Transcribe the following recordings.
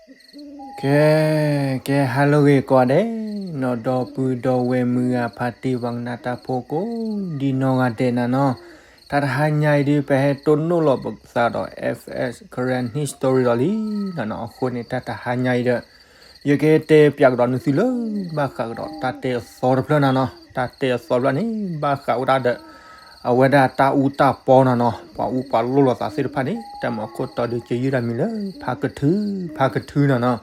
ကဲ ကဲ ဟါလၢအဂ့ၤကိးဂၤဒဲးနီၤ ဒီပုၢ်ဒီဝဲၢ်မုၢ်ဂၤဖါတံၢ်ပှၤကနၣ်တၢ်ဖိကိးဒံနီၢ်ဂၤဒဲးနၤနီၤ, တၢ်တဟါညါအံၤဒုး ပဟဲတိၢ်နီၣ်လီၤပသးဒီး F S Karen History ဒီးလံနၤနီၤ, အဃိန့ၣ် တၢ်တဟါညါအံၤဒီး ယကတဲပၠးကဒီးနသုလၢ ဘၣ်ဃးကဒီးတၢ်တဲအသီတဖျၢၣ်နၤနီၤ, တၢ်တဲအသီတဖျၢၣ်န့ၣ် ဘၣ်ဃးဝဲဒၣ်ဒီး အဝဲဒၣ်တၢ်အူတၢ်ပီနၤနီၤ, ပှၤအူပှၤလိၣ်လိာ်သးသ့ၣ်တဖၣ်န့ၣ် တၢ်မၤခိၣ်တီဒုးကယုၢ်တၢ်မံၤလၢ ဖါကထု ဖါကထုနၤနီၤ,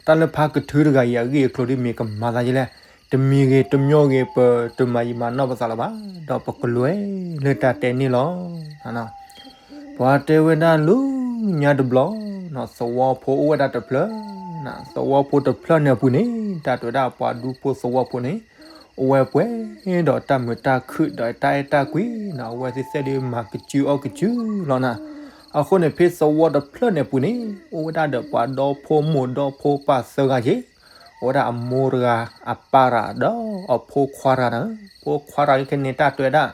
တၢ်လၢဖါကထုတဂၤအံၤ အဂ့ၢ်အကျိၤဒ်မ့ၢ်ကမၤသးယဲလဲၣ်, တမံၤဂ့ၤတမံၤဂ့ၤ ပတမၤယံာ်မၤနီၢ်ပသးလၢၤဘၣ်, ဒီးပကလဲၤလၢတၢ်တဲန့ၣ်လီၤ. ပှၤတဲဝဲဒၣ်လၢညါတဘျီ သဝီဖိအိၣ်ဝဲဒၣ်တဖျၢၣ်, သဝီဖိတဖျၢၣ်န့ၣ်အပူၤန့ၣ် တၢ်တဲဝဲဒၣ်ပှၤဒူဖိသဝီဖိန့ၣ် အိၣ်ဝဲပှဲၤဒီးတၢ်မုာ်တၢ်ခုၣ်ဒီးတၢ်အဲၣ်တၢ်ကွံနီၤ, အဝဲသ့ၣ်သ့ၣ်ဒုးမၤကစုအီၣ်ကစုလီၤနၤ, အဃိန့ၣ် ဖဲသဝီတဖျၢၣ်န့ၣ်အပူၤန့ၣ် အိၣ်ဝဲဒၣ်ဒီးပှၤဒီဖိမိၢ်ဒီဖိပၢ်သၢဂၤက့ၤ, အိၣ်ဝဲဒၣ်အမိၢ်တဂၤ အပၢ်တဂၤ ဒီးအဖိခွါတဂၤနၤ, ဖိခွါတဂၤအံၤခဲန့ၣ် တၢ်တဲဝဲဒၣ်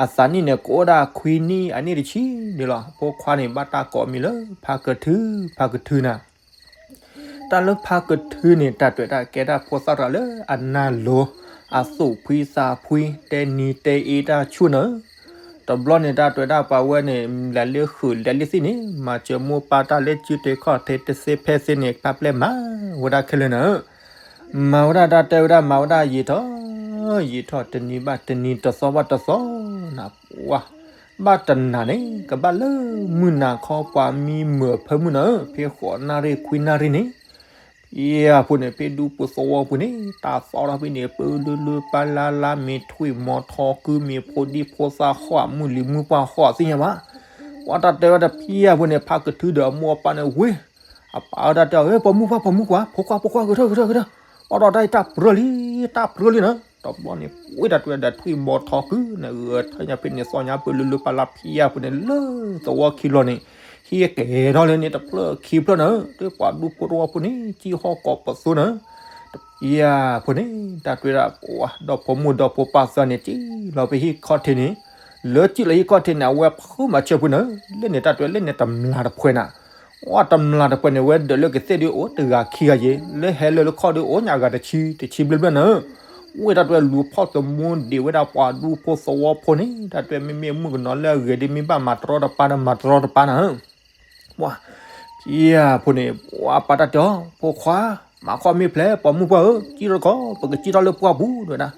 အသးနံၣ်န့ၣ်ကအိၣ်ဒၣ်ခွံနံၣ်အနံၣ်တဆံန့ၣ်လီၤ, ဖိခွါန့ၣ် ဘၣ်တၢ်ကိးမံၤလၢ ဖါကထု ဖါကထုနၤ တၢ်လၢဖါကထုန့ၣ် တၢ်တဲဝဲဒၣ်ကဲဒၣ်ဖိသၣ်တဂၤလၢအနၢ်လိၤ, အသူၣ်ဖှံသးဖှံ တဲနံၤတဲအ့တၢ်ဆူၣ်နၤ, တဘျီန့ၣ် တၢ်တဲဝဲဒၣ်ပှၤဝဲန့ၣ် လဲၤလၢဃုာ်လဲၤလၢသံၣ်န့ၣ် မၤစၢၤမိၢ်ပၢ်တၢ်လၢစုတဲခီၣ်ထံးတသ့ဖဲသ့န့ၣ် ပာ်ပျဲမၤဝဲဒၣ်ခဲလၢာ်နၤ, မၤဝဲဒၣ်တၢ်တဲဝဲဒၣ်မၤဝဲဒၣ်ယံာ်ထီၣ် ယံာ်ထီၣ်တနံၤဘၣ်တနံၤ တသီဘၣ်တသီနၤ, ပှၤ ဘၣ်တနၤန့ၣ် ကဘၣ်လၢမုၢ်နၤခီ ပှၤမံမုာ်အဖၢမုၢ်နၤဧၢ, ဖဲဃိးနၣ်ရံၣ်ခွံနၣ်ရံၣ်န့ၣ် ဖဲအဖိန့ၣ် ဖဲဒူဖိသဝီပူၤန့ၣ် တၢ်သီထီၣ်ဖဲန့ၣ် ပၢလုလုပၢ်လါလါ မ့ၢ်ထွံၣ်မီၤထီကု မ့ၢ်ဖိဒံဖိသၣ်ဟီၣ် မုၢ်လံၤမုၢ်ပှၢ်ဟီၣ်သ့ၣ်ညါဘၣ်, ပှၤတၢ်တဲဝဲဒၣ်ဖဲအဖိန့ၣ် ဖါကထုဒီးအမိၢ်အပၢ်န့ၣ်ဝ့ၢ်, အပၢ်တၢ်တဲအီၤ ပိာ်မုၣ်ပှၢ် ပိာ်မုၣ်ပှၢ် ဖိခွါ ဖိခွါ ဂဲၤထီၣ် ဂဲၤထီၣ် ဂဲၤထီၣ်, ဘၣ်ဒီးတၢ်အံၤတၢ်ပြၢလံ တၢ်ပြၢလံနၤ, တဘျီန့ၣ် ဝ့ၢ်တၢ်တဲဝဲဒၣ်ထွံၣ်မီၤထီကုန့ၣ် ဂဲၤထၢၣ်ညါဖဲန့ၣ် သီညါ ပၢလုလုပၢ်လါဖဲအဖိန့ၣ် လၢသဝီခံလီၤန့ၣ် ဟံၣ်ကဲထီၣ်လၢန့ၣ် တဖျၢၣ်ခံဖျၢၣ်နၤ, ဒီးပှၤဒူဖိသဝီဖိန့ၣ် ကံၣ်ဟီၣ်ကိးပသူနၤ, တဖဲအဖိန့ၣ် တၢ်တဲဝဲဒၣ် ပှၤဒီဖိမိၢ်ဒီဖိပၢ်သၢန့ၣ် ကံၣ်လီၤဖဲဟံၣ်ခီၣ်ထံးန့ၣ်, လၢကံၣ်လီၤဟံၣ်ခီၣ်ထံးန့ၣ် အဝဲဖုးမၤဆၢဖုးနၤ, လၢန့ၣ်တၢ်တဲဝဲလၢန့ၣ်တမျၢ်တဖှဲးနၤ ဝဲတမျၢ်တဖှဲးန့ၣ် ဝဲဒၢးလၢကသ့ၣ်ဒုးအိၣ်တဂၤခံဂၤယ့ၤ, လၢဟဲလၢလၢခီၣ်ဒုးအိၣ်ညါဂၤတဆံ တဆံဘျဲၣ်ဘျဲၣ်နၤ, ဝ့ၢ်တၢ်တဲဝဲလူၤဖီၣ်သမူဒံးဝဲဒၣ်ပှၤဒူဖိသဝီဖိန့ၣ် တၢ်တဲဝဲမ့မ့ၢ်မုၣ်ကနီၤလၢအဂ့ၤဒုး မ့ၢ်ဘၣ်မၤတရီတပါဒီးမၤတရီတပါနၤ, ပှၤ ဖဲအဖိန့ၣ် ပှၤပၢ်တၢ်တဲအီၤ ဖိခွါ မၤခီၣ်မ့ၢ်ဖျဲး ပိာ်မုၣ်ပှၢ်ဧၢ ကံၣ်ထီၣ်တခီ ပကကံၣ်ထီၣ်လၢပှၢ်ပူၤဒၣ်,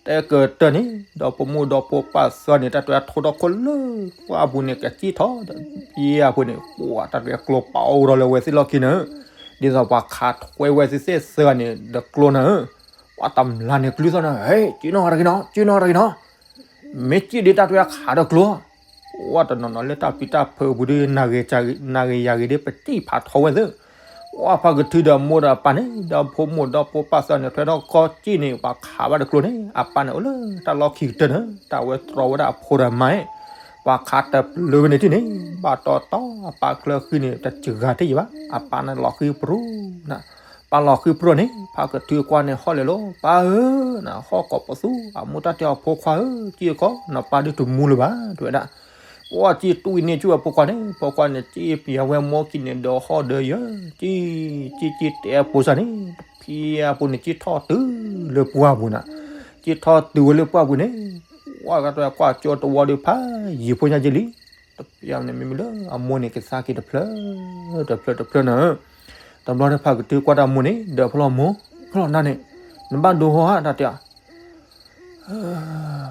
တဲကတၢၢ်န့ၣ် ဒီဖိမိၢ်ဒီဖိပၢ်သၢန့ၣ် တၢ်တဲဝဲထိၣ်ထီၣ်ခိၣ်လၢပှၢ်ပူၤန့ၣ် ကကံၣ်ထီၣ်ဒီး ဖဲအဖိန့ၣ် ပှၤတၢ်တဲဝဲကျိပာ်အိၣ်ဒီးလၢအဝဲသ့ၣ်လီၢ်ခံနၤ, ဒ်သိးပှၤခးထွဲဝဲသ့ၣ်သၢဂၤန့ၣ်ဒီးကျိနၤ, ပှၤတမျၢ်န့ၣ်ကျုသီၣ်နၤ ဟဲ ကံၣ်နီၣ်တဂ့ၤနီၤ ကံၣ်နီၣ်တဂ့ၤနီၤ မ့ၢ်ကံၣ်ဒ်တၢ်တဲဝဲခးဒီးကျိ ပှၤတနီၤနီၤလၢတၢ်ပျံၤတၢ်ဖုးအပူၤဒုး နၤဂ့ၤယၤဂ့ၤဒ် ပတံၢ်ဖးထီဝဲသ့ၣ်, ပှၤဖါကထုဒီးအမိၢ်ဒီးအပၢ်န့ၣ် ဒီဖိမိၢ်ဒီဖိပၢ်သၢန့ၣ် ထွဲထီၣ်ခီၣ်ကံၣ်န့ၣ် ပှၤခးဘၣ်တကျိန့ၣ် အပၢ်န့ၣ်အိၣ်လၢတၢ်လီၢ်ခံကတၢၢ်န့ၣ် တၢ်ဝဲတြီဝဲဒၣ်အဖိဒီးအမါ, ပှၤခးတပျုၤဝဲန့ၣ်ထံၣ်န့ၣ် ဘၣ်တီတီအပၢ်ချၢဃံန့ၣ် တစှၤတယံာ်ဘၣ် အပၢ်န့ၣ်လီၤဃံပြူၤနၤ ပၢ်လီၤဃံပြူၤန့ၣ် ဖါကထုအကွၢ်န့ၣ်ဟီၣ်လဲၤလီၤ ပၢ်ဧၢ, နဟီၣ်ကိးပသူ အမိၢ်တၢ်တဲအီၤဖိခွါဧၢ, ကံၣ်တခီ နပၢ်ဒုးတမူလၢၤဘၣ် တဲဝဲဒၣ်, ပှၤကံၣ်တွံၢ်န့ၢ်ဆူၣ်အဖိခွါန့ၣ် ဖိခွါန့ၣ် ကံၣ်ပျံၤဝဲမိၢ်ကံၣ်န့ၣ်ဒီးဟီၣ်ဒီးယၢၤ, ကံၣ် ကံၣ်ကံၣ်တဲအဖိစၢ်န့ၣ် ဖဲအဖိန့ၣ် ကံၣ်ထီၣ်တုၤလၢပှၢ်ပူၤနၤ, ကံၣ်ထီၣ်တုၤဝဲလၢပှၢ်ပူၤန့ၣ် ပှၤကတဲကွၢ်ကၠိတဝီဒီးဖးယံာ်ဖိညါက့လံ တပျၢ်န့ၣ် မ့မ့ၢ်လၢအမိၢ်န့ၣ် ကသါက့ၤတဖျၢၣ် တဖျၢၣ်တဖျၢၣ်နၤ, တဘျီဒီးဖါကထုကွၢ်တၢ်မိၢ်န့ၣ် ဒီးဖျီၣ်မိၢ် ဖျီၣ်နၤန့ၣ် နဘၣ်ဒိဟီၣ်ဧါ တၢ်တဲအီၤ,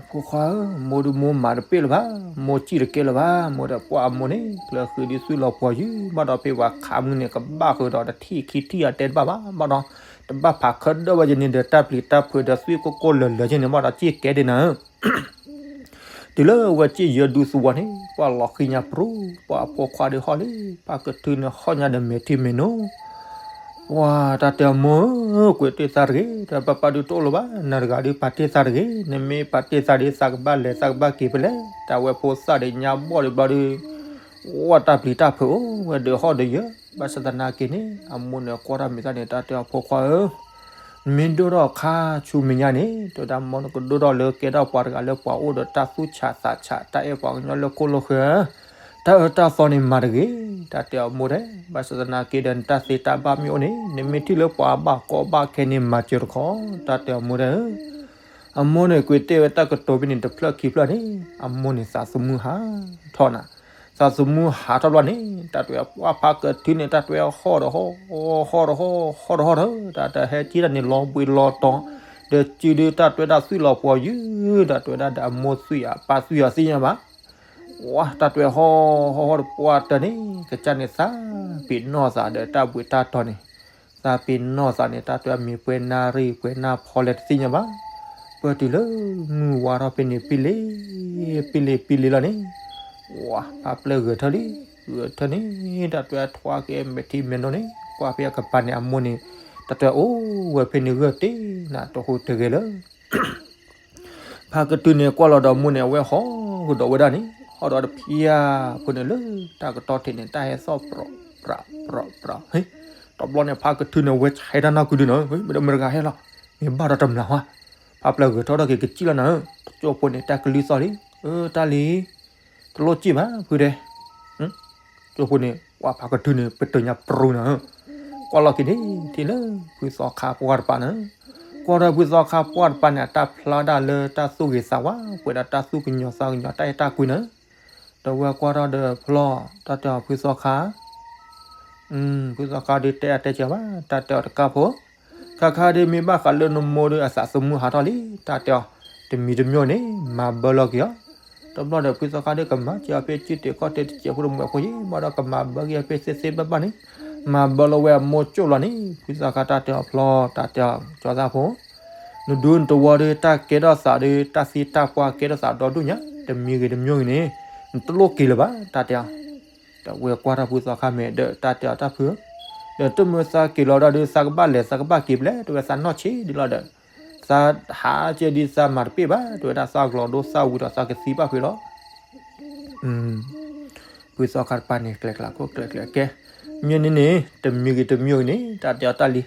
ဖိခွါဧၢ, မိၢ်ဒုးမိၢ်မၤတပ့ၢ်လၢၤဘၣ်, မိၢ်ကံၣ်တကဲလၢၤဘၣ်, မိၢ်ဒီးပှၢ်အမိၢ်န့ၣ် ကျၢၤဃံဒုးသွံၣ်လီၤပှီၤယုၢ်, ဘၣ်ဒီးဖဲပှၤခးမုၢ်န့ၣ် ကဘၣ်ဃုာ်ဒီးတထံၣ်ခံထံၣ်အတဲတဘၣ်ဘၣ်, ဘၣ်ဒီး တဘၣ်ဖးခဲဒၢဘၣ်ယန့ၣ်ဒီး တၢ်ပျံၤတၢ်ဖုးဒီးသွံၣ်ကိၢ်ကိၢ်လၢၤလၢၤယန့ၣ် ဘၣ်ဒီးကံၣ်ကဲဒၣ်နၤ တုၤလၢဝဲကံၣ်ယၢၤဒူသဝီန့ၣ် ပှၤလီၤဃံညါပြူၤ, ပှၤအဖိခွါဒီးဟီၣ်လံ, ဖါကထုန့ၣ်ဟီၣ်ညါဒီးမဲာ်ထံမဲာ်နိ, ပှၤတၢ်တဲအမိၢ်ဧၢ, ကွဲးတ့ၢ်သးတဂ့ၤ, တၢ်ပၢ်ပၢ်ဒုးတအိၣ်လၢၤဘၣ်, နၤတဂၤဒုးပာ်တ့ၢ်သးတဂ့ၤ, နမ့ၢ်ပာ်တ့ၢ်သးဒီး သးကဘၣ်လဲၤသးကဘၣ်က့ၤဖဲလဲၣ်, တၢ်ဝဲဖိသၣ်ဒီးညါဘီၣ်ဒီးဘျီဒီး ဝဲတၢ်ပျံၤတၢ်ဖုးအိၣ်ဝဲဒီးဟီၣ်ဒီးယၢၤ, ဘၣ်ဆၣ်သနာ်က့န့ၣ် အမိၢ်န့ၣ်ကွၢ်တၢ်မ့ၢ်သၣ်န့ၣ် တၢ်တဲအီၤဖိခွါဧၢ, နမ့ၢ်ဒိၣ်ထီၣ်ခါဆူမဲာ်ညါန့ၣ် တဲဝဲဒၣ်မိၢ်နကဒိၣ်ထီၣ်လၢကဲထီၣ်ပှၤတဂၤလၢပှၤအိၣ်ဒီးတၢ်သူၣ်ဆးသးဆး တၢ်အဲၣ်ပှၤကညီလၢခိၣ်လၢဃၢၤဧၢ တၢ်အၢတၢ်သီန့ၣ်မၤတဂ့ၤ, တၢ်တဲအီၤမိၢ်ဒဲး, ဘၣ်ဆၣ်သနာ်က့ဒီး နတၢ်သ့တၢ်ဘၣ်မ့ၢ်အိၣ်န့ၣ် နမ့ၢ်ထံၣ်လၢပှၤဘၣ်ကီဘၣ်ခဲန့ၣ် မၤစၢၤတခီ, တၢ်တဲအီၤမိၢ်ဒဲးဧၢ. အမိၢ်န့ၣ်ကွံာ်တဲဝဲတၢ်ကတိၤဖဲန့ၣ်တဖျၢၣ်ခံဖျၢၣ်န့ၣ် အမိၢ်န့ၣ်သးသမူဟးထီၣ်နၤ, သးသမူဟးထီၣ်ဘျီန့ၣ် တၢ်တဲဝဲပှၢ်ဖးကထုန့ၣ် တၢ်တဲဝဲဟီၣ်ဒီးဟီၣ်, ဟီၣ်ဒီးဟီၣ်, ဟီၣ်ဒီးဟီၣ်ဒီး တၢ်တဲဟဲထံၣ်တၢ်န့ၣ်လီၤဘှံးလီၤတီၤ, ဒီးစုဒုတၢ်တဲဝဲတၢ်သွံၣ်လီၤပှီၤယုၢ်, တၢ်တဲဝဲဒၣ်ဒီးအမိၢ်သွံၣ်အပၢ်သွံၣ်အသ့ၣ်ညါဘၣ် ဝဲတၢ်တဲဟီၣ်ဟီၣ်ဟီၣ်တပှၢ်တၢၢ်န့ၣ် ကစၢ်န့ၣ်သးပ့ၤနီၣ်သးဒီးတၢ်ဘှံးတၢ်တီၤန့ၣ်, သးပ့ၤနီၣ်သးန့ၣ် တၢ်တဲမ့ၢ်ပှဲၤနၣ်ရံၣ်ပှဲၤနၣ်ဖီလဲၣ်တသ့ၣ်ညါဘၣ်, ပၢၢ်တုၤလၢမုၢ်ဝါထီၣ်ဖဲန့ၣ် ပံလ့, ပံလ့ပံလ့လီၤန့ၣ်, ဝဲဖးပျဲၢ်ဂဲၤထၢၣ်လံ, ဂဲၤထၢၣ်န့ၣ် တၢ်တဲထွါက့ၤမဲာ်ထံမဲာ်နိန့ၣ် ကွၢ်ဖဲအကပၤန့ၣ် အမိၢ်န့ၣ် တၢ်တဲအိၣ်ဝဲဖဲန့ၣ်ဂၢၢ်တ့ၢ်နၤတဟူးတဂဲၤလၢ ဖးကတုၤန့ၣ် ကွၢ်လီၤဒီးမိၢ်န့ၣ် အဝဲဟီၣ်ကဒီးဝဲဒၣ်န့ၣ် ဟီၣ်ဒီးတဖျၢၣ်ဖိန့ၣ်လၢတၢ်ကတီၢ်ထံးန့ၣ် တၢ်ဟဲသီၣ်ပြီးပြီးပြီး, တဘျီန့ၣ် ဖးကတုၤန့ၣ် အဝဲဆဲးတၢ်နီၢ်ကုဒုနီၤ, မ့ၢ်ဒီးမတၤတဂၤဟဲလီၤ, မ့ၢ်ဘၣ်ဒီးတမျၢ်ဟါ, ဖးပျဲၢ်ဂဲၤထီၣ်ထီၣ်က့ၤကစံၣ်လီၤနၤ, တကၠိဖိန့ၣ် တၢ်ကလုၢ်သီၣ်လံ, တၢ်လံ, တလိၣ်စံၣ်ဘၣ်ဖုဒဲး ကၠိဖိန့ၣ် ပှၤဖးကထုန့ၣ် ပတညါပရူနၤ, ကွၢ်လီၤက့ၤန့ၣ် ထံၣ်လၢဖုသီခါပှၢ်တပၤန့ၣ်, ကွၢ်ထီၣ်ဖုသီခါပှၢ်တပၤန့ၣ် အတၢ်ဖျါဒၣ်လၢတၢ်သူၣ်ဂ့ၤသးဝါ ပှဲၤဒီးတၢ်သူၣ်ကညီၤသးကညီၤတၢ်အဲၣ်တၢ်ကွံန့ၣ်, ဒီးဝဲကွၢ်ထီၣ်ဒီးဖျီၣ် တၢ်တဲအီၤဖုသီခါ ဖုသီခါဒုးတဲအတဲကၢၤဘၣ် တၢ်တဲအီၤတကးဖိ, ခါခါဒုးမ့ၢ်ဘၣ်ဃးလၢနမိၢ်ဒုးအသးသမူဟးထီၣ်လံ တၢ်တဲအီၤ, တမံၤတမံၤန့ၣ် မၤဘၢလီၤက့ၤအီၤ, တဘျီဒီးဖုသီခါဒုးကမၤစၢၤအီၤဖဲစုတ့ၢ်ခီၣ်တ့ၢ်တစဲးဖိတမုာ်ဖိယံၤ ဘၣ်ဒီးကမၤဘၢက့ၤအီၤဖဲသ့သ့ဘၣ်ဘၣ်န့ၣ်, မၤဘၢလီၤဝဲအမိၢ်ကၠိၣ်လီၤန့ၣ် ဖုသီခါတၢ်တဲအီၤဖျီၣ် တၢ်တဲအီၤကၠီသးဖိ နဒူနတဝီဒုးတၢ်ကဲထီၣ်သးဒုး တၢ်သံတၢ်ပှၢ်ကဲထီၣ်သးဒီဒူၣ်ညါ တမံၤဂ့ၤတမံၤဂ့ၤန့ၣ် နတလိၣ်က့ၤလၢၤဘၣ် တၢ်တဲအီၤ, ဒီးဝဲကွၢ်ထီၣ်ဖုသီခါမဲာ်ဒီးတၢ်တဲအီၤတၢ်ဖု, ဒီးတမ့ၢ်သးက့ၤလီၤဒီး သးကဘၣ်လဲၤသးကဘၣ်က့ၤဘျဲၣ် တဲဝဲသးနီၢ်ဆံးဒ်လီၤဒီး, သးဟးက့ၤဒ်သးမၤတပ့ၢ်ဘၣ် တဲဝဲဒၣ်သးကလီၤဒိသးဝံၤဒီးသးကသံဘၣ်ဖဲလီၤ ဖုသီခါတပၤန့ၣ် ကျဲကျဲခိၣ်ကျဲကျဲကဲ, မ့ၢ်န့ၣ်န့ၣ် တမံၤဂ့ၤတမံၤဂ့ၤန့ၣ် တၢ်တဲအီၤတၢ်လံ,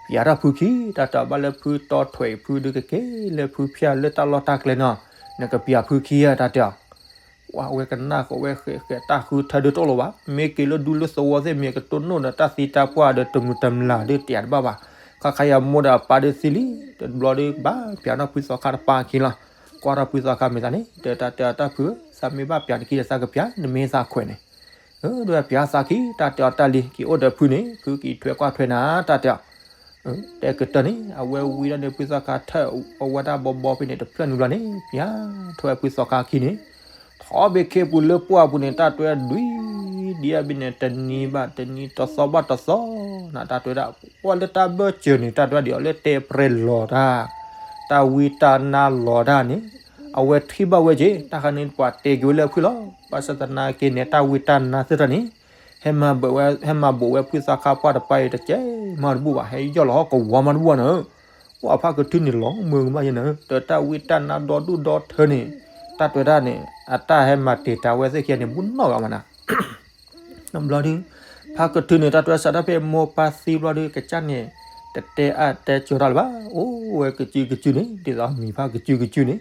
ပျးထီၣ်ဖုခံ တၢ်တဲအီၤဘၣ်လၢဖုတီထွဲးဖုဒုးကက့ၤလၢဖုဖၠၣ်လၢတၢ်လီၢ်တၢ်ကျဲနီၤ, နကပျးဖုခံဧါ တၢ်တဲအီၤ, ဝဲကနၣ်ဃီဝဲဃဲးဃဲးတၢ်ဃုထၢဒုးတအိၣ်လၢၤဘၣ်, မ့ၢ်က့ၤလၢဒူလၢသဝီသ့ၣ်မ့ၢ်ကတိၢ်နီၣ်ဒီးတၢ်သံတၢ်ပှၢ်ဒီးတမုာ်တမျၢ်ဒုးတယာ်တဘၣ်ဘၣ်, ခါခါအံၤအမိၢ်ဒီးအပၢ်ဒုးသံလံ, တဘျီဒုးကဘၣ်ပျးထီၣ်ဖုသီခါတပၤခံလီၤ, ကွၢ်ထီၣ်ဖုသီခါမ့ၢ်သးန့ၣ် ဒီးတၢ်တဲအီၤတၢ်ဖု သးမ့ၢ်ဘၣ်ပျးနခံဒီးသးကပျး နမ့ၢ်သးခွဲးန့ၣ် ဒီးပျးသးခံ တၢ်တဲအီၤတၢ်လံ က့ၤအိၣ်ဒီးဖုန့ၣ် ဖုက့ၤထွဲကွၢ်ထွဲနၤ တၢ်တဲအီၤ, တဲကတၢၢ်န့ၣ် အဝဲဝံၤဒီးန့ၣ် ဖုသီခါထၢၣ်အဝဲဒၣ်ဘီဘီဖဲန့ၣ် တဖျၢၣ်နုာ်ဘျီန့ၣ် ပျးထွဲဖုသီခါခံန့ၣ်, ထီၣ်ဘ့ၣ်ခ့ပူၤလၢပှၢ်ပူၤန့ၣ် တၢ်တွဲဒွံ ဒ်အဘ့ၣ်န့ၣ် တနံၤဘၣ်တနံၤ တသီဘၣ်တသီ နတၢ်တွဲဒၣ် ပှၢ်လၢတၢ်ဘၢၣ်စၢၤန့ၣ် တၢ်တွဲဒ်အီၤလၢတဲပြဲလီၤတၢ်, တၢ်ဝံတၢ်နါလီၤတၢ်န့ၣ်, အဝဲထံၣ်ဘၣ်ဝဲက့ၤ တၢ်ခါန့ၣ်ပှၤတဲက့ၤဝဲလၢဖုလီၤ, ဘၣ်ဆၣ်သနာ်က့န့ၣ် တၢ်ဝံတၢ်နါသ့ၣ်တဖၣ်န့ၣ် ဟဲမၤဘၣ်ဝဲ ဟဲမၤဘၣ်ဝဲဖုသီခါပှၢ်တပၤအံၤတကဲမီတဘူၣ်ဘၣ် ဟဲယီၢ်လီၤဟီၣ်ကဝီၤမီတဘူၣ်ဘၣ်န့ၣ်, ပှၢ်ဖးကထုန့ၣ်လီၤမုာ်ကမၣ်ယဲန့ၣ် ဒီးတၢ်ဝံတၢ်နါဒီဒူၣ်ဒီထၢန့ၣ်, တၢ်တွဲဒၣ်န့ၣ် အတၢ်ဟဲမၤတ့ၢ်တၢ်ဝဲသ့ၣ်ခံဂၤန့ၣ် ဘူးနီၢ်ဂၤမးနၤ တဘျီဒုး, ဖးကထုန့ၣ် တၢ်တွဲစးထီၣ်ဖဲမိၢ်ပၢ်သံဘျီဒုး ကစၢ်န့ၣ် တတဲအါတဲကၠီၤတၢ်လၢၤဘၣ်, အိၣ်ဝဲကစုကစုန့ၣ် ဒ်သိးမံၤဖးကစုကစုန့ၣ်,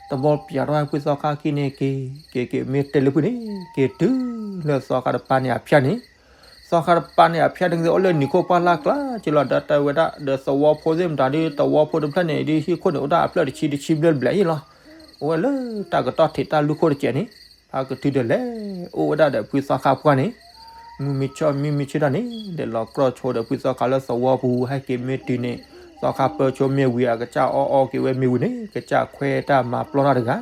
တဘျီပျးထီၣ်ဖုသီခါခံန့ၣ်က့ၤ က့ၤက့ၤမ့ၢ်တဲလၢဖုန့ၣ် က့ၤတုၤလၢသီခါတပၤန့ၣ်အဖၠၣ်န့ၣ်, သီခါတပၤန့ၣ်အဖၠၣ်န့ၣ် ကအိၣ်လၢနံၤခိၣ်ပှၢ်လၢ်ကျါက့ၤလီၤဒီး တဲဝဲဒၣ်ဒီးသဝီဖိသ့ၣ်မတၤဒုး သဝီဖိတဖျၢၣ်န့ၣ်ဒုး ဟံၣ်ခိၣ်န့ၣ် အိၣ်ဒၣ်အဖျၢၣ်တဆံတဆံဘျဲၣ်ဘျဲၣ်အံၤလီၤ, အိၣ်ဝဲလၢတၢ်ကတီၢ်ထံးတၢ်လူၢ်ခိၣ်တကဲးန့ၣ်, ဖးကထုဒီးလဲၤ အိၣ်ဝဲဒၣ်ဒီးဖုသီခါပှၢ်န့ၣ်, မုၢ်မ့ၢ်ဆ့ၣ်မုၢ်မ့ၢ်ဆ့ၣ်တၢ်န့ၣ် ဒီးလီၤကြီဆိဒီးဖုသီခါလၢသဝီပူၤ ဟဲက့ၤမ့ၢ်တုၤန့ၣ်, သီခါပၢဆိမ့ၢ်ဝံၤ အကစၢ်အီၣ်အီက့ၤဝဲမ့ၢ်ဝံၤန့ၣ် ကစၢ်ခွဲးတၢ်မၤပျီထီၣ်တဂၤ,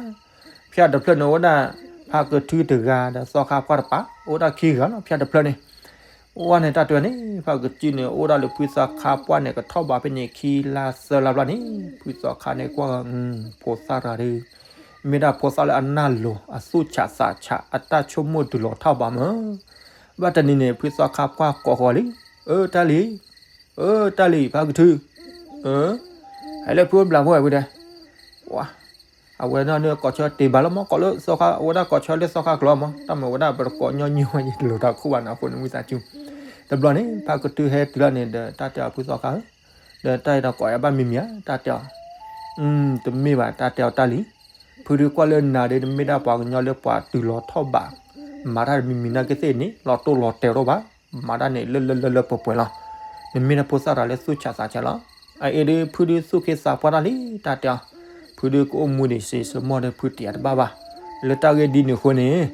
ဖၠၣ်တဖျၢၣ်န့ၣ်အိၣ်ဝဲဒၣ် ဖးကထုတဂၤဒီးသီခါပှၢ်တပၤ အိၣ်ဝဲဒၣ်ခံဂၤလီၤ ဖၠၣ်တဖျၢၣ်န့ၣ် ဝဲန့ၣ်တၢ်တဲန့ၣ် ဖးကထုန့ၣ် အိၣ်ဒၣ်လၢဖုသီခါပှၢ်န့ၣ် ကထီၣ်ဘးဖဲန့ၣ်ခံလါသၢလါဘျီန့ၣ် ဖုသီခါန့ၣ်ကွၢ် ဖိသၣ်တဂၤဒီး မ့ၢ်ဒၣ်ဖိသၣ်လၢအနၢ်လိၤ အသူၣ်ဆးသးဆး အတၢ်ဆိကမိၣ်တုၤလီၤထီၣ်ဘးမး ဘၣ်တနံၤန့ၣ် ဖုသီခါပှၢ်ကိးဃီၤလံ, အၢ တၢ်လံၤ, အၢ တၢ်လံၤ ဖးကထု, ဟဲလၢဖုအိၣ်ဘျးဖိဝဲဖုဒဲး, အဝဲဒၣ်န့ၣ်ကိးဆၢတ့ၢ်ဘၣ်လီၤမး ကိးလၢသီခါ အဝဲဒၣ်ကိးဆၢလၢသီခါကျိာ်မး တၢ်မၤဝဲဒၣ်ပတကိးညီနုၢ်ဝဲယတလိၤတၢ်ခိၣ်ဘၣ်န့ၣ် အဃိန့ၣ်ဝံသးစူၤ, တဘျီန့ၣ် ဖးကထုဟဲတုၤလီၤန့ၣ်ဒီး တၢ်တဲအီၤဖုသီခါဧၢ, ဒီးတၢ်အံၤဒီးကိးယၤဘၣ်မံၤမံၤဧါ တၢ်တဲအီၤ, တမ့ၢ်ဘၣ် တၢ်တဲအီၤတၢ်လံၤ, ဖုဒုးကွၢ်လၢနၤဒီး နမ့ၢ်ဒၣ်ပှၤကညီလၢပှၤတုၤလီၤထီၣ်ဘး, မၤတၢ်တမံၤမံၤနာ်က့သ့ၣ်န့ၣ် လီၤတိၢ်လီၤတဲာ်တအိၣ်ဘၣ်, မၤတၢ်န့ၣ်လၢလၢလၢလၢပှဲၤပှဲၤလီၤ. နမ့ၢ်တၢ်ဖိသၣ်တၢ်လၢသူၣ်ဆးသးဆးလီၤ. အအံၤဒုး ဖုဒုးသူၣ်က့သးပှၢ်တၢ်လံ တၢ်တဲအီၤ, ဖုဒုးကအိၣ်မူဒံးစ့စ့မီၢ်ဒီးဖုတယၤတဘၣ်ဘၣ်. လၢတၢ်ဂ့ၢ်ဒ်န့ၣ်အဃိန့ၣ်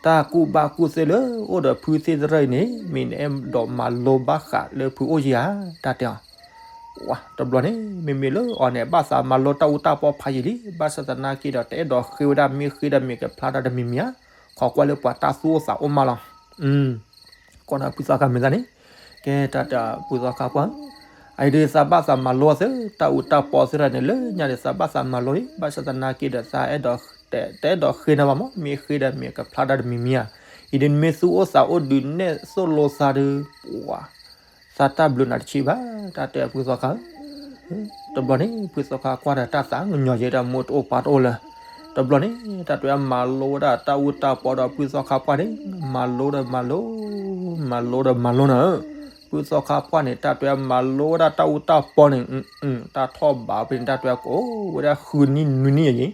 တၢ်ကူၣ်ဘၣ်ကူၣ်သ့လၢအိၣ်ဒီးဖုသ့ၣ်သရၢၣ်အံၤန့ၣ် မ့ၢ်နအဲၣ်ဒိးမၤလိဘၣ်ဃးလၢဖုအိၣ်ယၤ တၢ်တဲအီၤ တဘျီန့ၣ် မ့မ့ၢ်လၢအီၤန့ၣ် ဘၣ်သးမၤလိတၢ်အူတၢ်ပီဖးယံာ်လံ, ဘၣ်ဆၣ်သနာ်က့ဒီး တအဲၣ်ဒိးဃ့ဝဲဒၣ် မ့ၢ်ဃ့ဒီးမ့ၢ်ကဖျါတၢ်တမံၤမံၤဧါ, ခိးကွၢ်လၢပှၤတၢ်သူၣ်အိၣ်သးအိၣ်မးလီၤ. ကွၢ်ဒီးဖုသီခါမ့ၢ်သးန့ၣ်, ကဲတၢ်တၢ်ဖုသီခါကွၢ်, အအံၤဒုးသးဘၣ်သးမၤလိသ့ တၢ်အူတၢ်ပီသ့တၢ်န့ၣ် လၢညါဒီး သးဘၣ်သးမၤလိအံၤ, ဘၣ်ဆၣ်သနာ်က့ဒီး သးအဲၣ်ဒိး တအဲၣ်ဒိးဃ့နၤဘၣ်မး, မ့ၢ်ဃ့ဒီးမ့ၢ်ကဖျါတၢ်တမံၤမံၤဧါ, အံၤဒုးနမ့ၢ်သူၣ်အိၣ်သးအိၣ်ဒုးနဲၣ်သိၣ်လိသးဒုး ပှၤ သးတၢ်ဘျုးနၤတဆံးဘၣ်, တၢ်တဲဖုသီခါဧၢ. တဘျီန့ၣ် ဖုသီခါကွၢ်ဒီးတၢ်သးကညီၤယဲဒၣ်မိၢ်တအိၣ်ပၢ်တအိၣ်လၢၤ. တဘျီန့ၣ် တၢ်တဲမၤလိဝဲဒၣ်တၢ်အူတၢ်ပီဒီးဖုသီခါပှၢ်န့ၣ် မၤလိဒီးမၤလိ, မၤလိဒီးမၤလိနၤဧၢ. ဖုသီခါပှၢ်န့ၣ် တၢ်တဲမၤလိဝဲဒၣ်တၢ်အူတၢ်ပီန့ၣ် တၢ်ထီၣ်ဘးဖဲန့ၣ် တၢ်တဲကအိၣ်ဝဲဒၣ်ဃုနံၣ်နွံနံၣ်အံၤ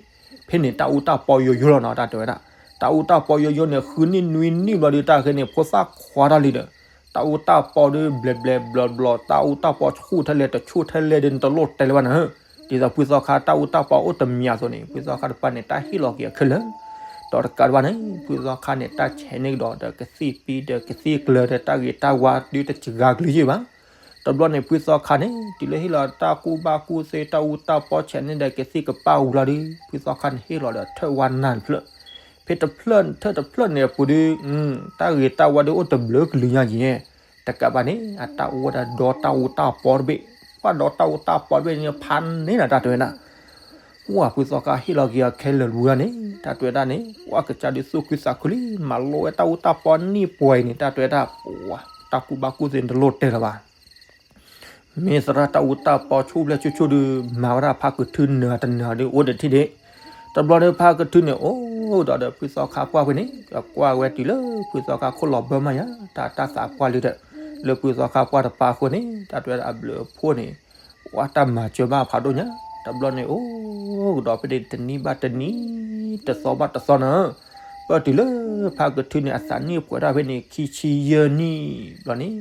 ဖဲန့ၣ်တၢ်အူတၢ်ပီယိယိလီၤနီၤ တၢ်တဲဝဲဒၣ်. တၢ်အူတၢ်ပီယိယိန့ၣ် ဃုနံၣ်နွံနံၣ်ဘျီဒုး တၢ်ဃဲန့ၣ် ဖိသၣ်ခွါတၢ်လံဒီး တၢ်အူတၢ်ပီဒုးဘျဲးဘျဲးဘျီဘျီ တၢ်အူတၢ်ပီဆူၣ်ထဲလဲၣ် တဆူၣ်ထဲလဲၣ်ဒုး နတလိၣ်တဲလၢၤဘၣ်နၤဧၢ. ဒ်သိးဖုသီခါတၢ်အူတၢ်ပီအိၣ်တမံၤအသိးန့ၣ် ဖုသီခါတပၤန့ၣ် တၢ်ဟ့ၣ်လီၤက့ၤအခဲလၢာ် ဒီးတကးဒံးဘၣ်န့ၣ် ဖုသီခါန့ၣ် တၢ်ဆဲးန့ၢ်ကဒီးဒီးကသံၣ်ပံဒီးကသံၣ်ကျၢၤဒီးတၢ်ဂ့ၤတၢ်ဝါဒုးတစှၤကလုာ်ယုၢ်ဘၣ်. တဘျီန့ၣ် ဖုသီခါန့ၣ် တုၤလၢဟ့ၣ်လီၤတၢ်ကူၣ်ဘၣ်ကူၣ်သ့ တၢ်အူတၢ်ပီဆဲးန့ၢ်ဒီးကသံၣ်ကပၣ်ဝံၤလီၤဒုး ဖုသီခါန့ၣ်ဟ့ၣ်လီၤဒီးထၢၣ်ဝါနၢ်တဖျၢၣ်, ဖဲတဖျၢၣ်ထၢၣ်တဖျၢၣ်န့ၣ်အပူၤဒုး တၢ်ဂ့ၤတၢ်ဝါဒုးအိၣ်တဘျုးကလုာ်ညါက့ၤ တကးဘၣ်န့ၣ် အတၢ်အိၣ်ဝဲဒၣ်ဒီတၢ်အူတၢ်ပီတဘ့ၣ်, ပှၤဒီတၢ်အူတၢ်ပီတဘ့ၣ်န့ၣ် ဖးန့ၢ်နၤတၢ်တဲဝဲဒၣ်. ပှၤဖုသီခါဟ့ၣ်လီၤက့ၤအီၤခဲလၢာ်တပူၤန့ၣ် တၢ်တဲဝဲဒၣ်န့ၣ် ပှၤကစၢ်ဒုးသူၣ်ခုသးခုလံ မၤလိဝဲတၢ်အူတၢ်ပီနံၣ်ပှဲၤအံၤန့ၣ် တၢ်တဲဝဲဒၣ် ပှၤတၢ်ကူၣ်ဘၣ်ကူၣ်သ့နတလိၣ်တဲလၢၤဘၣ် မ့ၢ်သရၣ်တၢ်အူတၢ်ပီဆူၣ်ဘျဲၣ်ဆူၣ်ဆူၣ်ဒုး မၤဝဲဒၣ်ဖးကထုးနၢၤတနၢၤဒုးအိၣ်တထံၣ်ဒံး. တဘျီဒီးဖးကထုးန့ၣ်အိၣ်ဒီးဒီးဖုသီခါပှၢ်ဖဲန့ၣ် ကွၢ်ဝဲတုၤလၢဖုသီခါခိၣ်လီၤဘၢမးယါ တၢ်တၢ်သးပှၢ်လံဒီး လၢဖုသီခါပှၢ်တပၤအဃိန့ၣ် တၢ်တဲဝဲဒၣ်အဘျုးအဖှိၣ်န့ၣ် ပှၤတၢ်မၤစၢၤဘၣ်ဖးဒိၣ်ညါ. တဘျီန့ၣ်အိၣ်ကဒီးဖဲန့ၣ် တနံၤဘၣ်တနံၤ တသီဘၣ်တသီနၤ ပၢၢ်တုၤလၢဖးကထုးန့ၣ် အသးနံၣ်ပှဲၤထီၣ်ဖဲန့ၣ် ခံဆံယဲၢ်နံၣ်ဘျီန့ၣ်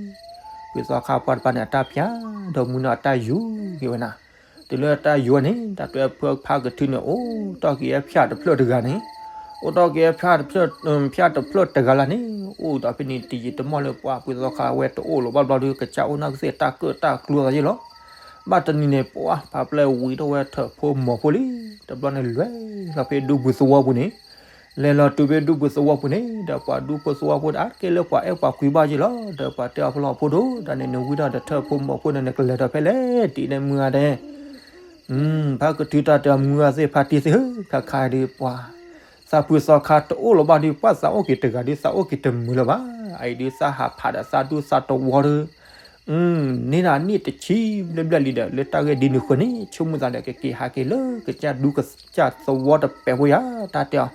ဖုသီခါပှၢ်တပၤန့ၣ် အတၢ်ဖၠါဒီးမူနီၢ်အတၢ်ယူၤက့ၤဝဲနၤ. တုၤလၢအတၢ်ယူၤန့ၣ် တၢ်တဲဖုဖးကထုးန့ၣ် အိၣ်တီၢ်က့ၤဖၠါတဖျၢၣ်တဂၤန့ၣ် အိၣ်တီၢ်က့ၤဖၠါတဖျၢၣ်တဂၤလၢ်န့ၣ် အိၣ်ဒီးဖဲန့ၣ် တယံာ်တမီၢ်လၢပှၤဖုသီခါဝဲတအိၣ်လၢၤဘၣ်ဘျီဒုး ကစၢ်အိၣ်နီၢ်ကစၢ်တၢ်ကၢၣ်တၢ်ကျူသးယ့ၣ်လီၤ. ဘၣ်တနံၤန့ၣ် ပှၤဖးပျဲၢ်ဝံၤထီၣ်ဝဲထၢၣ်ဖိမီၤဖိလံ. တဘျီန့ၣ်လဲၤလီၤဖဲဒူပူၤသဝီပူၤန့ၣ် လဲၤလီၤတုၤဖဲဒူပူၤသဝီပူၤန့ၣ် ဒီးပှၤဒူဖိသဝီဖိဒီး အါတက့ၢ်လၢပှၤအဲၣ်ပှၤကွံဘၣ်ယ့ၣ်လီၤ. ဒီးပှၤတဲအီၤဖဲလီၤဖိဒိၣ် တၢ်န့ၣ်နဝံထီၣ်ဒီးထၢၣ်ဖိမီၤဖိန့ၣ် နကလဲၤထီၣ်ဖဲလဲၣ် တံၤဒဲးမုၢ်ဂၤဒဲး ဖးကထုးတၢ်တဲမုၢ်ဂၤသ့ၣ်ဖါတံၢ်သ့ၣ်ဧၢ ခါခါဒုးပှၤ သးဖုသီခါတအိၣ်လၢၤဘၣ်ဒုး ပှၤသးအိၣ်က့ၤတဂၤဒုး သးအိၣ်က့ၤတမုာ်လၢၤဘၣ်. အအံၤဒုးသးဟးဖးဒီးသးဒူသးသဝီဒီး န့ၢ်ဒၣ်နံၣ်တဆံဘျဲၣ်ဘျဲၣ်လံဒီး လၢတၢ်ဂ့ၢ်ဒ်န့ၣ်အဃိန့ၣ် ဆိကမိၣ်သးဒီးကက့ၤဟးက့ၤလၢကစၢ်ဒူကစၢ်သဝီတပဲာ်ဖိယါ တၢ်တဲအီၤ.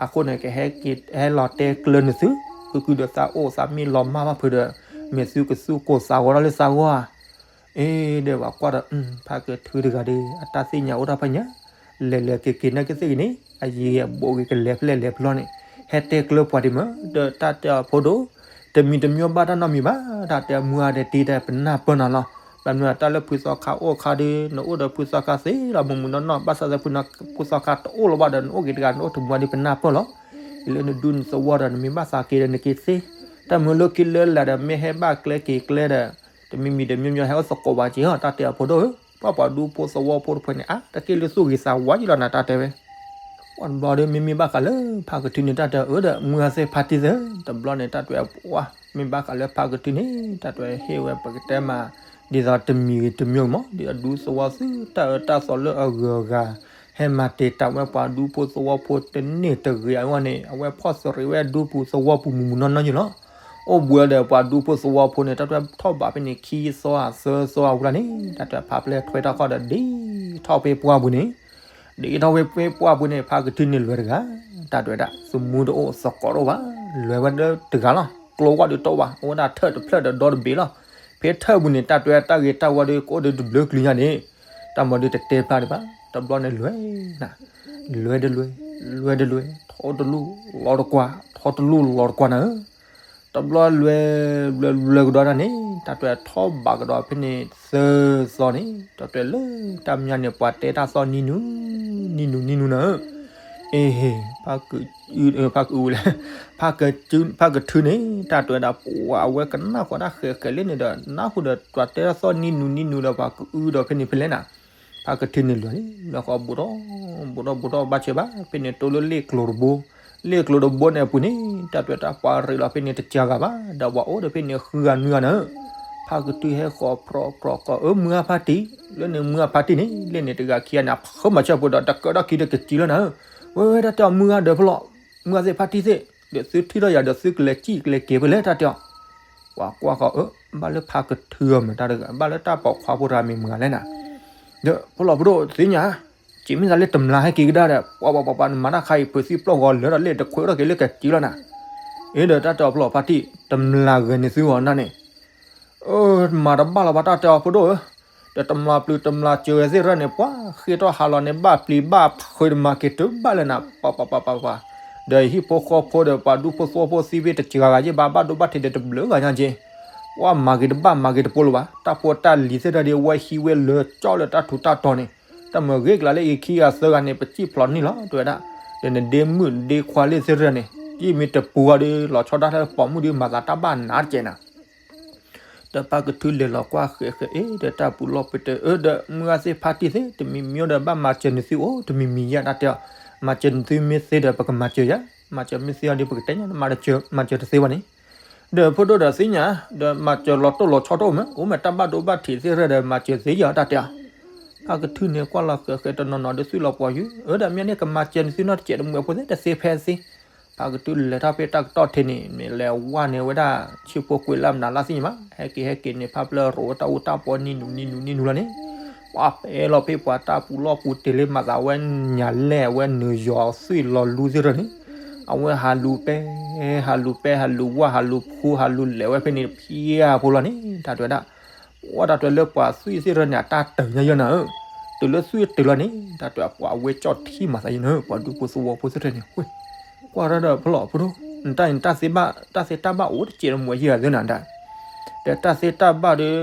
အဃိန့ၣ် ကဟဲက့ၤဟဲလီၤတဲကျၢၤနသု ဃုဃုဒီးသးအိၣ်သးမ့ၢ်လီၤမၢ်ဘၣ်ဖုးဒီး မ့ၢ်သုကသူၣ်ကိၢ်သးဂီၤထီၣ်လၢသးဂီၢ်ဧါ အ့ ဒီးပှၤကွၢ်ဒီး ဖးကထုးတဂၤဒီး အတၢ်သ့ၣ်ညါအိၣ်တၢ်ဖးညါ လဲၤလဲၤက့ၤက့ၤနာ်က့သ့ၣ်ဂ့ၤန့ၣ် အယံၤအဘူးဂ့ၤကလဲၤဖဲလဲၣ်လဲၤဖဲလဲၣ်န့ၣ် ဟဲတဲကျၢၤပှၤဒံးမး ဒီးတၢ်တဲအီၤဖိဒိၣ် တမံၤတမံၤဘၣ်တၢ်နီတမံၤဘၣ် တၢ်တဲမုၢ်ဂၤဒဲးတံၤဒဲးပနၢ်ပၢၢ်နၤလီၤ. ဘၣ်မနုၤတၢ်လၢဖုသီခါအိၣ်အခါဒီး နအိၣ်ဒီးဖုသီခါသ့လီၤ မုၢ်မုၢ်နီၢ်နီၢ် ဘၣ်ဆၣ်သးဖုသီခါတအိၣ်လၢၤဘၣ်ဒီး နအိၣ်က့ၤတဂၤ နအိၣ်တမူဂၤဒီးပနၢ်ပၢၢ်လီၤ. လၢနဒူနသဝီဒီး နမ့ၢ်ဘၣ်သးက့ၤဒီးနက့ၤသ့ တၢ်မုၢ်လၢခံလၢလာ်ဒီး မ့ၢ်ဟဲဘၣ်ကျဲက့ၤကျဲဒီး တမံၤမံၤတမံၤမံၤဟဲအိၣ်သကိးဘၣ်က့ၤဟီ တၢ်တဲအီၤဖိဒိၣ်ဧၢ ပှၤပှၤဒူဖိသဝီဖိတဖုန့ၣ် အါတက့ၢ်လၢ သူၣ်ဂ့ၤသးဝါယံလီၤနၤ တၢ်တဲဝဲ ပှၤတဘျီဒီး မ့မ့ၢ်ဘၣ်ဃးလၢဖးကထုးန့ၣ် တၢ်တဲအီၤဒီး မုၢ်ဂၤသ့ၣ်ဖါတံၢ်သ့ၣ် တဘျီန့ၣ် တၢ်တဲဝဲ ပှၤ မ့ၢ်ဘၣ်ဃးလၢဖးကထုးန့ၣ် တၢ်တဲဝဲ ဟ့ၣ်ဝဲပကတဲမး ဒ်သိးတမံၤဂ့ၤတမံၤဂ့ၤမး ဒ်အဒူသဝီသုတၢ်အၢတၢ်သီလၢအဂုၤအဂၤ ဟဲမၤတ့ၢ်တၢ်ဝဲပှၤဒူဖိသဝီဖိတန့ၢ်တဂ့ၤအဂီၢ်န့ၣ် အဝဲဖီၣ်စရံးဝဲဒူပူၤသဝီပူၤမုၢ်မုၢ်နီၢ်နီၢ်ယံလီၤ. အိၣ်ဘှံးဒီးပှၤဒူဖိသဝီဖိန့ၣ် တၢ်တဲဝဲထီၣ်ဘးဖဲန့ၣ် ခံသီဧါသၢသီဧါဝံၤလီၤန့ၣ် တၢ်တဲဝဲဖးပျဲၢ်ထွဲထီၣ်ခီၣ်ဒီး ဒ်ထီၣ်ဖဲပှၢ်ပူၤန့ၣ် ဒ်ထီၣ်ဖဲပှၢ်ပူၤန့ၣ် ဖးကထုးန့ၣ်လဲၤတဂၤ တၢ်တဲဝဲဒၣ် သမူတအိၣ်သကိးတအိၣ်ဘၣ် လဲၤဝဲလၢတဂၤလီၤ ကျိဝဲဒုးတအိၣ်ဘၣ် အိၣ်ဝဲဒၣ်ထၢၣ်တဖျၢၣ်ဒီးဒီတဘ့ၣ်လီၤ. ဖဲထၢၣ်ပူၤန့ၣ် တၢ်တဲဝဲတၢ်ဂ့ၤတၢ်ဝါဒီး ကအိၣ်ဒီးတဘျုးကလုာ်ညါန့ၣ် တၢ်မၤဒုးတတဲဖျါဒံးဘၣ် တဘျီန့ၣ်လဲၤ လဲၤဒီးလဲၤ လွဲတလွဲ ထီတလူၢ်လီၤတကွၢ် ထီတလူၢ်လီၤတကွၢ်နၤဧၢ, တဘျီလွဲ လွဲ လွဲကဒီးဒၣ်န့ၣ် တၢ်တွဲထီၣ်ဘးကဒီးဖဲန့ၣ် သၢသီန့ၣ် တၢ်တွဲလၢတၢ်မညါန့ၣ် ပှၤတဲတၢ်သီၣ်နံၤနူၤ နံၤနူၤ နံၤနူၤနၤဧၢ, အ့ ဖးက ဖးကဝံၤလဲၣ် ဖးကထုန့ၣ် တၢ်တွဲဒၣ်ပှၤအဝဲကနၣ်ဃီတၢ်ဃဲးဃဲးလၢန့ၣ်ဒီး နၢ်ဟူဒီးပှၤတဲတၢ်သီၣ်နံၤနူၤ နံၤနူၤဒီး ပှၤကအုဒီးဖဲန့ၣ်ဖဲလဲၣ်နၤ, ဖးကထုန့ၣ်လွဲၢ်န့ၣ် လၢဃီဘူးထီၣ် ဘူးထီၣ် ဘူးထီၣ် ဘၣ်ဆၢဘၣ် ဖဲန့ၣ်တိၢ်လၢလ့ၣ်ကျိၤတဘိ, လ့ၣ်ကျိၤတဘိန့ၣ်အပူၤန့ၣ် တၢ်တွဲတၢ်ပှၤရ့းလီၤဖဲန့ၣ်တစှၤဂၤဘၣ် ဒီးပှၤအိၣ်ဒီးဖဲန့ၣ်ဃုဂၤနွံဂၤနၤဧၢ, ဖးကထုဟဲဃီၤဖြီဖြီဃီၤ အၢ မုၢ်ဂၤဖါတံၢ် လၢန့ၣ်မုၢ်ဂၤဖါတံၢ်န့ၣ် လၢန့ၣ်တဂၤခံဂၤန့ၣ် အဖုမၤဆၢပှဲၤဒီး တကၢထီၣ်ခံဒီးကစံလီၤနၤဧၢ, ဝဲဝဲတၢ်တဲအီၤ မုၢ်ဂၤဒီးဖဲလီၤ မုၢ်ဂၤသ့ၣ်ဖါတံၢ်သ့ၣ် ဒီးသုထံၣ်ထီၣ်ယၤဒီး သုကလဲၤစံၣ်ကလဲၤက့ၤဖဲလဲၣ်တၢ်တဲအီၤ, ပှၤကွၢ်ဃီၤ အၢ ဘၣ်လၢဖးကထုအီၤမ့ၢ်တၢ်တဂၤ ဘၣ်လၢတၢ်ပိာ်ခွါဖိတဂၤမ့ၢ်မုၢ်ဂၤလဲၣ်နၤ, ဒီးဖဲလီၤပဒိၣ်သ့ၣ်ညါ က့ၤမ့ၢ်သးလၢတမျၢ်ဟဲက့ၤကဒါဒီး ပှၤပှၤပှၤပှၤ နမၤတၢ်ခါအံၤ ဖုးသံပျီၢ်ဂီၤလၢာ်ဒီးလ့ၣ်တခွဲးထီၣ်က့ၤလၢကစံလီၤနၤ, အ့ဒီးတၢ်တဲအီၤဖဲလီၤဖါတံၢ် တမျၢ်ဂၤန့ၣ်သုဂီၢ်နၤန့ၣ် အၢ မၤတဘၣ်လီၤဘၣ်တၢ်တဲအီၤဖိဒိၣ်ဧၢ, ဒီးတမျၢ်ပျုၤတမျၢ်စၢၤဝဲသ့ၣ်ရၢန့ၣ် ပှၤဃ့ထီၣ်ဟးလီၤန့ၣ် ဘၣ်ပျံၤဘၣ်ဖုးတမၤက့ၤတုၤဘၣ်လၢနၤ ပှၤပှၤပှၤပှၤပှၤ, ဒီးဟံၣ်ဖိဃီဖိဒီးပှၤဒူဖိသဝီဖိသံဖဲတစှၤဂၤယ့ၢ်ဘၣ် ဘၣ်ဒိဘၣ်ထံးဒီးတဘျုးဂၤညါက့ၤ, ပှၤမၤက့ၤတဘၣ်မၤက့ၤတပိလိၤဘၣ် တၢ်ဖိတၢ်လံၤသ့ၣ်တဖၣ်ဒီး ဝဲဟံးဝဲလၢာ်ကၠီလၢတၢ်ထူးတၢ်တီၤန့ၣ်, တၢ်မၤဂ့ၤကလးလၢအံၤခံဂၤသၢဂၤန့ၣ် ပစံၣ်ဖျိးန့ၢ်လီၤ တဲဝဲဒၣ်, ဒီးနဒ့မုၣ်ဒ့ခွါလၢသ့ၣ်တဖၣ်န့ၣ် ယမ့ၢ်တပူၤအီၤဒီး လီၤဆီဒၣ်တၢ်လၢပိာ်မုၣ်ဒီး မၤသးတၢ်ဘၣ်နးတကဲးနၤ ဒီးဖးကထုလဲၤလီၤကွၢ်ဃဲးဃဲးအ့ ဒီးတၢ်ပူၤလီၢ်ပတဲ အၢ ဒီးမုၢ်ဂၤသ့ၣ်ဖါတံၢ်သ့ၣ် တမံၤမံၤဒီး ဘၣ်မၤစၢၤနသုအိၣ်တမံၤမံၤယါတၢ်တဲအီၤ, မၤစၢၤနသုမ့ၢ်သ့ဒီး ပကမၤစၢၤယါ, မၤစၢၤမ့ၢ်သ့အီၤဒီး ပကတဲညါ မၤစၢၤတသ့ဘၣ်န့ၣ်, ဒီးဖိဒိၣ်ဒီးသ့ၣ်ညါ ဒီးမၤစၢၤလီၤတိၢ်လီၤဆီတအိၣ်မး အိၣ်မးတၢ်ဘၣ်ဒိဘၣ်ထံးသ့ၣ်တဖၣ်ဒီး မၤစၢၤသ့ယါတၢ်တဲအီၤ, ဖးကထုန့ၣ်ကွၢ်လီၤဃဲးဃဲးတနီၤနီၤဒီးသွံၣ်လီၤပှီၤယုၢ်, အၢ ဒီးမ့ၢ်န့ၣ် ကမၤစၢၤနသုနီတစဲးတမှဲးဖိသ့ၣ်တသ့ဖဲသ့ ဖးကထုလဲၤထီၣ်ဖဲတၢ်ကတီၢ်ထံးန့ၣ် မ့ၢ်လဲၤဝဲန့ၢ်ဝဲဒၣ် ဆံဖိကွံာ်လၢမနုၤလၢ်သ့ၣ်ညါဘၣ်, ဟဲက့ၤဟဲက့ၤန့ၣ် ဖးဖျၢၣ်ရိးဝဲတၢ်အူတၢ်ပီ နံၤနူၤနံၤနူၤလီၤန့ၣ်, ပှၤပဲလီၤဖဲပှၤတၢ်ပူၤလီၢ်ပူၤတ့ၢ်လၢမၤသးဝဲညါလဲၣ် အဝဲနုာ်ယီၤသွံၣ်လီၤလူသ့ၣ်တဖၣ်န့ၣ်, အဝဲဟးလူၤပဲ ဟးလူၤပဲ ဟးလူၤဝၣ် ဟးလူၤဖူ ဟးလူၤလဲၤဝဲဖဲန့ၣ်တဖျၢၣ်ဖိလီၤန့ၣ် တၢ်တဲဝဲဒၣ် ပှၤတၢ်တဲလၢပှၤသွံၣ်သ့ၣ်တဖၣ်န့ၣ် အတၢ်တၢၢ်ညါယဲၢ်နၤဧၢ, တုၤလၢသွံၣ်တၢၢ်လီၤန့ၣ် တၢ်တဲပှၤအဝဲကၠီၣ်ထံမၤသးယဲၢ်နၤဧၢ, ပှၤဒူဖိသဝီဖိသ့ၣ်တဖၣ်န့ၣ် ကွၢ်ထီၣ်ဒီးဖဲလီၤဖိဒိၣ်, နတၢ်အံၤ တၢ်သ့ဘၣ် တၢ်သ့တၢ်ဘၣ်အိၣ်တစဲးတမှဲးယဲၢ်ဂၤသ့နၤဒၣ်, ဒီးတၢ်သ့တၢ်ဘၣ်ဒီး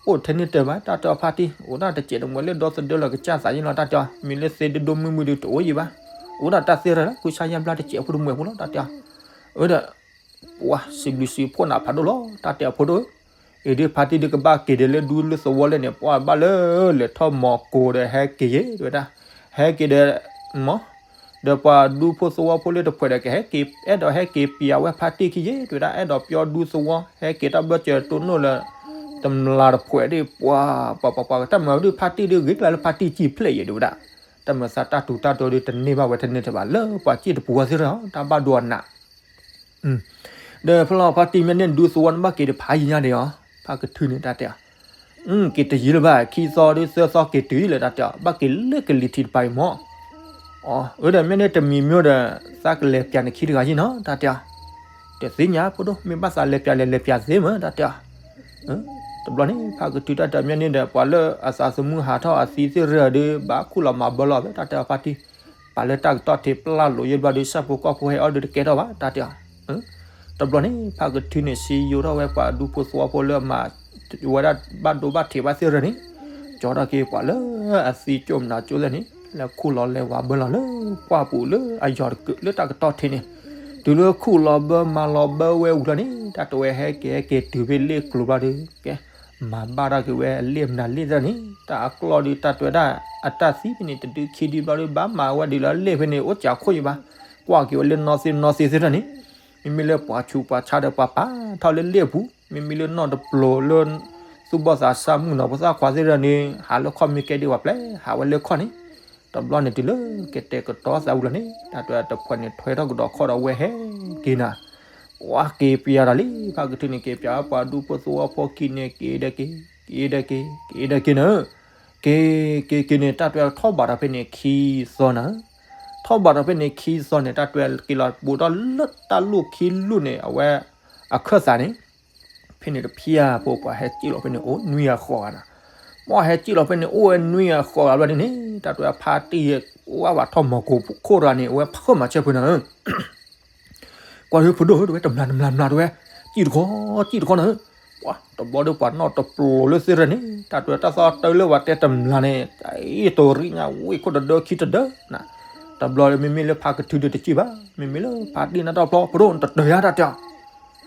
အိၣ်ထဲန့ၣ်တၢ်ဘၣ် တၢ်တဲအီၤဖါတံၢ် အိၣ်ဒၣ်တစဲးတမှဲးလၢဒီသဒၢလီၤကစၢ်သးယဲၢ်လီၤ တၢ်တဲအီၤ, မ့ၢ်လၢသ့ဒိၣ်ဒိၣ်မုၢ်မုၢ်ဒီးတအိၣ်ယံၤဘၣ်, အိၣ်ဒၣ်တၢ်သ့ရၢလၢ ဃုဆါယါဘျါတစဲးဖိတမှဲးဖိလီၤ တၢ်တဲအီၤ, အၢဒီး ပှၤစံးဘျုးစံးဖှိၣ်နၤဖးဒိၣ်လီၤ တၢ်တဲအီၤဖိဒိၣ်ဧၢ, အ့ၣ်ဒုးဖါတံၢ်ဒုးကဘၣ်က့ၤဒီးလၢဒူလၢသဝီလဲၣ်န့ၣ် ပှၤဘၣ်လၢလဲၤထီၣ်မီၤကိၤဒီးဟဲက့ၤယဲၢ် တဲဝဲဒၣ်, ဟဲက့ၤဒီး မီၤ, ဒီးပှၤဒူဖိသဝီဖိလၢတဖှဲးဒီးကဟဲက့ၤ အဲၣ်ဒိးဟဲက့ၤပျးဝဲဖါတံၢ်ခံယဲၢ် တဲဝဲဒၣ်, အဲၣ်ဒိးပျီဒူသဝီ ဟဲက့ၤတၢ်ဘၢၣ်စၢၤတိၢ်နီၣ်လၢ တမျၢ်တဖှဲးဒီး ပှၤ ပှၤပှၤပှၤ တၢ်မၤဝဲဒုးဖါတံၢ်ဒုးဂ့ၤကလါလၢဖါတံၢ်စံၣ်ဖျဲးယဲၢ် တဲဝဲဒၣ်, တၢ်မၤသးတၢ်ထူးတၢ်တီၤဒုးတန့ၢ်ဘၣ်ဝဲထဲန့ၣ်ထဲဘၣ် လၢပှၤစံၣ်တပူၤဝဲသ့ၣ်တဖၣ် တၢ်ဘၣ်ဒိအနး ဒီးဖဲလီၤဖါတံၢ်မ့ၢ်န့ၢ်ဒူသဝီန့ၣ် ဘၣ်က့ၤတဖးယံၤညါဒံးအီၤ, ဖါကထုန့ၣ် တၢ်တဲအီၤ, က့ၤတယံၤလၢၤဘၣ် ခံသီဒီးသၢသီက့ၤတုၤလၢ တၢ်တဲအီၤ ဘၣ်က့ၤလၢကလံၤထံးတပၤအံၤမီၢ်, အီၤ အၢဒီးမ့ၢ်န့ၢ်တမံၤမ့ၢ်ဒီး သးကလဲၤပျးနခံတဂၤယံၤနီၤ တၢ်တဲအီၤ, တသ့ၣ်ညါဖိဒိၣ် မ့ၢ်ဘၣ်သးလဲၤပျးလဲၤလဲၤပျးသ့မ့ၢ် တၢ်တဲအီၤ တဘျီန့ၣ် ဖါကထုတၢ်တဲမ့ၢ်န့ၢ်ဒီး ပှၤလၢအသးသမူဟးထီၣ်အသံသ့ၣ်ရၢဒီး ဘၣ်ခူၣ်လီၤမၤဘၢလီၤသ့ တၢ်တဲအီၤဖါတံၢ်, ပာ်လၢတၢ်ကတီၢ်ထံးပျၢ်လိာ်ယဲၢ်ဘျီဒီး ဆၣ်ဖိကီၢ်ဖိဟဲအီၣ်ဒီးတကဲထီၣ်ဘၣ် တၢ်တဲအီၤ, တဘျီန့ၣ် ဖါကထုန့ၣ် စံယိၤထီၣ်ဝဲပှၤဒူဖိသဝီဖိလၢအမၤဝဲဒၣ်ဘၣ်ဒိဘၣ်ထံးဘၣ်သ့ၣ်ရၢန့ၣ်, ကၠီထီၣ်က့ၤပှၤလၢအသံကၠိၣ်မနၤကၠိၣ်သ့ၣ်န့ၣ် လဲၤခူၣ်လီၤလဲၤဝၤဘၢလီၤလၢပှၢ်ပူၤလၢအယီၤတကုးလၢတၢ်ကတီၢ်ထံးန့ၣ်, တုၤလၢခူၣ်လီၤဘၢမၤလီၤဘၢဝဲဝံၤလီၤန့ၣ် တၢ်တဲဝဲဟဲက့ၤဟဲက့ၤတုၤဖဲလ့ၣ်ကျိၤဘျီဒီး ကဲ မၤဘၣ်တၢ်က့ၤဝဲလ့ၣ်မနုၤလ့ၣ်သ့ၣ်န့ၣ် တၢ်အကျီၢ်ဒီးတၢ်တဲဝဲဒၣ် အတၢ်သံဖဲန့ၣ် တဒုခံဒုဘျီဒီး ဘၣ်မၤဝဲဒ်လၢလ့ၣ်ဖဲန့ၣ် အိၣ်စးခိၣ်ယံၤဘၣ်, ကွၢ်က့ၤဝဲလၢနီၢ်သ့ၣ်နီၢ်သ့ၣ်သ့ၣ်တဖၣ်န့ၣ်, မ့မ့ၢ်လၢပှၤဆူးပှၤဆါဒီးပှၤပာ်ထီၣ်လၢလ့ၣ်အပူၤ, မ့မ့ၢ်လၢနီၢ်တပျိၤလၢ သူၣ်ဘီၣ်သးစၢ်မုၣ်ကနီၤဖိသၣ်ခွါသ့ၣ်တဖၣ်န့ၣ် ဟးလၢခီၣ်မ့ၢ်ကဲဒံးပှၤပျဲ ဟးဝဲလၢခီၣ်န့ၣ်, တဘျီန့ၣ် တုၤလၢကတဲာ်ကတီၤသးဝံၤလီၤန့ၣ် တၢ်တဲဝဲတဖှဲးန့ၣ်ထွဲထီၣ်ကဒီးခီၣ်ဒီးဝဲဟဲက့ၤနၤ ဝဲက့ၤပျးတၢ်လံ ဖါကထုန့ၣ် က့ၤပျးဝဲပှၤဒူဖိသဝီဖိခံန့ၣ် က့ၤဒီးက့ၤ က့ၤဒီးက့ၤ က့ၤဒီးက့ၤနၤဧၢ, က့ၤ က့ၤ က့ၤန့ၣ် တၢ်တဲဝဲထီၣ်ဘးဒီးဖဲန့ၣ်ခံသီနၤဧၢ, ထီၣ်ဘးဒီးဖဲန့ၣ်ခံသီန့ၣ် တၢ်တဲဝဲက့ၤလီၤဘူးထီၣ်လၢတၢ်လိၣ်ခံလိၣ်န့ၣ် အဝဲ အခၢၣ်သးန့ၣ် ဖဲန့ၣ်တဖျၢၣ်ဖိပှၤဟဲစံၣ်လီၤဖဲန့ၣ်အိၣ်နွံဂၤဃိးဂၤနၤ, ပှၤဟဲစံၣ်လီၤဖဲန့ၣ်အိၣ်ဝဲနွံဂၤဃိးဂၤဘျီဒ်န့ၣ် တၢ်တဲဝဲဖါတံၢ် ဝဲဝဲထီၣ်မီၤကိာ်ခိၣ်တဂၤန့ၣ် အဝဲဖၢၣ်မၤဆၢဖုနၤဧၢ ကွၢ်ဒုးဖိဒိၣ်ဧၢ တဝဲတမျၢ်တမျၢ်တမျၢ်တဝဲ, စံၣ်တခီ စံၣ်တခီနၤဧၢ, ပှၤတဘျီဒီးပှၤနီၣ်တပျိၤလၢသ့ၣ်ရဲၣ်န့ၣ် တၢ်တဝဲတၢ်သီတၢ်လၢပှၤတဲတမျၢ်န့ၣ် တၢ်အံၤတရံးညါဝံၣ်ခိၣ်တဒၢခံတဒၢနၤ, တဘျီဒီးမ့မ့ၢ်လၢဖါကထုဒီးတစံၣ်ဘၣ်, မ့မ့ၢ်လၢဖါတံၢ်နၢ်တပျီဖိဒိၣ်နတတၢၤယါတၢ်တဲအီၤ,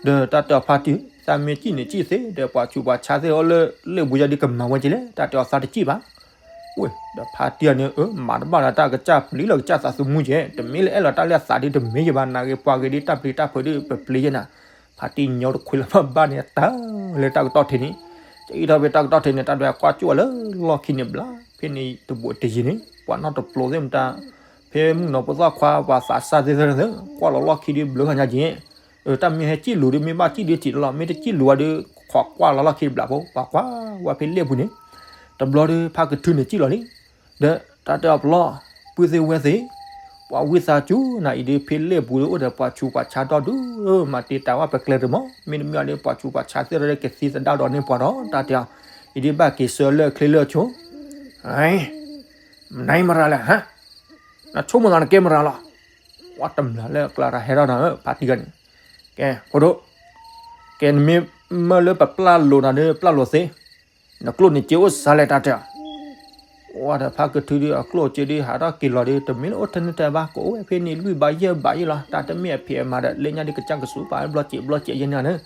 ဒီးတၢ်တဲအီၤဖါတံၢ် သးမ့ၢ်စံၣ်န့ၣ်စံၣ်သ့ ဒီးပှၤဆူးပှၤဆါသ့ၣ်အိၣ်လၢလ့ၣ်ပူၤယါဒ်ကမၤဝဲက့ၤလဲၣ် တၢ်တဲအီၤသးတစံၣ်ဘၣ် ဝဲဒီးဖါတံၢ်အီၤန့ၣ် အၢ မၤတဘၣ်ဒီးတၢ်ကစၢ်ပျံၤလီၤကစၢ်သးသမူကဲ, တမ့ၢ်လၢအဲၣ်လီၤတၢ်လၢအသးဒ်တမ့ၢ်ယဘၣ် နာ်ဂ့ၤပှၤဂ့ၤဒ်တၢ်ပျံၤတၢ်ဖုးဒ်ပပျံၤယဲနၤ, ဖါတံၢ်ညီတခွံလၢဘၣ်ဘၣ်န့ၣ် တၢ်လၢတၢ်ကတီၢ်ထံးန့ၣ်, ကအံၤထီၣ်ဖဲတၢ်ကတီၢ်ထံးန့ၣ် တၢ်ဒွဲၣ်ကွၢ်ကၠိၣ်အီၤလၢလီၢ်ခံန့ၣ်ဘျါ, ဖဲန့ၣ်တဘူးတယံၤန့ၣ် ပှၤနီၣ်တပျိၤသ့ၣ်မတၤ, ဖဲမုၣ်ကနီၤဖိသၣ်ခွါပှၤသးစၢ်သ့ၣ်သ့ၣ်, ကွၢ်လီၤလီၢ်ခံဒ်ဘျုးဂၤညါက့ၤ တၢ်မ့ၢ်ဟဲစံၣ်လူၤဒီးမ့ၢ်ဘၣ်စံၣ်ဒ်ထံးလီၤ, မ့ၢ်တစံၣ်လူၤဝဲဒီး ခိးကွၢ်လီၤလီၢ်ခံတဘျီဖိ, ပှၤကွၢ်ဝဲဖဲလ့ၣ်ပူၤန့ၣ်, တဘျီဒီးဖါကထုန့ၣ်စံၣ်လီၤလံ, ဒီးတၢ်တဲအီၤပျီ, ပုၢ်သ့ၣ်ဝဲၢ်သ့ၣ်, ပှၤဝံသးစူၤနၤအံၤဒီးဖဲလ့ၣ်ပူၤဒီးအိၣ်ဒီးပှၤဆူးပှၤဆါဒီဒူၣ်, မၤတ့ၢ်တၢ်ဝဲပကျဲတမီၤ, မ့တမ့ၢ်အီၤဒီးပှၤဆူးပှၤဆါသ့ၣ်ဒီးကသံသဒၣ်ဒီးန့ၢ်ပှၤဒီး တၢ်တဲအီၤ, အံၤဒ်ဘၣ်က့ၤဆၢလၢချ့လၢဆိ နမရၤလဲၣ်, နဆိကမိၣ်သးနကဲမရၤလီၤ, ဝဲတမျၢ်လၢအကျါတၢ်ဟဲထီၣ်နၤဧၢ ဖါတံၢ်ဂၤန့ၣ်, ကဲ ဖိဒိၣ်, ကဲနမ့ၢ်မၢလၢပပျၢ်လိာ်နၤဒီးပျၢ်လိာ်သ့, နကျိၣ်န့ၣ်စ့အိၣ်စါလဲၣ်တၢ်တဲအီၤ, ဝဲဒီးဖါကထုဒီးအကျိၣ်စ့ဒီး ဟးထီၣ်က့ၤလီၤဒီး တမ့ၢ်လၢအိၣ်ထဲန့ၣ်တဘၣ် ကအိၣ်ဝဲဖဲန့ၣ်လွံၢ်ဘးယဲၢ်ဘးယဲၢ်လီၤ, တၢ်တမ့ၢ်အဖံးအမၤဒီး လၢညါဒီးကစၢ်ကစူးပာ်ဘျီစဲးဘျီစဲးယဲၢ်န့ၣ်န့ၣ်,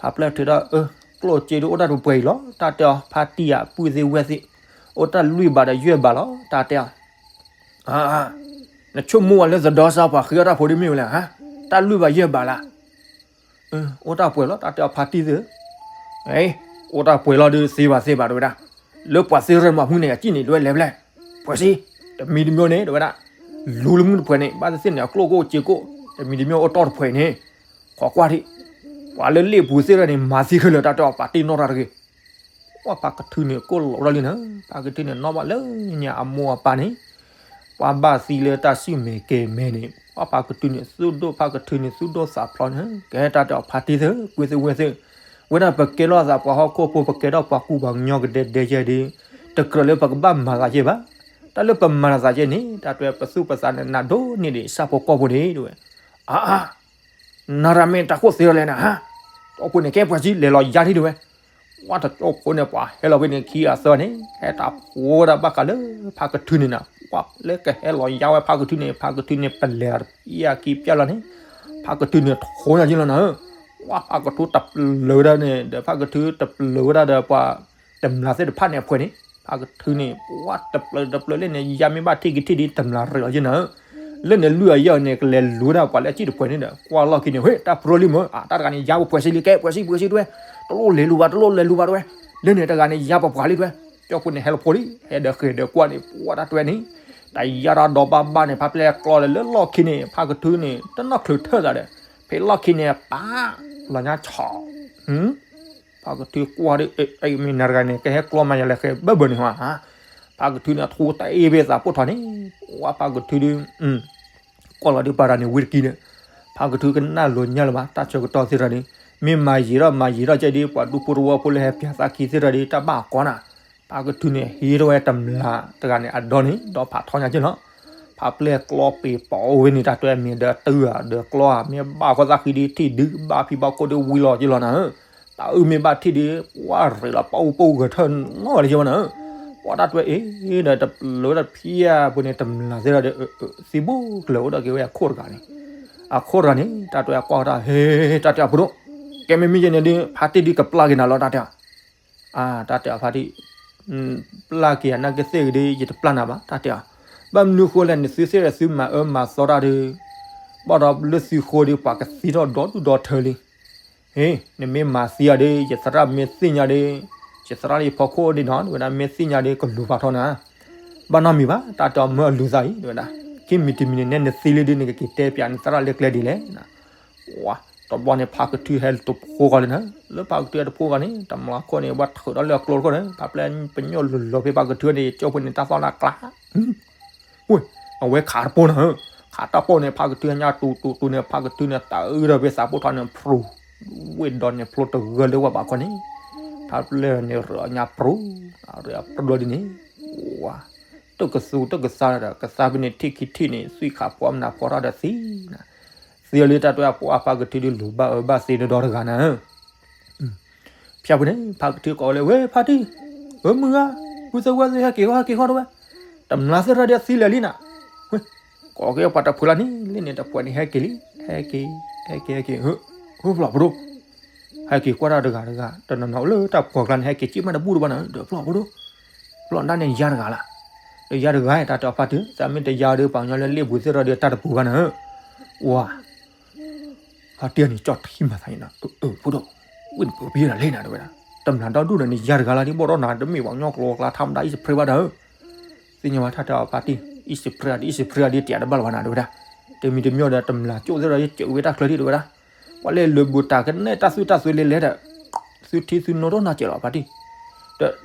ဖါပျဲၢ်ထုဒီး အၢ ကျိၣ်စ့ဒီးအိၣ်တၢ်တပှဲၤအံၤလီၤ တၢ်တဲအီၤ, ဖါတံၢ်ဧၢ ပုၢ်သ့ၣ်ဝဲၢ်သ့ၣ်, အိၣ်တၢ်လွံၢ်ဘးဒီးယဲၢ်ဘးလီၤ တၢ်တဲအီၤ နဆိကမိၣ်ဝဲလၢသဒီစါပှၤဃ့အီၣ်တၢ်ဖိဒ်မ့ၢ်ဝဲလဲၣ်, တၢ်လွံၢ်ဘးယဲၢ်ဘးလၢ အိၣ်တၢ်ပှဲၤလီၤ တၢ်တဲအီၤဖါတံၢ်သ့ၣ်, အိၣ်တၢ်ပှဲၤလီၤဒီးသ့ဘၣ်သ့ဘၣ်တဝဲဒၣ်, လၢပှၤသ့ၣ်ရဲၣ်မၤဖုန့ၣ် အစံၣ်န့ၣ်တဝဲလဲၤဖဲလဲၣ်, ပှဲၤစံ, တမံၤတမံၤန့ၣ်တဝဲဒၣ်, လူၤလၢမုၢ်တဖှဲးန့ၣ် ဘၣ်သ့ၣ်သ့ၣ်န့ၣ် အကျိၣ်ကအိၣ်စ့ကိၣ်, တမံၤတမံၤအိၣ်တီၢ်တဖှဲးန့ၣ်, ခိးကွၢ်ထံး, ပှၤလၢလ့ၣ်ပူၤသ့ၣ်ရဲၣ်န့ၣ် မၤသံခဲလၢာ် တၢ်တဲအီၤပာ်တ့ၢ်နီၣ်တၢ်တဂ့ၤ ပှၤဖါကထုန့ၣ် ကိၣ်လီၤဝဲဒၣ်လံန့ၣ်, ဖါကထုန့ၣ် နီၣ်ဘၣ်လၢညါအမိၢ်အပၢ်န့ၣ်, ပှၤဘၣ်သံလၢတၢ်စံၣ်မဲာ်ကဲၤမဲာ်န့ၣ်, ပှၤဖါကထုန့ၣ် သူၣ်ဒိၣ်ဖါကထုန့ၣ် သူၣ်ဒိၣ်သးဖျိးန့ၣ်, ကဲတၢ်တဲအီၤဖါတံၢ်သ့ၣ် ပုၢ်သ့ၣ်ဝဲၢ်သ့ၣ်, ဝဲဒၣ်ပကဲထီၣ်သးပှၤဟီၣ်ခိၣ်ဖိ ပကဲထီၣ်ပှၤကူပှၤကညီကဒဲဒဲယဲၢ်ဒီး, တကြၢးလၢပကဘၣ်မၤသးယဲၢ်ဘၣ်, တၢ်လၢပမၤသးယဲၢ်န့ၣ် တၢ်တဲပသူၣ်ပသးန့ၣ် နးဒိၣ်န့ၢ်ဒံးဆၣ်ဖိကီၢ်ဖိန့ၣ် တဝဲ, အါအါ နရၤမ့ၢ်တၢ်ခိၣ်သ့လီၤလဲၣ်နၤ, ကၠီဖိန့ၣ် ကဲပှဲၤစံလဲၤလီၤယါထံၣ်တဝဲ, ဝဲတကၠီဖိန့ၣ် ပှၤဟဲလီၤဖဲန့ၣ်ခံအသၢန့ၣ် ဟဲတၢ်ဖိဝဲဒၣ်ဘၣ်ဃးလၢဖါကထုန့ၣ်နၤ, ပှၤလၢကဟဲလီၤယါဝဲဖါကထုန့ၣ် ဖါကထုန့ၣ် ပလဲၤတဖျၢၣ်ခံဖျၢၣ်လီၤန့ၣ်, ဖါကထုန့ၣ်ထိညါယ့လီၤနၤဧၢ, ဝဲဖါကထုတပျၢၤဝဲဒၣ်န့ၣ် ဒီးဖါကထုတပျၢၤဝဲဒၣ်ဒီးပှၤ တမျၢ်သ့ၣ်တဖၣ်န့ၣ်အဖှဲးန့ၣ်, ဖါကထုန့ၣ် ပှၤတပျၢၤတပျၢၤလၢန့ၣ် ယါမ့ၢ်ဘၣ်ထံၣ်ကထံၣ်ဒ်တမျၢ်ရ့လီၤယ့နၤဧၢ, လၢန့ၣ်လွံၢ်အယဲၢ်န့ၣ် ကလဲၤလူၤဝဲဒၣ်ပှၤလၢအစံၣ်တဖှဲးန့ၣ်ဒီး ကွၢ်လီၢ်ခံန့ၣ် ဟ့ၣ် တၢ်ပျၢၤလံမၢ် အတၢ်တဂၤန့ၣ် ယါပှဲၤစံလံ ကဲပှဲၤစံပှဲၤစံတဝဲ, တလိၣ်လဲၤလူၤဘၣ် တလိၣ်လဲၤလူၤဘၣ်တဝဲ, လၢန့ၣ်တဂၤန့ၣ် ယါပှဲၤပှဲၤလံတဝဲ, ကၠီဖိန့ၣ် ဟဲလီၤဖိလံ ဟဲဒီးဃ့ၢ်ဒီးကွၢ်န့ၣ် ပှၤတၢ်တဝဲန့ၣ် တၢ်ယါတၢ်ဒီးဘၣ်ဘၣ်န့ၣ် ဖါပျဲၢ်ကျီလၢလီၢ်ခံန့ၣ် ဖါကထုန့ၣ် တနီၣ်ချုးထၢၣ်သးဒီး ဖဲလီၢ်ခံန့ၣ် ပာ်လီၤညါဆီၣ် ဖါကထုကွၢ်ဒီး မ့ၢ်နၤတဂၤန့ၣ် ကဟဲကျီမးယၤလဲၤဃဲဘၢဘၢန့ၣ်ဟါ, ဖါကထုန့ၣ် အထူတၢ်အ့ၣ်ဖဲသးပိၢ်ထီၣ်န့ၣ်, ပှၤဖါကထုဒီး ကွၢ်လီၤဒီးပှၤတဂၤန့ၣ် ဝံတကံဒီး ဖါကထုကနၣ်လိာ်ညါလၢၤဘၣ် တၢ်ဆၢကတီၢ်သ့ၣ်တဖၣ်န့ၣ်, မ့ၢ်မၤယံာ်ထီၣ်မၤယံာ်ထီၣ်ကဲဒီး ပှၤဒူဖိတဝီဖိလၢဟဲပၠးသးခံသ့ၣ်တဖၣ်ဒီး တၢ်ဘၣ်အကီနၤ, ဖါကထုန့ၣ် ဟံးထီၣ်ဝဲတမျၢ်တဂၤန့ၣ် အဒီန့ၣ် ဒီးဖးထီညါက့လီၤ. ဖါပျဲၢ်ကျီပ့ၤပိာ်ဝဲန့ၣ် တၢ်တွဲအမံၤဒီးတုၤဧါဒီးကျီဧါ မ့ၢ်ဘၣ်ဃီသးဃံဒီးထံၣ်ဒုးဘၣ်ဖံးဘၣ်ခိၣ်ဒီးဝံလီၤက့လီၤနၤဧၢ, တၢ်အုၣ်မ့ၢ်ဘၣ်ထံၣ်ဒီး ပှၤရ့းလီၤပှၤအိၣ်ပိၢ်ဂဲၤထၢၣ်နီၢ်ဂၤလၢက့ဝဲနၤဧၢ, ပှၤတၢ်တွဲအ့ၣ်ဒီးတပျၢၤဝဲဒၣ်ဖံးဧါ ပှၤန့ၣ်တမျၢ်သ့ၣ်ဒီး သံဘိကလၢာ်အိၣ်ဒီးက့ၤဝဲအခိၣ်တဂၤန့ၣ်, အခိၣ်တဂၤန့ၣ် တၢ်တွဲအကွၢ်တၢ် ဟဲ တၢ်တဲအဖိဒိၣ်, ကဲမ့မ့ၢ်ယဲန့ၣ်ဒီး ဖါတံၢ်ဒုးကပျၢ်က့ၤနၤလီၤ တၢ်တဲအီၤ အါ တၢ်တဲအီၤဖါတံၢ်, ပျၢ်က့ၤအနၢ်ကသ့ၣ်ဂ့ၤဒီး ယတပျၢ်နၤဘၣ် တၢ်တဲအီၤ, ဘၣ်မနုၤဃိလဲၣ် နသုသ့ၣ်ဒီးသုမၤအၢမၤသီတၢ်ဒီး, ဘၣ်ဒီးလၢသုဃိဒီးပှၤကသံထီၣ်ဒီဒူၣ်ဒီထၢလံ, ဟ့ နမ့ၢ်မၤသံအီၤဒီး ယသရၣ်မ့ၢ်သ့ၣ်ညါဒီး, ယသရၣ်လၢယဖီခိၣ်ဒ်နီၤ တဝဲဒၣ်မ့ၢ်သ့ၣ်ညါဒီး ကလူၤဖးထီနၤ, ဘၣ်နီတမံၤဘၣ် တၢ်တဲအီၤမၢအလူၤသးအံၤ တဝဲဒၣ်, ခံမံၤတမံၤန့ၣ် နဲနသံလံဒီး နကက့ၤတဲပၠးနသရၣ်လၢကျဲဒ်လဲၣ် တဘျီန့ၣ် ဖါကထုဟဲတဖိဂီၤလံနၤ, လၢဖါကထုဟဲတဖိဂီၤန့ၣ် တမျၢ်ခိၣ်န့ၣ် ဘၣ်ထုးဒီးလၢအကျိတခိၣ်န့ၣ် ဖါပျဲၢ်ပညိၣ်လူၤလီၤဖဲဖါကထုန့ၣ် ကၠီဖိန့ၣ် တၢ်သီၣ်နၤကျါ, ဝဲ အဝဲခးတပိၢ်နၤဧၢ, ခးတၢ်ပိၢ်န့ၣ် ဖါကထုညါတူတူတူန့ၣ် ဖါကထုန့ၣ် တၢ်အုၣ်ဒီးဖဲသးပိၢ်ထီၣ်န့ၣ် ဖြူ, ဝ့ၢ်ဒီးန့ၣ် ဖျိတဂၢၢ်လၢဝဲဘၣ်ခီန့ၣ်, ဖါပျဲၢ်န့ၣ် ရၢညါဖြူ, ရၢအပျိၢ်ဒ်န့ၣ်, ဝါ တကသူတကသါဒီး ကသါဖဲန့ၣ်ထံၣ်ခံထံၣ်န့ၣ် သွံၣ်ခးဖီမနၤဖီထီၣ်ဒီးသံနၤ, သံလံတၢ်တဲအပှၤဖါကထုဒီးလိၤဘၣ်အၢဘၣ်သ့ဒီဒီတဂၤနၤဧၢ, ဖၠၣ်ဖုန့ၣ် ဖါကထုကိးဝဲလၢ ဝဲဖါတံၢ်, ဝဲမုၢ်ဂၤ, ဝံသဝဲသ့ၣ်ဟဲက့ၤဃီ ဟဲက့ၤဃီတဝဲ, တမျၢ်သ့ၣ်ထီၣ်ဒီးသံလၢာ်လံနၤ, ဝဲ, ကိးက့ၤပှၤတဖုလီၤန့ၣ် လၢန့ၣ်တဖုန့ၣ် ဟဲက့ၤလံ, ဟဲက့ၤ, ဟဲက့ၤ ဟဲက့ၤ, ဟၢဖျိးဖိဒိၣ် ဟဲက့ၤကွၢ်တၢ်တဂၤတဂၤ တနီၤနီၤအိၣ်လၢတၢ်ဖှီၣ်ကျါန့ၣ် ဟဲက့ၤစံၣ်မးတဘူၣ်တဘၣ်နၤ ဒီးဖျိးဖိဒိၣ်, ဖျိးဒၣ်န့ၣ်ယါတဂၤလီၤ, ဒီးယါတဂၤတၢ်တဲအီၤဖါတံၢ် သးမ့ၢ်တယါဒီးပှၤကညီလၢလ့ၣ်ပူၤသ့ၣ်ထီၣ်ဒီးတၢ်တပူၤဘၣ်နၤဧၢ, ဝါ ဖါတံၢ်န့ၣ်ကၠီၣ်ထံမၤသးန့ၣ်ဒီး အၢ ဖိဒိၣ်, ဝံၣ်နပၢၤပယဲဒၣ်လဲၣ်နၤတဲဝဲဒၣ်, တမျၢ်ဒီဒူၣ်ဒီးန့ၣ်ယါတဂၤလီၤ ဒ်ဘီၣ်ဒီးနၤ တမ့ၢ်ပှၤကညီကျိၤကျါ ထါမတၤ အံၣ်စဖရ့ဘၣ်တၢ်ဧၢ, သ့ၣ်ညါဝဲထါတဲအီၤဖါတံၢ် အံၣ်စဖရ့ အံၣ်စဖရ့ဒ်တၢ်တဘၣ်လီၤဘၣ်နၤတဲဝဲဒၣ်, တမံၤတမံၤဒီးတမျၢ်ကၠိၣ်သ့ၣ်ထီၣ်ဒီး ကၠိၣ်ဝဲတၢ်ချၢဒံးတဲဝဲဒၣ်, ပှၤလၢလိာ်ဘုးတၢ်ကနဲၣ်တၢ်သွံၣ်တၢ်သွဲလဲၤလဲၤဒီး သုထံသုနိတအိၣ်နီတစဲးလီၤဖါတံၢ်,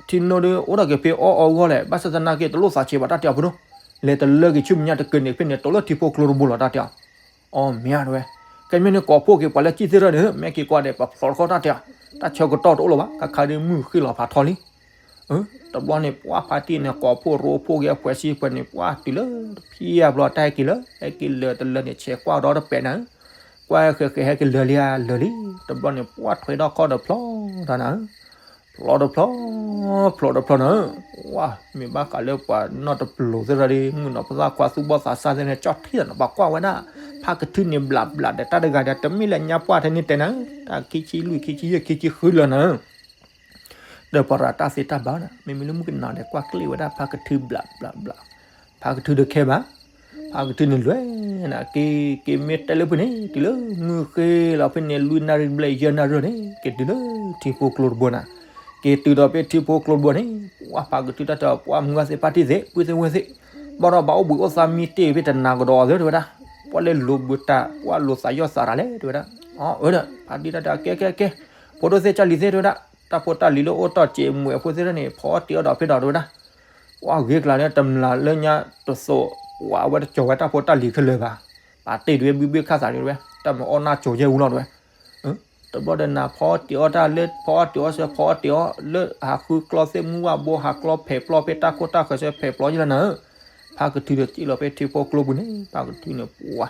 ဒီးထံနိဒီးအိၣ်ဒီးက့ၤဖဲအီၣ်အီဂီၢ်လဲၣ် ဘၣ်ဆၣ်သနာ်က့တလိၣ်သးဆံးဘၣ်တၢ်တဲအီၤဖိဒိၣ်, လဲၤတလၢက့ၤဆူမဲာ်ညါတကၢန့ၣ်ဖဲန့ၣ် တိၤလၢထံဖိကျိတဘိလီၤတၢ်တဲအီၤ အီ မ့ၢ်ဧါတဲဝဲ, ကဲမ့ၢ်န့ၣ်ကိးဖှိၣ်က့ၤပှၤလၢကံၣ်သ့ၣ်ထီၣ်န့ၣ် မ့ၢ်က့ၤကွၢ်ဒီး ပဖျိးတခီတၢ်တဲအီၤ, တၢ်ဆၢကတီၢ်တအိၣ်လၢၤဘၣ် ခါခါဒ်မုၢ်ဃ့ၢ်လီၤဖးထီလံ, တဘျီန့ၣ် ပှၤဖါတံၢ်န့ၣ် ကိးဖှိၣ်ရိဖှိၣ်က့ၤအဖှဲးဆံဖှဲးန့ၣ် ပှၤတုၤလၢတဖံအဘျီတၢ်ဟဲက့ၤလၢ ဟဲက့ၤလၢာ်တလၢန့ၣ် ဆဲးကွၢ်ဒီတပဲာ်နၤဧၢ, ကွၢ်ဃဲးဃဲးဟဲက့ၤလၢာ်လံဧါ လၢာ်လံ, တဘျီန့ၣ် ပှၤထွဲဒီခီၣ်ဒီးဖျိးတၢ်နၤဧၢ ဖျိးတဖျိး, ဖျိးတဖျိးနၤဧၢ, ဝါ မ့ၢ်ဘၣ်ဃးလၢပှၤနီၢ်တပျိၤသ့ၣ်ထီၣ်ဒီး မုၣ်နီၤပသၣ်ခွါသူၣ်ဘီၣ်သးစၢ်သ့ၣ်န့ၣ် ကၠီၣ်ထံၣ်ဒီးနၤ ပှၤကွၢ်ဝဲဒၣ် ဖါကထုန့ၣ်ဘျးဘျးဒီးတၢ်တဂၤဒီး တမ့ၢ်လၢညါပှၢ်ထဲန့ၣ်တဲနၤဧၢ, တၢ်ခံဆံလွံၢ် ခံဆံယဲၢ် ခံဆံဃုလၢာ်နၤဧၢ ဒီးပှၤရၤတၢ်သ့တၢ်ဘၣ်နၤ မ့မ့ၢ်လၢမုၣ်ကနီၤဒီး ကွၢ်ကျ့ၣ်ဝဲဒၣ်ဖါကထုဘျးဘျးဘျး, ဖါကထုတခဲဘၣ်, ဖါကထုန့ၣ်လွဲၢ်နၤ က့ၤ က့ၤမ့ၢ်တဲလၢဖုန့ၣ် တုၤလၢမုၢ်ဃ့လီၤဖဲန့ၣ် လွံၢ်နၣ်ရံၣ်ဘျဲၣ်ယဲၢ်နၣ်ရံၣ်န့ၣ် က့ၤတုၤလၢထံဖိကျိတဘိနၤ, က့ၤတုၤဒီးဖဲထံဖိကျိတဘိန့ၣ် ပှၤဖါကထုတၢ်တဲအီၤ ပှၤမုၢ်ဂၤသ့ၣ်ဖါတံၢ်သ့ၣ် ပုၢ်သ့ၣ်ဝဲၢ်သ့ၣ်, ဘၣ်ဒီးဘၣ်အိၣ်ဘှံးအိၣ်သါမံတ့ၢ်ဖဲတနၤကဒီးအီၤသ့ၣ်တဲဝဲဒၣ်, ပှၤလၢလိာ်ဘုးတၢ် ပှၤလိာ်သးယီၢ်သးရၤလဲၣ်တဲဝဲဒၣ်, အၢဒီး ဖါတံၢ်တၢ်တဲအီၤ ကဲကဲကဲ, ဖိဒိၣ်သ့ၣ်ကၢ်လံၤသ့ၣ်တဲဝဲဒၣ်, တၢ်ဖိတၢ်လံၤလၢအိၣ်တီၢ်စဲးမွဲၤအဖိသ့ၣ်န့ၣ် ဖီအီၣ်တ့ၤအီၣ်ဒီးဖဲဒီးတဲဝဲဒၣ်, ပှၤဂ့ၤကျါလၢတမျၢ်လၢညါတသိး, ပှၤအဝဲတကၠီၤဝဲတၢ်ဖိတၢ်လံၤခဲလၢာ်ဘၣ်, ပာ်တ့ၢ်ဒ်ဝဲဘုဘ့ၣ်ခၣ်သးဒ်ဝဲ, တၢ်မၤအီၣ်နၢ်ကၠီၤယဲၢ်ဝူလီၤတဲဝဲ, တဘျီဒီးနၤဖီအီၣ်တ့ၤအီၣ်တၢ်လၢ ဖီအီၣ်တ့ၤအီၣ်ဆၢ ဖီအီၣ်တ့ၤအီၣ်လၢဟးဃုကျီသ့ၣ်မူဝၣ်ဘိ ဟးကျီဖဲးပျီဖဲတၢ်ခိၣ်တၢ်ဃၢၤဆၢဖဲးပျီယလီၤနၤဧၢ, ဖါကထုဒီးစံၣ်လီၤဖဲထံဖိကျိပူၤန့ၣ် ဖါကထုန့ၣ် ပှၤ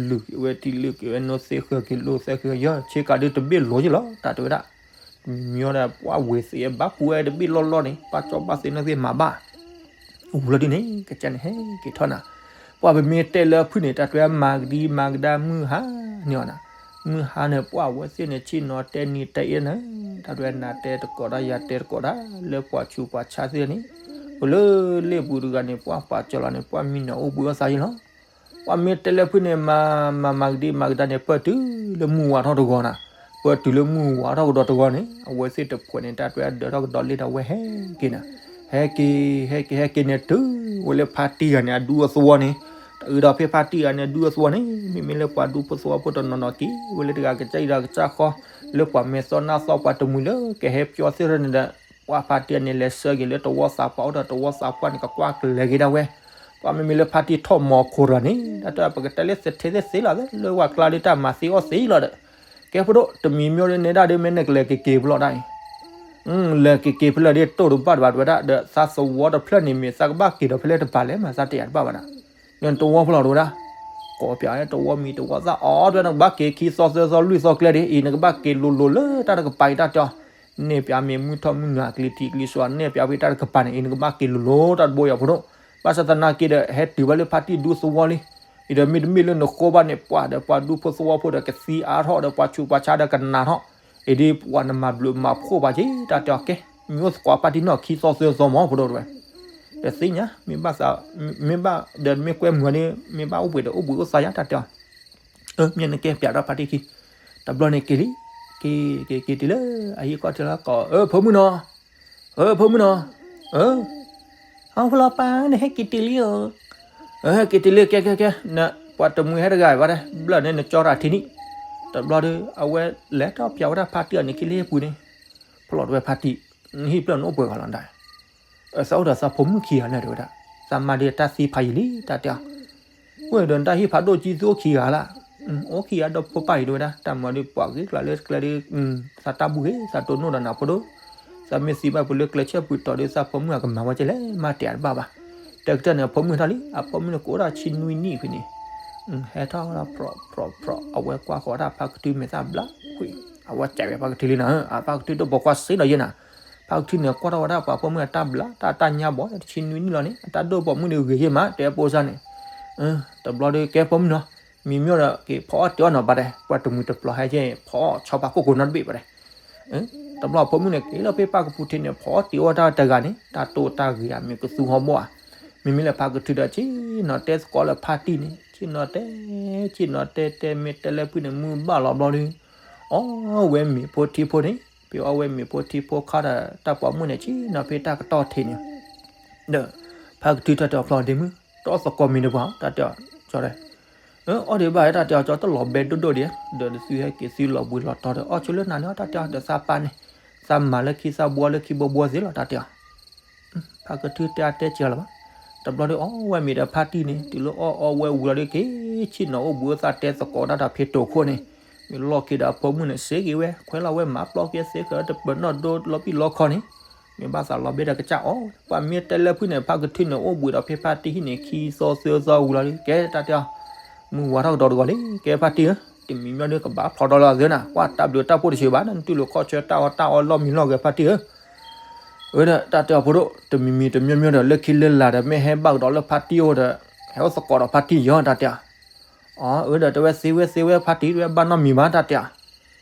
လုၢ်က့ၤဝဲထံလုၢ်က့ၤဝဲနိသ့ၣ်ဃၢၤက့ၤလိာ်သဲဃၢၤယီၢ် ဆ့ကၤဒုတဘ့ၣ်လိၤယလီၤ တၢ်တဲဝဲဒၣ်, မ့ၢ်ဒီးပှၤဝ့ၤသ့ၣ်ဘၣ်ပူၤဝဲတဘ့ၣ်လီၢ်လီၢ်န့ၣ် ပှၤကၠီဘၣ်သ့ၣ်နီၣ်သ့ၣ်မၤဘၣ် ဝူလီၤဒ်န့ၣ် ကစၢ်န့ၣ်ဟဲက့ၤထီၣ်နၤ, ပှၤပမ့ၢ်တဲလၢဖုၣ်န့ၣ် တၢ်တဲဝဲမၤကဒံမၤကဒါမုၢ်ဟါန့ၣ်အီၤနၤ, မုၢ်ဟါန့ၣ် ပှၤဝဲသ့ၣ်န့ၣ် ဆ့ၣ်နီၤတဲနံၤတဲအ့ၣ်နၤ, တၢ်တဲဝဲနၤတဲတကိးတၢ် ယၤတဲတကိးတၢ် လၢပှၤဆူးပှၤဆါသ့ၣ်န့ၣ်, အိၣ်လၢလ့ၣ်ပူၤတဂၤန့ၣ် ပှၤပာ်စၢၤလီၤန့ၣ် ပှၤမံနီၤအိၣ်ဘှံးအိၣ်သါယလီၤ ပှၤမ့ၢ်တဲလၢဖုၣ်န့ၣ် မၤ မၤ မၤကဒံမၤကဒါန့ၣ် ပၢၢ်တုၤလၢမုၢ်ဝါထီၣ်တဂီၤနၤ, ပၢၢ်တုၤလၢမုၢ်ဝါထီၣ်ကဒီးတဂီၤန့ၣ် အဝဲသ့ၣ်တဖှဲးန့ၣ် တၢ်တဲဝဲဒၢးထီၣ်ကဒီးလ့ၣ်ဒီးဝဲဟဲက့ၤနၤ, ဟဲက့ၤ ဟဲက့ၤ ဟဲက့ၤန့ၣ်တုၤဝဲလၢဖါတံၢ်ဂၤန့ၣ် အဒူအသဝီန့ၣ်, တအုးဒီးဖဲဖါတံၢ်ဂၤန့ၣ် အဒူအသဝီန့ၣ် မ့မ့ၢ်လၢပှၤဒူဖိသဝီဖိတနီၤနီၤက့ၤဝဲလၢတဂၤကစၢ်အံၤဒီးကစၢ်ဃီ, လၢပှၤမဲာ်သီနၢ်သီပှၤတမှံၤလၢကဟဲပၠီသ့ၣ်ထီၣ်န့ၣ်ဒီး ပှၤဖါတံၢ်ဂၤန့ၣ် လဲၤဆှၢက့ၤလၢတဝီသးပှၢ်အိၣ်ဒီးတဝီသးပှၢ်န့ၣ် ကကွၢ်ကလဲၤက့ၤဒၣ်ဝဲ, ပှၤမ့မ့ၢ်လၢဖါတံၢ်ထီၣ်မီၤခိၣ်တဂၤန့ၣ် တၢ်တဲပကတဲလၢသထ့သ့သ့လီၤ လၢဝဲကျါဒ်တၢ်မၤသ့အီၣ်သ့လီၤဒီး, ကဲဖိဒိၣ် တမံၤမ့ၢ်ဒ်န့ၣ်ဒၣ်ဒီး မ့ၢ်နကလဲၤက့ၤက့ၤဖဲလဲၣ်ဒၣ်အံၤ လဲၤက့ၤက့ၤဖဲလဲၣ်ဒ်တိၢ်တဘၣ်တဘၣ်တဲဝဲဒၣ် ဒီးသးသဝီတဖျၢၣ်န့ၣ်မ့ၢ်သးကဘၣ်က့ၤဒီးဖဲလဲၣ်တပၤလဲၣ် မၤသးတယာ်တဘၣ်ဘၣ်နၤ, နတဝီဖိလီၤတဲဝဲဒၣ်, ကိးပၠးတဝီမံၤတဝီသၣ်အီၤတဲဝဲ နကဘၣ်က့ၤခံသီသၢသီလွံၢ်သီကျဲဒ်အံၤ နကဘၣ်က့ၤလိၤလိၤလၢတၢ်တကပၤအံၤတၢ်တဲအီၤ, နဲၣ်ပၠးမ့ၢ်မုၢ်ထီၣ်မုၢ်နၤကလံၤထံးကလံၤစွၤ နဲၣ်ပၠးဖဲတၢ်တကပၤန့ၣ်အံၤ နကဘၣ်က့ၤလိၤလိၤတၢ်တဘိယီၤဖိဒိၣ်, ဘၣ်ဆၣ်သနာ်က့ဒီး ဟဲတုၤဘၣ်လၢဖါတံၢ်ဒူသဝီလံ, အံၤဒီးမ့တမ့ၢ်လၢနဃိဘၣ်န့ၣ် ပှၤဒီးပှၤဒူဖိသဝီဖိဒီးကသံအါထီၣ်ဒီးပှၤဆူးပှၤဆါဒီးကနၣ်ထီၣ်, အံၤဒ်ပှၤနမၤဘျုးမၤဖှိၣ်ပှၤက့ၤတၢ်တဲအီၤကဲ, မ့ၢ်အိၣ်သကိးဖါတံၢ်နီၢ်ခံသီသၢသီမီၤဖိဒိၣ်တဲဝဲ, ဒီးသ့ၣ်ညါ မ့ၢ်ဘၣ်သး, မ့ၢ်ဘၣ်ဒီးမ့ၢ်ကွဲမုာ်ဒီး မ့ၢ်ဘၣ်အိၣ်ဘှံးဒီးအိၣ်ဘှံးအိၣ်သါယါတၢ်တဲအီၤ မ့ၢ်နကဲပၠးထီၣ်ဖါတံၢ်ခံ, တဘျီန့ၣ်က့ၤလံ, က့ၤ က့ၤ က့ၤတုၤလၢအဟံၣ်ခီၣ်ထံးလီၤကိး အၢ ဖိမုၣ်နီၤ, အၢ ဖိမုၣ်နီၤ, အၢ, ဟီၣ်ဖိလီၤပၢ် နဟဲက့ၤတုၤလံဧၢ, ဟဲက့ၤတုၤလံ ကဲ ကဲ ကဲ နပှၤတမှံၤဟဲတဂၤဘၣ်တဲ ဘျီၣ်န့ၣ်နကၠီတၢ်ထံနံၣ်, တဘျီဒီး အဝဲလဲၤထီၣ်ပၠးဝဲဒၣ်ဖါတံၢ်အီၤန့ၣ်ခံလၢဟံၣ်ပူၤန့ၣ်, ဖျိးတဲဝဲဖါတံၢ်, နဟံၣ်ဖျၢၣ်နအိၣ်ပှဲၤဂၤလီၤဒၣ် သးအိၣ်ဒီးသးဖိမုၣ်ခံဂၤလၢာ်တဲဝဲဒၣ်, သးမါဒီးတၢ်သံဖးယံာ်လံတၢ်တဲအီၤ, အိၣ်ဒီးနတၢ်ဟံၣ်ဖးဒိၣ်ကံသုအိၣ်ခံဂၤလၢာ်, အိၣ်ခံဂၤဒီးဖိပၢ်အံၤတဲဝဲဒၣ် တၢ်မၤဒီးပှၤဂ့ၤကျါလၢကျဲဒီး, သးတၢ်ဘူၣ်ဂ့ၤ သးတိၢ်နီၣ်ဒီးနၤဖိဒိၣ်, သးမ့ၢ်သံဘၣ်ပှၤလၢကျဲဆၢပူၤတီၤဒီးသးဖိမုၣ်အကမၤဝဲကဲလဲၣ် မၤတဲတဘၣ်ဘၣ်, က တဲကတၢၢ်န့ၣ် အဖိမုၣ်ထီၣ်လံ, အဖိမုၣ်န့ၣ်ကအိၣ်ဒၣ်ဆံနွံနံၣ်ဖဲန့ၣ်, ဟဲထီၣ်ဝဲဒၣ်ဖြီဖြီဖြီ, အဝဲကွၢ်ဃီၤဒၣ်ဖါကထုမဲာ်သၣ်ဘျးကွံာ်, အဝဲကးဝဲဖါကထုလံနီၤ, အဖါကထုဒိၣ်ပိာ်ခွါစ့ဒီးယဲၢ်နၤ, ဖါကထုန့ၣ် ကွၢ်ထီၣ်ဝဲဒၣ်ပှၤဖိမုၣ်အတၢ်ဘျး တၢ်တၢ်ညါဘီၣ် ဆံနွံနံၣ်လီၤန့ၣ် အတၢ်ဒိၣ်ပိာ်မုၣ်န့ၣ်ဂ့ၤယဲၢ်မး တဲဖိစၢ်န့ၣ်, တဘျီဒီးကဲဖိမုၣ်နီၤ, မံၤမ့ၢ်ဒီးက့ၤဖီအီၣ်တ့ၤအီၣ်နီၤဘၣ်ဒဲး, ပှၤတမှံၤတပျီၤဟဲက့ၤ ဖီအီၣ်ဆီဖါခိၣ်ကိးနီတဘ့ၣ်ဘၣ်ဒဲး တဘျီဖိမုၣ်န့ၣ် က့ၤလၢဖဲဖါကပူၤထံးန့ၣ် ဖီအီၣ်တ့ၤအီၣ်တၢ်တဂၤန့ၣ် တၢ်တိၢ်တၢ်ဂ့ၤဧါ မ့ၢ်ကသူဟီၣ်ဘီၣ်ဧါ, မ့မ့ၢ်လၢဖါကထုဒီး ဆ့ၣ်နီၤတဲသကိးလၢဖါတံၢ်န့ၣ် ဆ့ၣ်နီၤတဲ, ဆ့ၣ်နီၤတဲတဲမ့ၢ်တဲလၢဖုၣ်န့ၣ် မုၢ်ဘၣ်လီၤဘျီဒီး, အီၣ်ဝဲမ့ၤဖိထံဖိန့ၣ်, ဖဲအီၣ်ဝဲမ့ၤဖိထံဖိခါဒီး တၢ်ပိာ်မုၣ်န့ၣ် ဆ့ၣ်နီၤဖဲတၢ်ကတီၢ်ထံးန့ၣ်, ဒီးဖါကထုတၢ်တဲအီၤဖျီဒ့မုၣ် တအီၣ်သကိးမ့ၤတပှၢ် တၢ်တဲအီၤ, ကၠီဒီး အီၣ်ဒံးဘၣ် တၢ်တဲအီၤ ကၠီတလီၤဘဲဒိၣ်ဒိၣ်ဒံး, ဒီးသုဟဲက့ၤသုလီၤဘှံးလီၤတီၤဒီး အီၣ်ဆိလၢနၤန့ၣ် တၢ်တဲအီၤ ဒီးသးပၢ်န့ၣ်, သးမၤလၢခံသးဘှီလၢခံဘှီဘှီသ့လီၤ တၢ်တဲအီၤ, ဖါကထုတဲအါတဲစှၤလီၤဘၣ်, တဘျီဒီးအီၣ်ဝဲမ့ၤဒီးဖါတံၢ်န့ၣ် တုၤလၢအီၣ်အီဝဲဝံၤလီၤဒီးက့ၤ ဆ့ၣ်နီၤအိၣ်ဘှံးအသးတဲသကိးတၢ်ဒီးဖံးတိာ်ခိၣ်န့ၣ်, မ့ၢ်လီၢ်ခံဒီးအဖိမုၣ်န့ၣ် စ့က့ၤဝဲ ခွဲးလီၤဝဲမၤပျီက့ၤသ့ ဃုာ်တပၢၤနီၣ်ဒိလီၤပံာ်လီခီန့ၣ်, မ့ၢ်ဘၣ်သးလီၤဘဲဒီးကစၢ်အီၣ်, ပှၤမ့ၢ်တဲလၢဖုၣ်န့ၣ် ဖါကထုန့ၣ် အိၣ်ဘှံးဒီးဖဲဖါတံၢ်ဟံၣ်န့ၣ် ခံသီသၢသီဝံၤလီၤဒီး ကဲတၢ်တဲအီၤ, မုၢ်ဝါထီၣ်ကဒီးတဂီၤလံ ကဲဖါတံၢ်ဧၢ, တမံၤမ့ၢ်ဒီးကဘၣ်ဖျီဒီးလီၤသ့နၤ ကွၢ်တၢ်ဘျုးတၢ်ဖှိၣ်တဆံးဘၣ် နတူၢ်လိာ်ခီၣ်ဆၢတၢ်အီၣ်တၢ်အီလီၢ်မံလီၢ်ဂဲၤဖါတံၢ်ဧၢ, အဝဲဒၣ်တၢ်တဲအီၤဖိဒိၣ် တမံၤမံၤတမံၤမံၤဒီးလၢခံလၢလာ်ဒီး မ့ၢ်ဟဲဘၣ်ကဒီးလၢဖါတံၢ်အိၣ်ဒီး ဟဲအိၣ်သကိးဒီးဖါတံၢ်ယီၤ တၢ်တဲအီၤ, အဝဲဒီးတဲဝဲသ့ဝဲသ့ဝဲဖါတံၢ် တဝဲဘၣ်နီတမံၤဘၣ် တၢ်တဲအီၤ,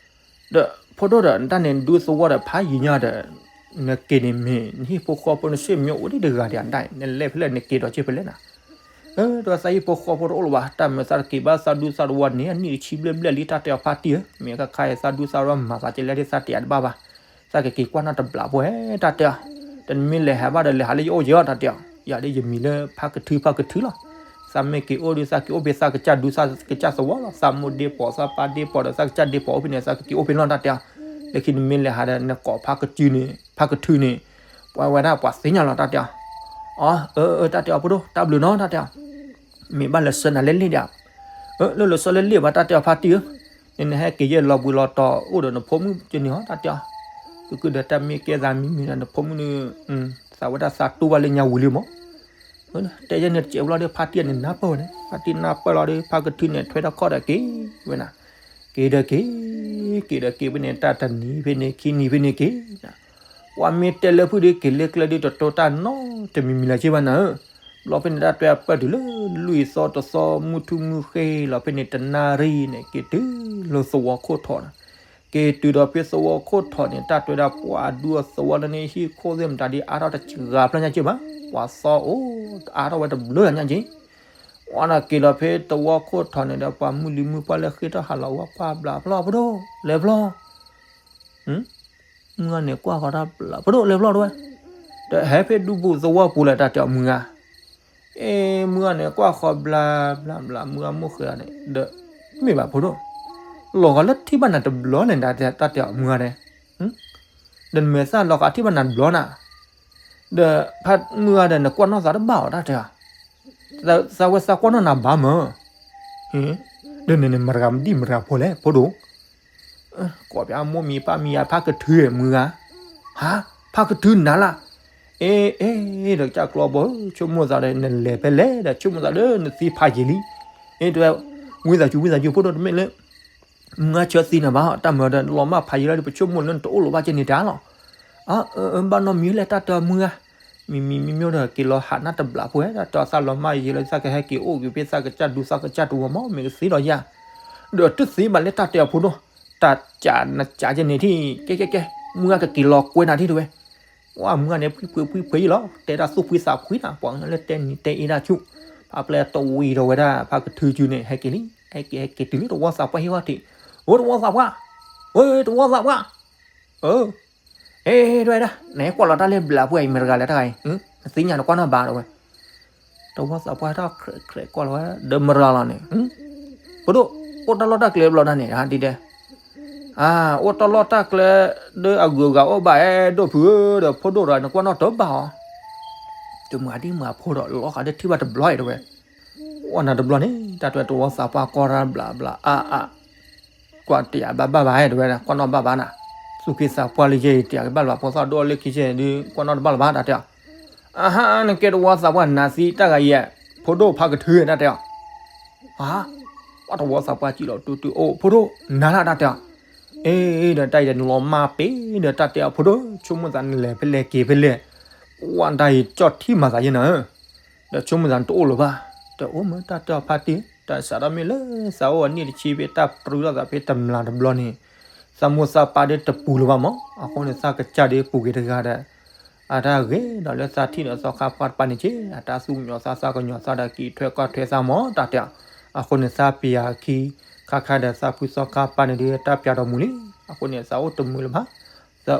ဒီးဖိဒိၣ်ဒီး နတၢ်န့ၣ်ဒူသဝီဒီးဖးယံၤညါဒီး နက့ၤန့ၣ်မ့ၢ် နဟံၣ်ဖိဃီဖိနဆ့ၣ်မံအိၣ်ဒံးတဂၤဒံး နလဲၤဖဲလဲၣ် နက့ၤဒီးက့ၤဖဲလဲၣ်နၤ, ဒီးသးဟံၣ်ဖိဃီဖိတအိၣ်လၢၤဘၣ် တၢ်မုာ်သးတက့ၤဘၣ်သးဒူသးတဝီန့ၣ် အနံၣ်တဆံဘျဲၣ်ဘျဲၣ်လံ တၢ်တဲအီၤဖါတံၢ်ဧၢ, မ့ၢ်ခါခါအံၤသးဒူသးတဝီမၤသးကလဲဒ်သးတဲယၤတဘၣ်ဘၣ်, သးကက့ၤကွၢ်နီၣ်တဘျီဖိဧဲ တၢ်တဲအီၤ, တနမ့ၢ်လဲၤဟးဘၣ်ဒီး လဲၤဟးလၢယအိၣ်က့ၤအီၤ တၢ်တဲအီၤ, ယၤဒ်ယမံၤလၢဖါကထုဖါကထုလီၤ, သးမ့ၢ်က့ၤအိၣ်ဒီး သးက့ၤအိၣ်ဖဲသးကစၢ်ဒူသးကစၢ်သဝီလီၤ, သးမိၢ်ဒ့ပိာ်သးပၢ်ဒ့ပိာ်ဒီး သးကစၢ်ဒ့ပိာ်အိၣ်ဖဲန့ၣ် သးကက့ၤအိၣ်ဖဲလီၤ တၢ်တဲအီၤ, လၢခံနမ့ၢ်လဲၤဟးဒီး နကိးဖါကထုန့ၣ် ဖါကထုန့ၣ် ပှၤဝဲဒၣ်ပှၤသ့ၣ်ညါလီၤ တၢ်တဲအီၤ, အၢ အၢ တၢ်တဲအီၤဖိဒိၣ် တၢ်ဘျုးနီၤ တၢ်တဲအီၤ, မ့ၢ်ဘၣ်လဲၤဆှၢနၤလၢလ့ၣ်ဒံး, အၢ လၢလၢဆှၢလၢလ့ၣ်ဘၣ် တၢ်တဲအီၤဖါတံၢ်ဧၢ, နဟဲက့ၤယဲၢ်လီၤဘှံးလီၤတီၤအိၣ်ဒီးနဖိမုၣ်ကန့ၣ်ဟီ တၢ်တဲအီၤ, ကကုဒီးတၢ်မ့ၢ်ကဲသးမံမံၤဒီး နဖိမုၣ်န့ၣ် သးဝဲဒၣ်သးတူၢ်ဘၣ်လၢညါဝံၤလံမး, တဲယဲၢ်န့ၣ်တစဲးဘျီဒီး ဖါတံၢ်န့ၣ်နၢ်ပၢၢ်ဝဲန့ၣ် ဖါတံၢ်နၢ်ပၢၢ်လီၤဒီး ဖါကထုန့ၣ်ထွဲထီၣ်ခီၣ်ဒီးက့ၤဝဲနၤ, က့ၤဒီးက့ၤ, က့ၤဒီးက့ၤဖဲန့ၣ် တၢ်တနံၤဖဲန့ၣ် ခံနံၤဖဲန့ၣ်က့ၤ, ပှၤမ့ၢ်တဲလၢဖုၣ်ဒီး က့ၤလၢကျဲဒုးတတိတၢ်နီတမံၤမံၤလၢၤက့ဘၣ်နၤဧၢ, ဘျီဖဲန့ၣ် တၢ်တွဲအပၢၢ်တုၤလၢ လွံၢ်သီတသီ မုၢ်ထူၣ်မုၢ်ဃ့လီၤဖဲန့ၣ် တနၣ်ရံၣ်န့ၣ် က့ၤတုၤလၢသဝီခိၣ်ထီးန့ၣ်, က့ၤတုၤဒီးဖဲသဝီခိၣ်ထီးန့ၣ် တၢ်တွဲဒၣ်ပှၤဒူအသဝီလၢန့ၣ် ဟံၣ်ခိၣ်သ့ၣ်မတၤဒ် အါထီၣ်တဂၤဖျၢၣ်ညါက့ဘၣ်, ပှၤသီအိၣ်တအါထီၣ်ဝဲတဘျုးညါက့, ပှၤနီၢ်က့ၤလီၤဖဲသဝီခိၣ်ထီးန့ၣ်ဒီး ပှၤမုၢ်လံၤမုၢ်ပှၢ်လၢဃ့ထီၣ်ဟးလီၤဝဲ ကွၢ်ဘျးဖျီၣ်ဖိဒိၣ် လဲၤဖျီ မုၢ်ဂၤန့ၣ်ကွၢ်ဃီၤတၢ်ဘျး ဖိဒိၣ်လဲၤဖျီၣ်တဝဲ, ဒီးဟဲဖဲဒူပူၤသဝီပူၤလဲၣ် တၢ်တဲအီၤမုၢ်ဂၤ, အ့ မုၢ်ဂၤန့ၣ် ကွၢ်ဃီၤဘျးဘျးဘျး မုၢ်ဂၤမိၢ်ဃဲၤန့ၣ် ဒီး မ့ၢ်ဘၣ်ဖိဒိၣ်, လီၤဂာ်လၢထံၣ်ဘၣ်နၤတဘျီလဲၣ် တၢ်တဲအီၤမုၢ်ဂၤန့ၣ်, ဒီးနမဲာ်သၣ်လီၤဂာ်ထံၣ်ဘၣ်နၤတဘျီနၤ, ဒီးဖါမုၢ်ဂၤဒီး နကွၢ်နီၣ်သးတဘၣ်အီၤ တၢ်တဲအီၤ, သးဝဲသးကွၢ်နီၣ်နၤဘၣ်မၢ်, ဒီးန့ၣ်န့ၣ် မတၤဂၤမဒံမတၤဂၤဖိလဲၣ် ဖိဒိၣ် ကိးပၠးမိၢ်မံၤပၢ်မံၤယၤ ဖါကထုဧၢမုၢ်ဂၤ, ဟါ, ဖါကထုနၤလၢ်, အ့ အ့ ဒီးကစၢ်ကျီဘီဧၢ ဆိကမိၣ်သးဒီး နလဲၤဖဲလဲၣ်ဒီး ဆိကမိၣ်သးဒီး နသံဖးယံာ်လံ, အ့ တဝဲ, ဝံသးစူၤ ဝံသးစူၤ ဖိဒိၣ်တမ့ၢ်လၢ မုၢ်ဂၤဆၢသံနၤဘၣ် တၢ်မၤဒီး လီၤမၢ်ဖးယံာ်လီၤဒီး ပဆိကမိၣ်လၢနတအိၣ်လၢၤဘၣ်ကဲန့ၣ်တၢ်လီၤ, အၢ ဘၣ်နီတမံၤလဲၣ် တၢ်တဲအီၤမုၢ်ဂၤ, မံၤမံၤမံၤမံၤဒီး က့ၤလီၤဟးနၢ်တဘျးဖိဝဲ တၢ်တဲအီၤ သးလီၤမၢ်ယံာ်လီၤ သးကဟဲက့ၤအိၣ်က့ၤဖဲသးကစၢ်ဒူသးကစၢ်တဝီမး မ့ၢ်ကသ့ဒီးယၤ, ဒီးတသ့ဘၣ်လၢတၢ်တဲအီၤဖိဒိၣ်, တၢ်ကးနကးကဲန့ၣ်ထံၣ် ကဲကဲကဲ, မုၢ်ဂၤကက့ၤလီၤကွဲနၤထံၣ်တဝဲ, ပှၤမုၢ်ဂၤန့ၣ် ဖှံဖှံဖှံဖှံလီၤ တဲဒၣ်သူၣ်ဖှံသးဖှံနၤ ပှၤလၢတဲနံၤတဲအ့ဒၣ်ဆူၣ်, ဖးပျဲတဝံၤဒီးဝဲဒၣ် ဖါကထုကၠူန့ၣ် ဟဲက့ၤလံ ဟဲက့ၤဟဲက့ၤတုၤလၢတဝီသးပှၢ်ဟံၣ်ဃီထံး, အိၣ်တဝီသးပှၢ်, အိၣ်တဝီသးပှၢ်, အၢ အ့ တဝဲဒၣ် နဟဲကွၢ်လီၤတၢ်လၢဘျးပှဲၤအံၤ မတၤတဂၤလဲၣ်တဂၤအံၤ, နသ့ၣ်ညါနကွၢ်နီၣ်ဘၣ်တဝဲ, တဝီသးပှၢ်တၢ်ခြဲးခြဲးကွၢ်လီၤဝဲ ဒီးမတၤလီၤန့ၣ်, ဖိဒိၣ် အိၣ်တၢ်လီၢ်တၢ်ကျဲဘျီဒၣ်န့ၣ် ဒ်ဒဲး, အၢ အိၣ်တၢ်လီၢ်တၢ်ကျဲ ဒီးအဂုၤအဂၤအိၣ်ဘၣ်အဲၣ်ဒိၣ်ဖုဧၢ ဒီးဖိဒိၣ်ဒီး နကွၢ်နီၣ်တဘၣ်အီၤ, တမုၢ်ဒံမုၢ်ဖိဒီး လီၤဃာ်ဒီးထံၣ်ဘၣ်တဘျီအံၤတဝဲ ကွၢ်နၤတဘျီန့ၣ် တၢ်တွဲတဝီသးပှၢ်ကွၢ်တၢ်ဘျးဘျးအါအါ, ကွၢ်တယးဘၣ်ဘၣ်ဘၣ်ဟဲတဝဲဒၣ် ကွၢ်နီၣ်ဘၣ်ဘၣ်နၤ, သူၣ်က့သးပှၢ်လၢယဲအံၤ တယးကဘၣ်လၢၤဘၣ် ဖိသၣ်ဒိၣ်လၢခံဆ့ဒုး ကွၢ်နီၣ်တဘၣ်လၢၤဘၣ် တၢ်တဲအီၤ, အဟါ နကဲတဝီသးပှၢ်နၤသံတၢ်ဂၤယဲၢ်, ဖိဒိၣ်ဖးကထုတၢ်တဲအီၤ, ဟါ, ပှၤတဝီသးပှၢ်စံၣ်လီၤတူၢ်တူၢ်အိၣ် ဖိဒိၣ်နၤလၢတၢ်တဲအီၤ, အ့ ဒီးတၢ်အံၤဒီးနလီၤမၢ်ပ့ၤဒီးတၢ်တဲအီၤ ဖိဒိၣ် ဆိကမိၣ်သးနလဲၤဖဲလဲၣ်က့ၤဖဲလဲၣ်, ပှၤတၢ်အံၤကၠီၣ်ထံမၤသးယဲၢ်နၤဧၢ, ဒီးဆိကမိၣ်သးနတအိၣ်လၢၤဘၣ်, တအိၣ်မ့ၢ်တၢ်တဲအီၤဖါတံၢ် တၢ်စးထီၣ်မ့ၢ်လၢသးအိၣ်အနံၣ်တဆံဖဲတၢ်ပြူလိာ်သးဖဲတမျးတဘျီန့ၣ်, သးမိၢ်သးပၢ်ဒီးတပူၤလၢၤဘၣ်မး, အဃိန့ၣ်သးကစၢ်ဒီးပူၤက့ၤတဂၤဒီး အတၢ်ဂ့ၤဒီးလၢသးထံၣ်ဒီးသီခါပှၢ်တပၤန့ၣ်က့ၤ အတၢ်သူၣ်ကညီၤသးသးကညီၤသးဒီးက့ၤထွဲကွၢ်ထွဲသးမးတၢ်တဲအီၤ, အဃိန့ၣ်သးပျၢ်အခံ, ခါခါဒီးသးဖုသီခါပှၢ်န့ၣ်ဒီးတၢ်ပျၢ်ဒီးမူလံ, အဃိန့ၣ်သးအိၣ်တမုာ်လၢၤဘၣ်,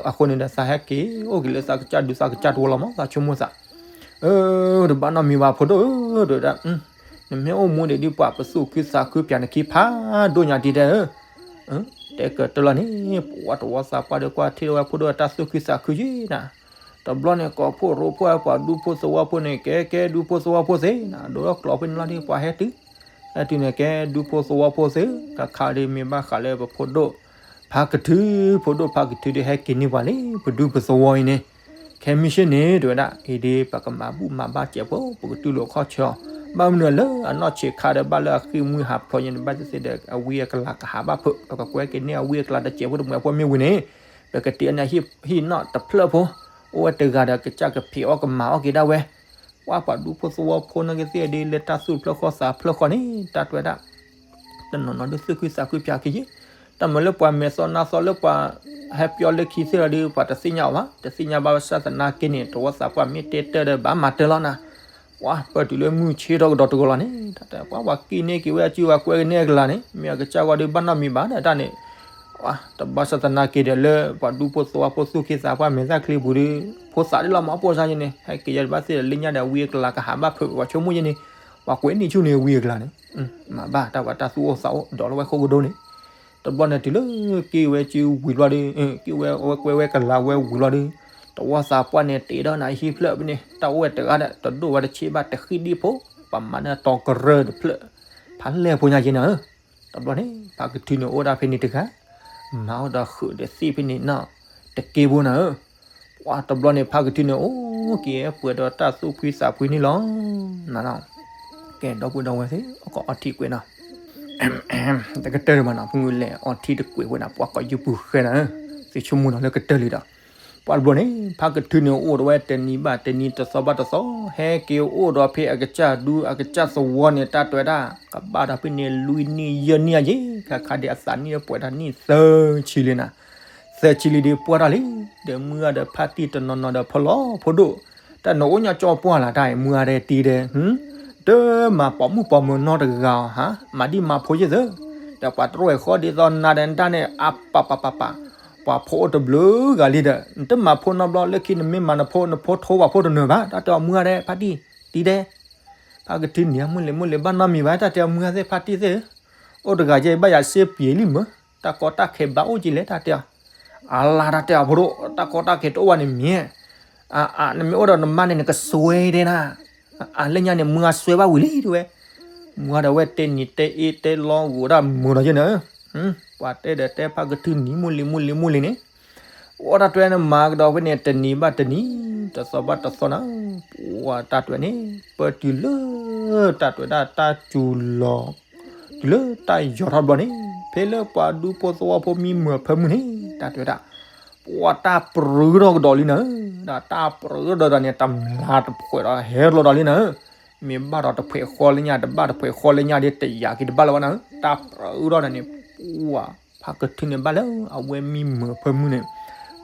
အဃိန့ၣ်ဒီးသးဟဲက့ၤအိၣ်က့ၤလၢသးကစၢ်ဒူသးကစၢ်တဝီလီၤမး သးဆိကမိၣ်သး အၢ တဘၣ်နီတမံၤဘၣ်ဖိဒိၣ်ဧၢ တဲဝဲဒၣ်, နမ့ၢ်အိၣ်မူဒံးဒ်ပှၤပသူၣ်ခုသးခုပျၢ်နခံဖးဒိၣ်ညါဒ်တဲဧၢ, တဲကတၢၢ်လီၤန့ၣ် ပှၤတဝီသးပှၢ်ဒီးကွၢ်ထံၣ်ဝဲဖိဒိၣ်တၢ်သူၣ်ခုသးခုယဲၢ်နၤ, တဘျီန့ၣ် ကိးဖှိၣ်ရိဖှိၣ်ပှၤဒူဖိသဝီဖိန့ၣ် ကဲကဲဒူဖိသဝီဖိသ့နၤ ဒိၣ်ထီၣ်ကျိာ်ဖဲန့ၣ်လီၤဒ်ပှၤဟဲတုၤ, ဟဲတုၤန့ၣ် ကဲဒူဖိသဝီဖိသ့ ခါခါဒ်မ့ၢ်ဘၣ်ဃးလၢပဖိဒိၣ် ဖးကထု, ဖိဒိၣ်ဖးကထုဒီးဟဲက့ၤန့ၢ်ပှၤလံ ပဒူပသဝီအံၤန့ၣ်, ခဲမုၢ်ဆ့ၣ်န့ၣ် တဲဝဲဒၣ် အံၤဒ်ပကမၤဘူၣ်မၤဘၣ်စဲးဖိ ပကတူၢ်လိာ်ခီၣ်ဆၢအီၤ, ဘၣ်မနုၤလၢအနီၢ်ဆံးခါဒီးဘၣ်လၢအဃံမုၢ်ဟးဖျိးညါန့ၣ် ဘၣ်သ့ၣ်သ့ၣ်ဒီး အဝံအကလၤကဟးဘၣ်ဖုး ပကကွဲက့ၤန့ၢ်အဝံအကလၤတစဲးဖိတမှဲးဖိမ့ၢ်ဝံၤန့ၣ်, ပကတ့အန့ၣ်ဟံၣ်နီၣ်တဖျၢၣ်ဖိ, အိၣ်ဝဲတဂၤဒီးကစၢ်ကဖံးအီၣ်ကမၤအီၣ်က့ၤဒၣ်ဝဲ, ပှၤပှၤဒူဖိသဝီဖိန့ၣ်ကသ့ၣ်ဒ်လၢတၢ်သူၣ်တဖျၢၣ်ဃီသးတဖျၢၣ်ဃီန့ၣ် တၢ်တဲဝဲဒၣ် တနီၤနီၤဒုးသူၣ်ခုသးခုပျၢ်က့ၤယဲၢ်, တၢ်မၤလၢပှၤမဲာ်သီနါသီလၢပှၤဟဲပျီလၢခံသ့ၣ်လီၤဒီး ပှၤတသ့ၣ်ညါအီၤဘၣ်, တသ့ၣ်ညါဘၣ်ဆၣ်သနာ်က့န့ၣ် တဝီသးပှၢ်မ့ၢ်တဲတၢ်ဒီးဘၣ်မၤတၢ်လီၤနၤ, ပှၤပၢၢ်တုၤလၢမုၢ်ဆ့ၣ်ထီၣ်ကဒီးတဂီၤလီၤန့ၣ် တၢ်တဲ ပှၤပှၤက့ၤန့ၢ်က့ၤဝဲစုပှၤကွဲက့ၤန့ၢ်အကလၤန့ၣ် မ့ၢ်အကစၢ်ဂီၢ်ဒီးဘၣ်နီတမံၤဘၣ်ဒီးတၢ်န့ၣ် တဘၣ်ဆၣ်သနာ်က့ဒီးလၢပှၤဒူဖိသဝီဖိသူၣ်က့သးပှၢ်မဲာ်သၣ်ချံပူၤဒီး ဖိသၣ်ဒ်လီၤမၤအီၣ်ပိာ်စါယဲၢ်န့ၣ် ဟဲက့ၤယဲၢ်တဘၣ်သ့ၣ်ဒီးလၢညါဒီးဝံအကလၤကဟးဘၣ်ဖုး ပှၤဆိကမိၣ်ယဲၢ်န့ၣ်, ပှၤကွဲးန့ၢ်ဆူၣ်န့ၣ်ဝံအကလၤန့ၣ်, မၤဘၣ်တၢ်ပှၤတၢ်သူၣ်အိၣ်သးအိၣ်ဒီးလၢဝဲခိၣ်ကဒိၣ်န့ၣ်, တဘျီန့ၣ်တုၤလၢက့ၤဝဲစုဝံၤလီၤဒီး, က့ၤဝဲဝဲကွဲဝဲကလၤဝဲဝံၤလီၤဒီး, တဝီသးပှၢ်န့ၣ်တ့ထီၣ်နၤဟံၣ်ဖျၢၣ်ဖဲန့ၣ် တၢ်အိၣ်ဝဲတဂၤဒီး တဒိၣ်ဝဲတဆံးဘၣ်တဃံဒံဖိ, ပှၤမၤန့ၢ်တီကရၢၢ်တဖျၢၣ်, ဖးလဲၢ်ဖိညါက့ၤနၤဧၢ, တဘျီန့ၣ် ဖးကထုန့ၣ်အိၣ်ဒၣ်ဖဲန့ၣ်တဂၤ, မၤအိၣ်ဒီးဃုာ်ဒီးသ့ၣ်ဖဲန့ၣ်နီၢ်တက့ၢ်ဖိနၤဧၢ, ပှၤတဘျီန့ၣ် ဖးကထုန့ၣ်အိၣ်က့ၤ ပှဲၤဒီးတၢ်သူၣ်ဖှံသးဖှံန့ၣ်လီၤ, နနီၢ်, ကဲဒီပုၢ်ဒီဝဲၢ်သ့ၣ် အကီအီထံကွဲးနီၢ် တကတၢၢ်တမးနီၤ ဖုလဲၤအီထံတကွဲးဝဲဒၣ် ပှၤကိးယုၢ်ပူၤဃဲနၤဧၢ, သုဆိကမိၣ်နီၤလၢကတၢၢ်လံဒီး, ပှၤတဘျီန့ၣ် ဖးကထုန့ၣ်အိၣ်ဒီးဝဲတနံၤဘၣ်တနံၤတသီဘၣ်တသီ, ဟဲက့ၤအိၣ်ဒီးဖဲအကစၢ်ဒူအကစၢ်သဝီန့ၣ် တၢ်တဲဝဲဒၣ်, ကဘၣ်ဒီးဖဲန့ၣ်လွံၢ်နံၣ်ယဲၢ်နံၣ်အယံၤ, ခါခါဒံးအသးနံၣ်ပှဲၤတၢ်နံၣ်သၢဆံလံနၤ, သၢဆံလံဒီးပှၢ်ထီၣ်လံ, ဒီးမုၢ်ဂၤဒီးဖါတံၢ်တနီၤနီၤဒီးဖီလီၤဖိဒိၣ်, တၢ်နအိၣ်ညါကၠီပှၢ်လၢ်တၢ်အံၤ မုၢ်ဂၤဒီးတံၤဒီး တမၤပိာ်မုၣ်ပိာ်မၢၤနီတဂၤဧါ, မၤဒံၣ်မၤဖိယဲၢ်သၢ, ဒီးပှၤတရူးဝဲဃီဒ်သိးနၤဒီးနတၢ်န့ၣ် အပပပပ, ပှၤဖိအိၣ်တဘျုးဂၤလံဒီး နတမၤဖိနီတဘျီ လၢခံနမ့ၢ်မၤနဖိ နဖိထိပှၤဖိတနၢၤဘၣ် တၢ်တဲအီၤမုၢ်ဂၤဒီး ဖါတံၢ်, တံၤဒဲး, ဖးကထုန့ၣ် အမုၢ်လံၤမုၢ်လံၤဘၣ်နီတမံၤဘၣ် တၢ်တဲအီၤမုၢ်ဂၤသ့ၣ်ဖါတံၢ်သ့ၣ်, အိၣ်တဂၤယဲၢ်ဘၣ်ယၤစ့ပှဲၤလံမၢ်, တၢ်ကီတၢ်ခဲဘၣ်အိၣ်က့ၤလဲၣ် တၢ်တဲအီၤ, အလါတၢ်တဲအီၤဖိဒိၣ် တၢ်ကီတၢ်ခဲတအိၣ်ဘၣ်န့ၣ်မ့ၢ် နမ့ၢ်အိၣ်ဒီးနမါန့ၣ် နကစွဲဒဲနၤ, အလၢညါန့ၣ် မုၢ်ဂၤစွဲဘၣ်ဝံၤလံတဲဝဲ, မုၢ်ဂၤဒီးဝဲတဲနံၤတဲအ့တဲလီဂိာ်ဒၣ်မုာ်ဒီးယဲၢ်န့ၣ်, ပှၤတဲဒီးတဲဖးကထုန့ၣ် မုၢ်လံၤမုၢ်လံၤမုၢ်လံၤန့ၣ်, အိၣ်တၢ်တဲနမၤကဒီးဖဲန့ၣ် တနံၤဘၣ်တနံၤ တသီဘၣ်တသီနၤ, ပှၤတၢ်တဲန့ၣ် ပၢၢ်တုၤလၢ တၢ်တဲဒၣ်တၢ်စူၤလီၤ တုၤလၢတၢ်ယီၤထီၣ်ဘျီန့ၣ် ဖဲလၢပှၤဒူဖိသဝီဖိမံမုာ်ဖၢမုၢ်န့ၣ် တၢ်တဲဝဲဒၣ်, ပှၤတၢ်ပြၢထီၣ်ကဒီးလံနၤ, ဒီးတၢ်ပြၢထီၣ်ဒီးန့ၣ် တမျးတဖှဲးဒီးဟဲလီၤဒီးလံနၤ, မ့ၢ်ဘၣ်ဒီးတဖှဲးဃီလၢညါ တဘၣ်တဖှဲးဃီလၢညါဒီး တယာ်က့ၤတဘၣ်လၢၤဘၣ်နၤ, တၢ်ပြၢထီၣ်ဒီးန့ၣ် ပှၤဖးကထုန့ၣ်ဘၣ်လၢ အဝဲမံမုာ်ဖၢမုၢ်န့ၣ်,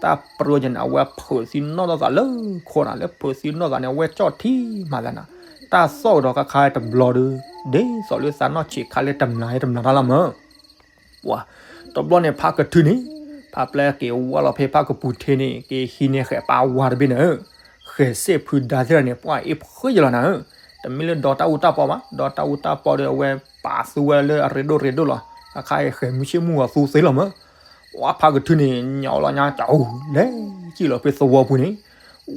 တၢ်ပြၢယဲၢ်န့ၣ် အဝဲဖုးသံနီၢ်သးလၢခိၣ်နၤ လၢဖုးသံနီၢ်သးန့ၣ် အဝဲကၠီၣ်ထံမၤသးနၤ, တၢ်သီၣ်ကဒီးခါခါတဘျီဒီး ဒ်သိးလၢသးနီၢ်ဆံးခါလၢတမျးတမျးတၢ်လီၤမၢ် ပှၤ, တဘျီန့ၣ် ဖးကထုန့ၣ်, ဖးပျဲက့ၤဝဲလီၤဖဲဖးကပူၤထံးန့ၣ် က့ၤဟံးန့ၢ်ဃဲးပာ်ဝါတဘ့ၣ်န့ၣ်ဧၢ, ဃဲးစ့ၣ်ဖုဒါသ့ၣ်တဖၣ်န့ၣ် ပှၤအ့ၣ်ဖှိၣ်ယဲၢ်လီၤနၤဧၢ, တမ့ၢ်လၢဒီးတၢ်အူတၢ်ပီဘၣ်, ဒီးတၢ်အူတၢ်ပီဒီးအဝဲပာ်သူဝဲလၢအရ့ဒိၣ်ရ့ဒိၣ်လီၤ, ခါခါအံၤဃဲးမုၢ်ဆ့ၣ်မုၢ်ဂီၤသူသ့လီၤမၢ်, ပှၤဖးကထုန့ၣ် ညါအီၣ်လီၤညါကၠီ လဲၤစံၣ်လီၤဖဲသဝီပူၤန့ၣ်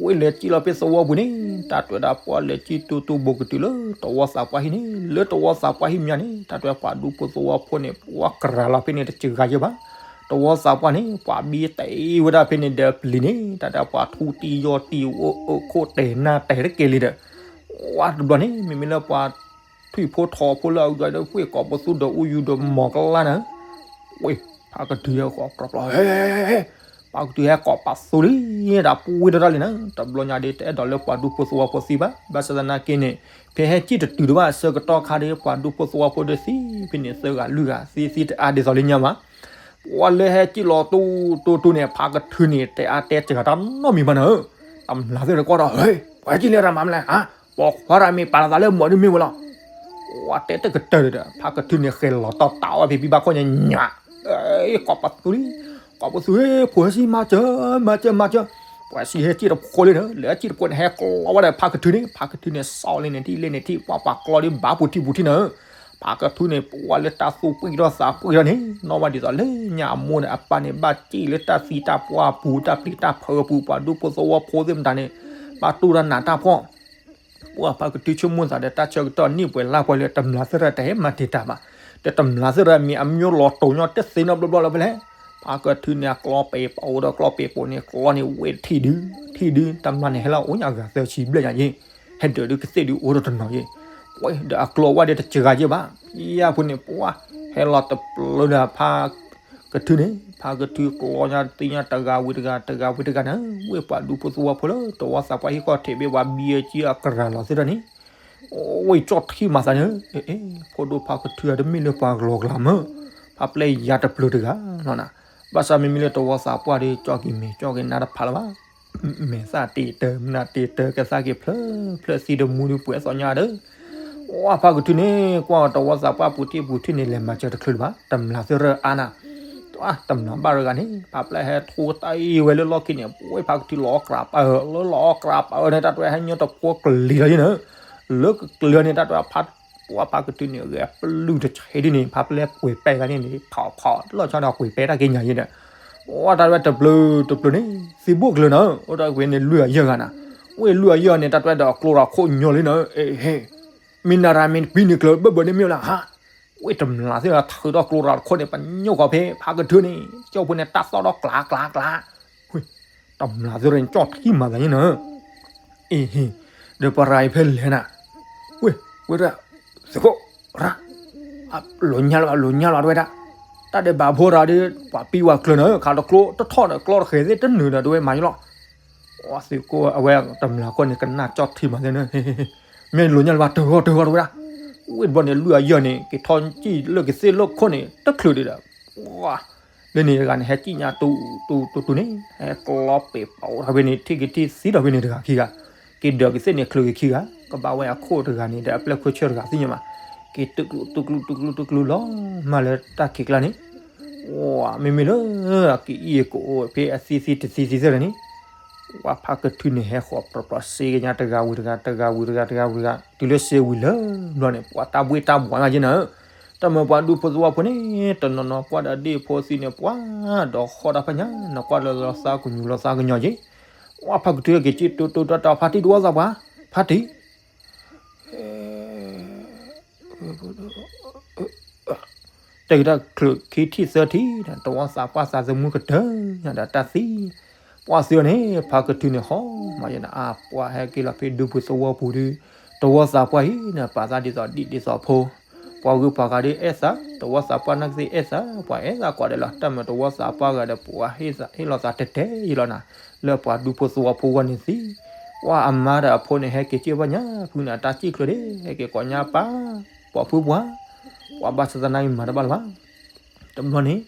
ဝဲလဲၤစံၣ်လီၤဖဲသဝီပူၤန့ၣ် တၢ်တဲဝဲဒၣ်ပှၤလဲၤစံၣ်တူတူဘိကတုၤလၢတဝီသးပှၢ်ဟံၣ်န့ၣ် လၢတဝီသးပှၢ်ဟံၣ်မၠါန့ၣ် တၢ်တဲဝဲပှၤဒူဖိသဝီဖိန့ၣ် ပှၤကရၤလီၤဖဲန့ၣ်တစှၤယဲၢ်ဘၣ်, တဝီသးပှၢ်န့ၣ် ပှၤဘံတ့ဝဲဒၣ်ဖဲန့ၣ်ဒီးပျံၤန့ၣ် တၢ်ဒီးပှၤထူတံၢ်ယီၢ်တံၢ်အိၣ်အိၣ်ခိၣ်တဲာ်နၢ်တဲာ်တက့ၢ်လံဒီး ဝါတဘျီန့ၣ် မ့မ့ၢ်လၢပှၤထွံၣ်ဖိထီဖိလၢအဂၤဒီး ဝ့ၢ်ကိးပသူဒီးအိၣ်ယူၤဒီးမီၤကလါနၤ ဝ့ၢ်ဖးကထုဟဲဃီၤကြီၤကြီၤ ဟဲ ဖးကထုဟဲကိးပသူလံ ဒီးပှ့ၤထီၣ်တၢ်လံနၤ တဘျီညါဒီး တအဲၣ်ဒိးလၢပှၤဒူဖိသဝီဖိသံဘၣ် ဘၣ်ဆၣ်သနာ်က့န့ၣ် ဖဲဟဲစံၣ်တတုၤဒံးဘၣ် ဆၢကတီၢ်ခါဒီး ပှၤဒူဖိသဝီဖိဒီးသံ ဖဲန့ၣ်သၢဂၤလွံၢ်ဂၤ သံသံတအါဒ်သိးလၢညါဘၣ် ပှၤလၢဟဲစံၣ်လီၤတူတူတူန့ၣ် ဖးကထုန့ၣ် တဲအါတဲစှၤတၢ်နီတမံၤဘၣ်နၤဧၢ တမျၢ်သ့ၣ်တကွၢ်ဒီး ဟဲ ပှၤဟဲစံၣ်လံတၢ်မၤမလဲၣ် ပိာ်ခွါတၢ်မ့ၢ်ပာ်လီၤသးလၢမီၤဒ်မ့ၢ်ဝဲလီၤ ပှၤတဲတကတၢၢ်ဒီး ဖးကထုန့ၣ်ဃဲၤလီၤတီၢ်တၢ်ဝဲဖံဖံဘၣ်ခိၣ်ညါညါ ကိးပသူလံ ကိးပသူ ဖိဟဲစံၣ်မၤစၢၤ မၤစၢၤ မၤစၢၤ ပှၤစံၣ်ဟဲစံၣ်တဖိလံနၤ လၢအစံၣ်တဖိန့ၣ် ဟဲကျီဝဲဒီးဖးကထုန့ၣ် ဖးကထုန့ၣ် စီၤလံန့ၣ်ထံၣ်လံန့ၣ်ထံၣ် ပှၤပှၤကျီဒ်ဘၣ်ပူၤထံပူၤထံနၤဧၢ ဖးကထုန့ၣ် ပှၤလၢတၢ်သူၣ်ပှံၢ်ထီၣ်သးပှံၢ်ထီၣ်န့ၣ် နီၢ်ဘၣ်ဒ်သိးလၢညါအမိၢ်န့ၣ် အပၢ်န့ၣ် ဘၣ်စံၣ်လၢတၢ်သံတၢ်ပှၢ်အပူၤ တၢ်ပျံၤတၢ်ဖုးအပူၤ ပှၤဒူဖိသဝီဖိသ့ၣ်မတၤန့ၣ် ဘၣ်တူၢ်တၢ်နးတၢ်ဖှီၣ် ပှၤဖးကထုဆိကမိၣ်သးဒီးတၢ်ဆၢကတီၢ်နံၣ်ပှဲၤလါပှဲၤလၢတမျၢ်သ့ၣ်တၢ်တဟဲမၤတံာ်တာ်ဘၣ် ဒီးတမျၢ်သ့ၣ်တၢ်မ့ၢ်အမံၤလီၤတိၤညီတသ့နီတဘျီဘျီလၢၤဖဲလဲၣ် ဖးကထုန့ၣ်အကျီပ့ၤပအိးဒီးကျီပ့ၤပိာ်န့ၣ် ကျီန့ၣ်ဝ့ၢ်ထံၣ်ဒု ထံၣ်ဒု တမျၢ်န့ၣ်ဟဲလီၤအိၣ်ညါအဂၤသၢဆံဘျဲၣ်ညါယ့ၣ် ဟဲဒၢးဒုကသ့ၣ်ဒုအိၣ်ဒီးတနီၤယ့ၣ် ဝဲဒီးအကျီဝဲဒီးတစှၤယ့ၣ်ဘၣ် ယၤဖိန့ၣ် ပှၤ ဟဲလီၤတပျၢၤဒီးဖး ကထုန့ၣ် ဖးကထုကျီညါသံညါတဂၤဝံၤတဂၤ တဂၤဝံၤတဂၤန့ၣ် ဝ့ၢ်ပှၤဒူဖိသဝီဖိလၢ တဝီသးပှၢ်ဟံၣ်ဃီထံးဘ့ၣ်ပှၤဘံအကံအကရၢ်လီၤသ့ၣ်တၢ်န့ၣ် ဝ့ၢ်ကၠီၣ်ထံမၤသးန့ၣ် ဖိဒိၣ်ဖးကထုအတမ့ၢ်လၢပှၤကလီၤကလၤမၢ် ဖးပျဲယၤတပျၢၤတဂၤလီၤနၤ ဘၣ်ဆၣ်မ့မ့ၢ်လၢတဝီသးပှၢ်ဒီး ကၠီၣ်က့ၤမဲာ်ကၠီၣ်က့ၤနါတဖးလၢၤဘၣ် မဲာ်သၣ်တ့တၢ မနၤတ့တၢ ကသးက့ၤဖျၢၣ်ဖျၢၣ်သံတမူဒုပှဲၤသီညါဒီး ဝဲဖးကထုန့ၣ် ကွၢ်တဝီသးပှၢ်ပူၤထံၣ်ပူၤထံၣ်န့ၣ် လဲၤမၤစၢၤတချုးလၢၤဘၣ် တမျၢ်သ့ၣ်တၢ်အါနၤ တမျၢ်ဘၣ်တဂၤန့ၣ် ဖးပျဲဟဲထိတၢ်အံၤဝဲလၢလီၢ်ခံန့ၣ် ပဝဲဖးကထုလီၤအီၣ်ကြးပာ်အၢ လၢလီၤအီၣ်ကြးပာ်အၢန့ၣ် တၢ်တဝဲဟဲညီတဖိကလံၤလီၤယ့ၣ်နၤ လၢကကလံၤန့ၣ် တၢ်တဝဲဖး ပှၤဖးကထုန့ၣ် ဂဲၤပလုၢ်တဆံးဒ်န့ၣ် ဖးပျဲကွံာ်ပဲတၢ်န့ၣ်န့ၣ် ဖးဖးလီၤဆီဒီးကွံာ်ပဲတၢ်က့ၤညါယ့ၣ်ဒီး ဝဲတၢ်တဝဲတပျၢၤတပျၢၤန့ၣ် သံဘိၣ်ကလၢၤနၤ အိၣ်တၢ်ဝဲန့ၣ် လွံၢ်အယဲၢ်ဂၤနၤ ဝ့ၢ်လွံၢ်အယဲၢ်န့ၣ် တၢ်တဝဲဒီးအကျိရၤခိၣ်ညီလံနၤ ဟ့ မ့ၢ်နၤရၤမ့ၢ်ပံန့ၣ်ကျၢၤဘၢၣ်ဘၢၣ်န့ၣ်မ့ၢ်ဝဲလၢဟါ ဝ့ၢ်တမျၢ်သ့ၣ်ထုးဒီးကျိရၤခိၣ်န့ၣ် ပညိၣ်ဃီဖဲ ဖးကထုန့ၣ် ကၠီၣ်ဖိန့ၣ် တၢ်သီၣ်ဒီးကျးကျးကျး တမျၢ်သ့ၣ်တၢ်န့ၣ် ကၠီၣ်ထံမၤသးယ့ၣ်နၤ အ့ဟ့ ဒီးပရၤအံၤဖဲလဲၣ်နၤ ဝ့ၢ် ဝဲဒၣ် သုးခိၣ် ရၤ လိၤညါလီၤ လိၤညါလီၤတဝဲဒၣ် တၢ်ဒဲးဘးဖိရၤဒီး ပှၤပံဝဲကျၢၤနၤ ခးတကျိတထီၣ်ဒီး ကျီတဃဲၤသ့ၣ်တနုာ်ဒီး တဝဲမၤယလီၤ သုးခိၣ်အဝဲတမျၢ်ခိၣ်န့ၣ် ကနၣ်ကၠီၣ်ထံမၤသးန့ၣ် မ့ၢ်လိၤညါလီၤဘၣ် တဂီၢ်တဂီၢ်တဝဲဒၣ် ဝ့ၢ်တဘျီန့ၣ် လွံၢ်အယဲၢ်န့ၣ် က့ၤထီၣ်စံၣ်လၢကသ့ၣ်လၢခိၣ်န့ၣ် တချုးဒံးဒီး လၢန့ၣ်တဂၤန့ၣ် ဟဲစံၣ်ညါတူတူတူတူန့ၣ် ဟဲကျီပ့ၤပအိးထီၣ်ဖဲန့ၣ် ထံၣ်က့ၤထံၣ်သံဒီးဖဲန့ၣ်တဂၤခံဂၤ က့ၤဒၢးကသ့ၣ်န့ၣ် ချုးက့ၤခံဂၤ ကဘၣ်ဝဲအခိၣ်တဂၤန့ၣ် ဒီးအပျဲၢ်ခိၣ်ဆၢၣ်တဂၤသ့ၣ်ညါမး က့ၤတူၢ်ကျူတူၢ်ကျူတူၢ်ကျူတူၢ်ကျူလီၤမၢ်လၢတၢ်ခံးကျါန့ၣ် မ့မ့ၢ်လၢ က့ၤအံၤကအိၣ်ဖဲအသံသံတသံသံသ့ၣ်န့ၣ် ဝဲဖးကထုန့ၣ် ဟဲဃီၤပြီပြီစ့ကညါ တဂၤဝံၤတဂၤ တဂၤဝံၤတဂၤ တဂၤဝံၤတဂၤ တုၤလၢစ့ဝံၤလၢဘျီန့ၣ် ပှၤတၢ်ဘှ့ၣ်တၢ်ဘှီးမးက့နၤ တၢ်မၢပှၤဒူဖိသဝီဖိန့ၣ် တနီၤနီၤကွၢ်ဒီးဒ့ၣ်ဖိသံန့ၣ် ပှၤဒီးဃီတၢ်ဖးညါ နကွၢ်လၢလီၤသးကညီၤလီၤသးကညီၤက့ ဝဲဖးကထုက့ၤက့ၤတူတူတူတၢ်ဖးတံၢ်တဝီသးပှၢ် ဖးတံၢ် တဲက့ၤတၢ်ချုးခံထံၣ်သၢထံၣ် တဝီသးပှၢ်သးသမူကတၢၢ်ညါဒီးတၢ်သံ ပှၤသံအီၤန့ၣ် ဖးကထုန့ၣ်ဟီမးယဲနၤ အါပှၤဟဲက့ၤလီၤဖဲဒူဖိသဝီပူၤဒီး တဝီသးပှၢ်အံၤန့ၣ် ပာ်သးဒ်သိးဒံၣ်ဒ်သိးဖိ ပှၤဂုၤပှၤဂၤဒီးအဲၣ်သး တဝီသးပှၢ်နာ်ကသ့အဲၣ်သး ပှၤအဲၣ်သးကွၢ်ဒီးလီၤ တၢ်မၢတဝီသးပှၢ်ဂၤဒီး ပှၤဟ့ၣ်လီၤသးတဲတဲယလီၤနၤ လၢပှၤဒူဖိသဝီဖိဂီၢ်န့ၣ်သံ ပှၤအမါဒီးအဖိန့ၣ် ဟဲက့ၤစ့ၢ်ဘၣ်ညါ ဖုနၤတၢ်စံၣ်ချုးဒ့ ဟဲက့ၤကိးညါပၢ် ပိာ်ဖုပှၢ် ပှၤဘၣ်ဆၣ်သနာ်က့မၤတဘၣ်လၢၤဘၣ် တဘျီန့ၣ်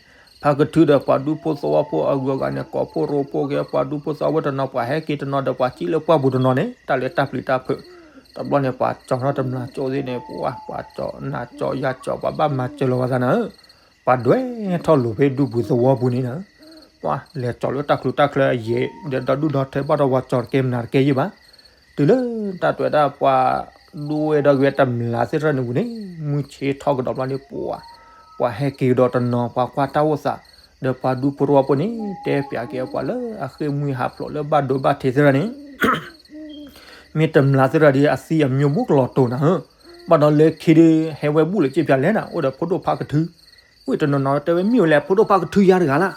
ဖးကထုဒီးပှၤဒူဖိသဝီဖိအဂုၤအဂၤန့ၣ် ကိးဖှိၣ်ရိဖှိၣ်က့ၤ ပှၤဒူဖိသဝီဖိတနီၤ ပှၤဟဲက့ၤတနီၤဒီးပှၤစံၣ်လၢပှၢ်ပူၤတနီၤန့ၣ် တၢ်လၢတၢ်ပျံၤတၢ်ဖုး တဘျီန့ၣ် ပှၤကၠီထီၣ်တမျၢ်ကၠီသ့ၣ်န့ၣ် ပှၤ ပှၤကၠီနၤကၠီယၤကၠီ ပှၤဘၣ်မၤစၢၤလီၤဝဲသးနၤဧၢ ပှၤဒွဲထီၣ်လိာ်ဖဲဒူပူၤသဝီပူၤန့ၣ်နၤဧၢ ပှၤလဲၤကၠီလၢတၢ်ချုးတၢ်ချၢအယံၤ ဒီးဒီဒူၣ်ဒီထၢဘၣ်ဒီးပှၤကၠီတကဲမနၤတကဲယ့ၣ်ဘၣ် တုၤလၢတၢ်တွဲၤဒၣ်ပှၤဒိဝဲဒီးဂ့ၤတမျၢ်သ့ၣ်တဖၣ်န့ၣ်ပူၤန့ၣ် မုၢ်ဆ့ၣ်ထီၣ်ကဒီးဘျီန့ၣ် ပှၤ ပှၤဟဲက့ၤကဒီးတနီၤ ပှၤကွၢ်တၢ်အိၣ်သး ဒီးပှၤဒူဖိသဝီဖိန့ၣ် တဲပၠးက့ၤပှၤလၢအဃ့ၢ်မှံဟးဖျိးလၢဘၣ်ဒိဘၣ်ထံးသ့ၣ်တဖၣ်န့ၣ် မ့ၢ်တမျၢ်သ့ၣ်တဖၣ်ဒီးအသံအမံၤဘူးကလီၤတိၤနၤဧၢ, ဘၣ်ဒီးလၢခံဒီး ဟဲဝဲဘူၣ်လၢက့ပၠးလဲၣ်နၤ အိၣ်ဒီးဖိဒိၣ်ဖးကထု, ဝဲတနီၤနီၤတဲဝဲမ့ၢ်ဝဲလဲၣ် ဖိဒိၣ်ဖါကထုယၤတဂၤလၢ်.